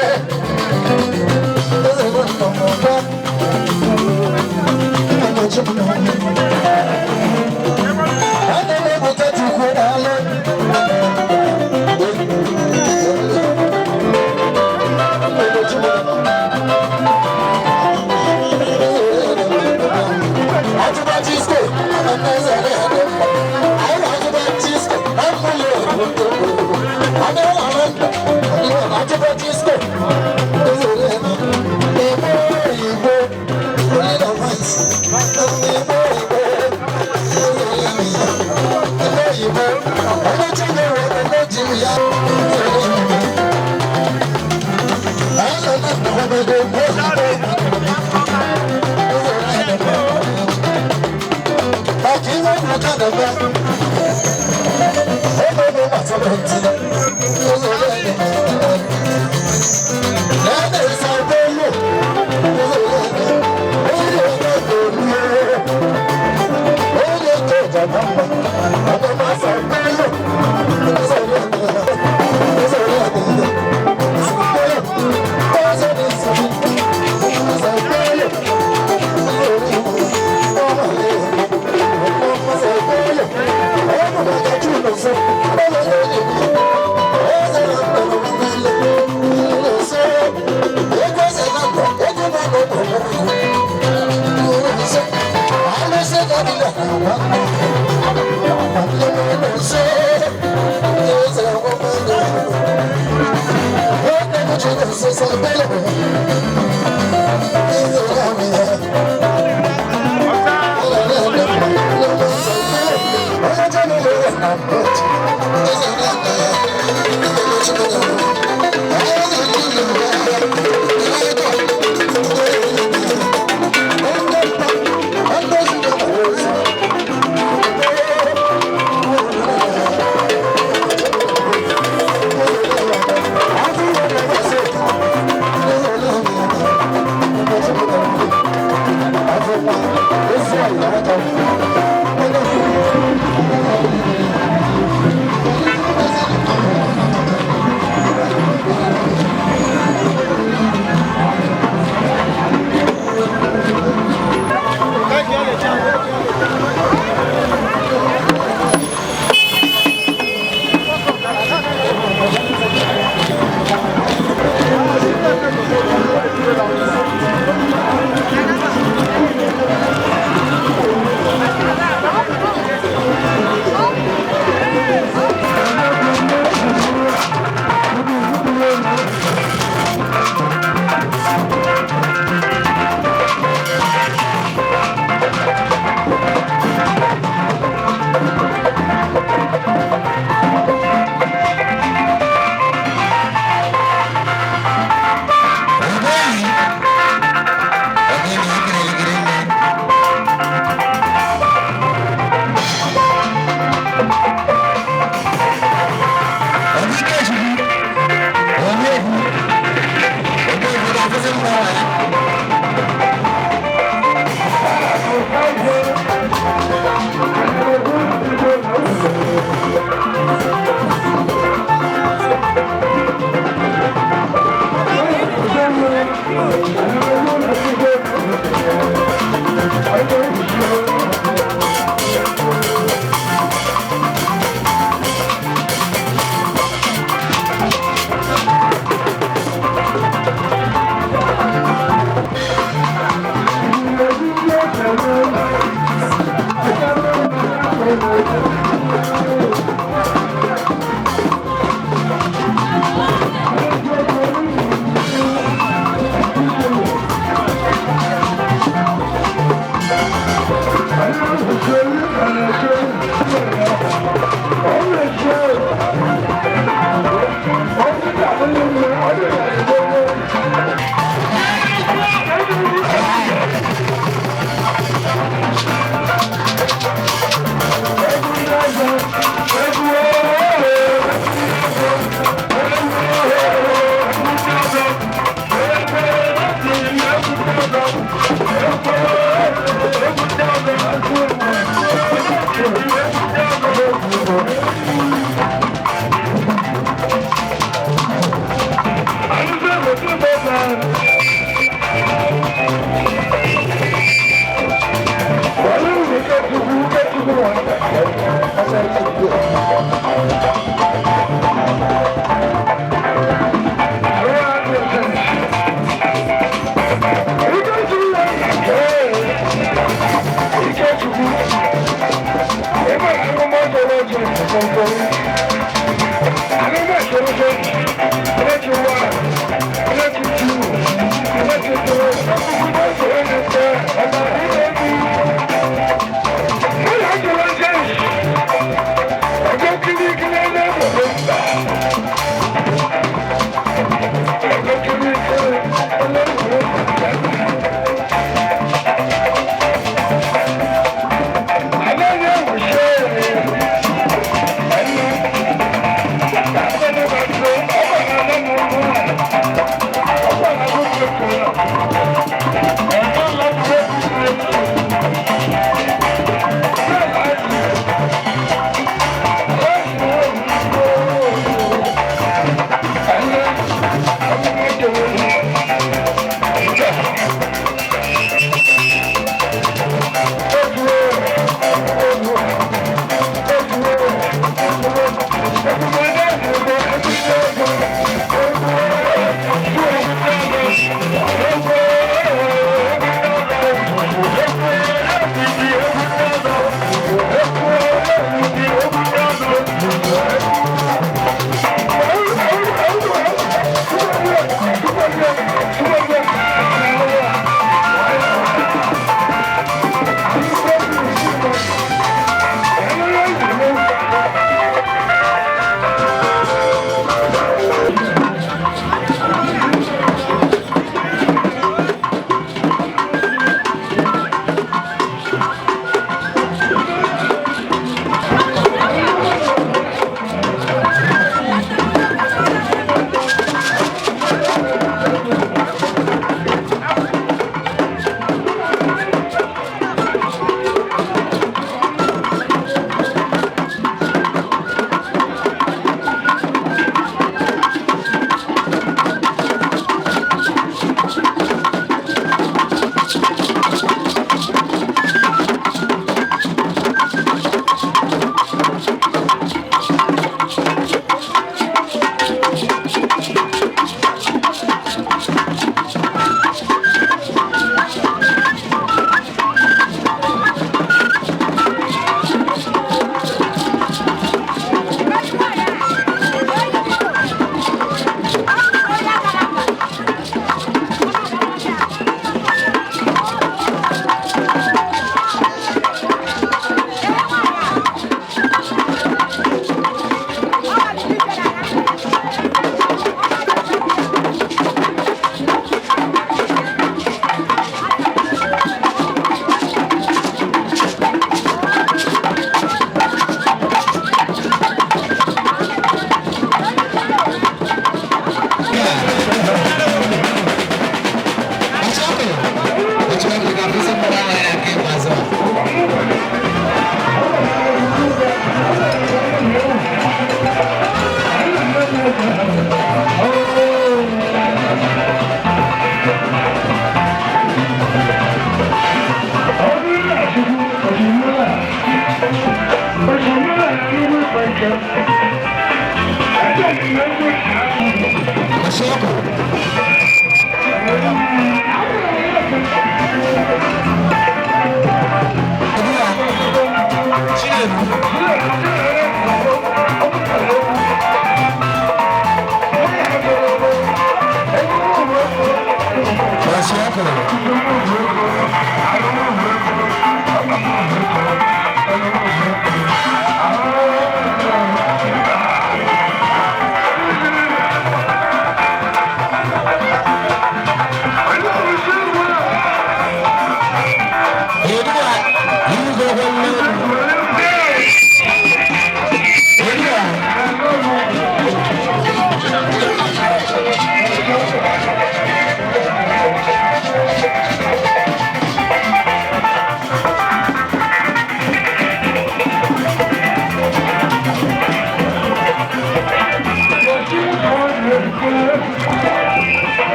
Thank you.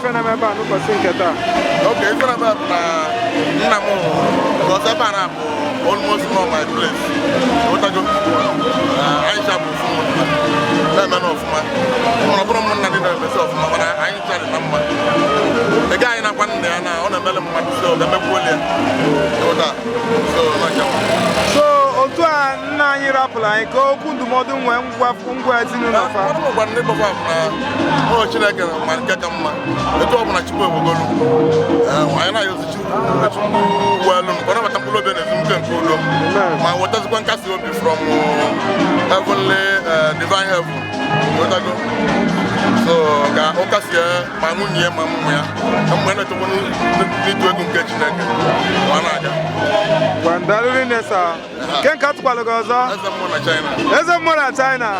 ife na-eme ebe a n'ụbọchị nke taa. Okay, ife na-eme bụ na nna m because ebe a na-abụ almost not my place. Ghọtago? Anyị cha bụ ofu ụmụnna na-eme na ọfụma. Mana ọ bụrụ ụmụnna dị na-emesi ọfụma mana anyị cha dị na mma. Ego anyị na-akwa nna ya na ọ na-emele mmadụ so ọ ga-emegbuo ya. Ghọta? So, na-acha. So otu a nna anyị rapụrụ anyị ka okwu ndụmọdụ nwee ngwa ezinụlọ fa. Ọrụ m gwara ndị papa bụ na ọ Chineke ma nke ka mma etu ọ bụla Chukwu ewegolu anyị na-ayọzi Chukwu welu ka ọ nabata mkpụrụ obi na ezumike nke udo ma wetazikwa nkasi obi from heavenly divine heaven. Ghọtago? So ka ọ kasie ma nwunye ya ma ụmụ ya ka mgbe na-echekwa n'ịtụ egwu nke Chineke ma na-aga. Gwandalụ rinne sa. Nke nke atụkwalụ gị ọzọ? Eze mmụọ na China. Eze mmụọ na China.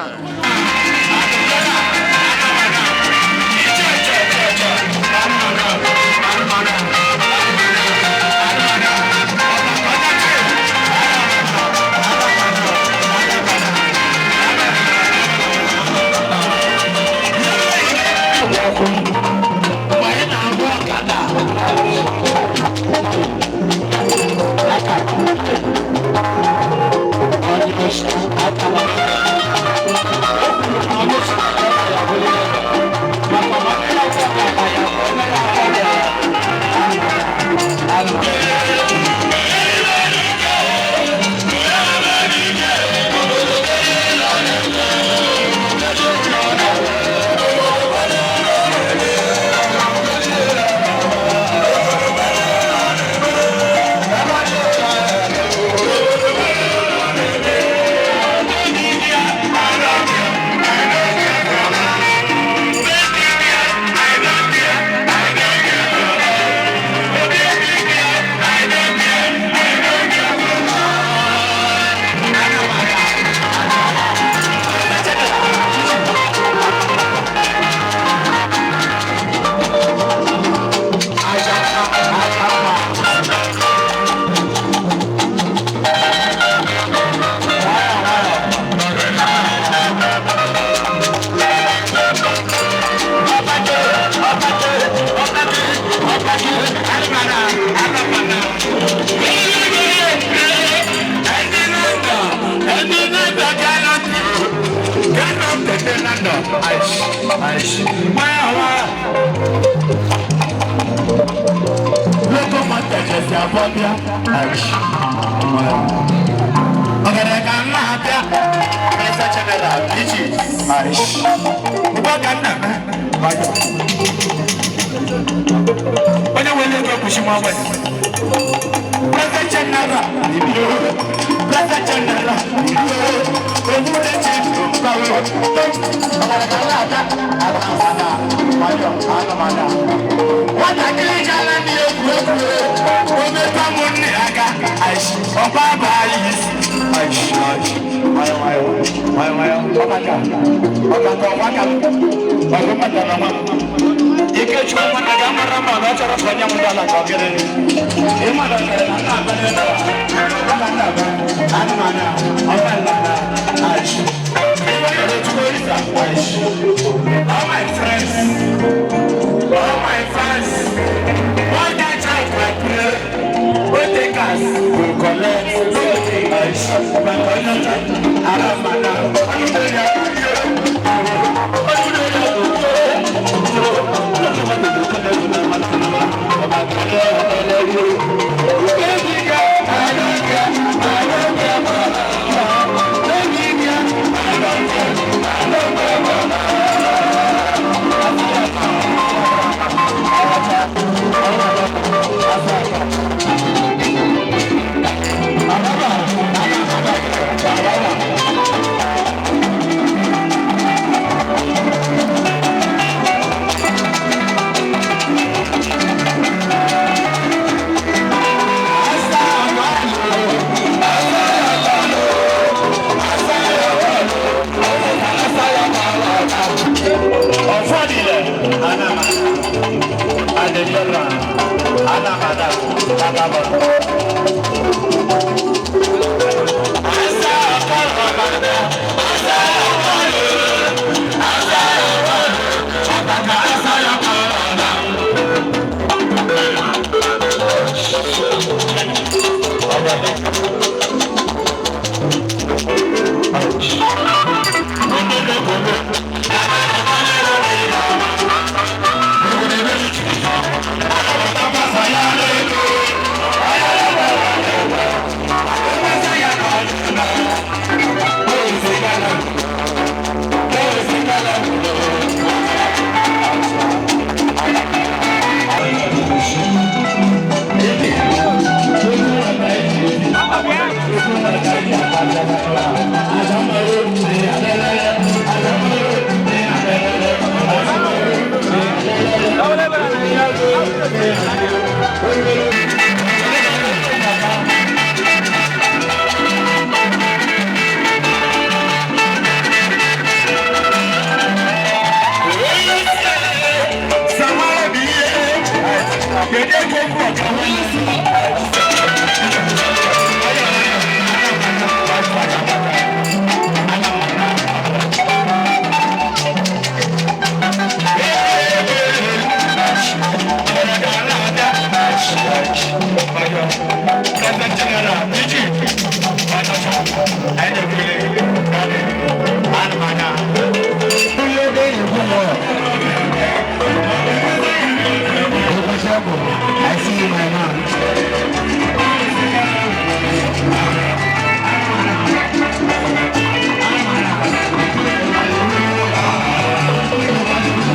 I see you, my man.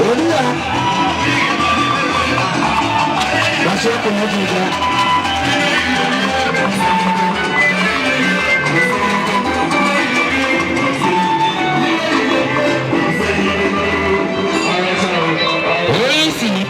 Olúwa, wàá kò ní ojú ìjà. Oyin sì ni.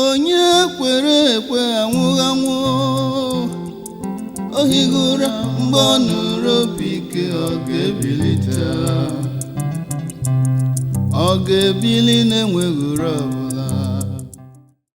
Onye kwere ekwe anwụghị anwụ, o highị ụra mgbe ọ nụrụ opi ike, ọ ga-ebilite, ọ ga-ebili na-enweghị ụra ọbụla.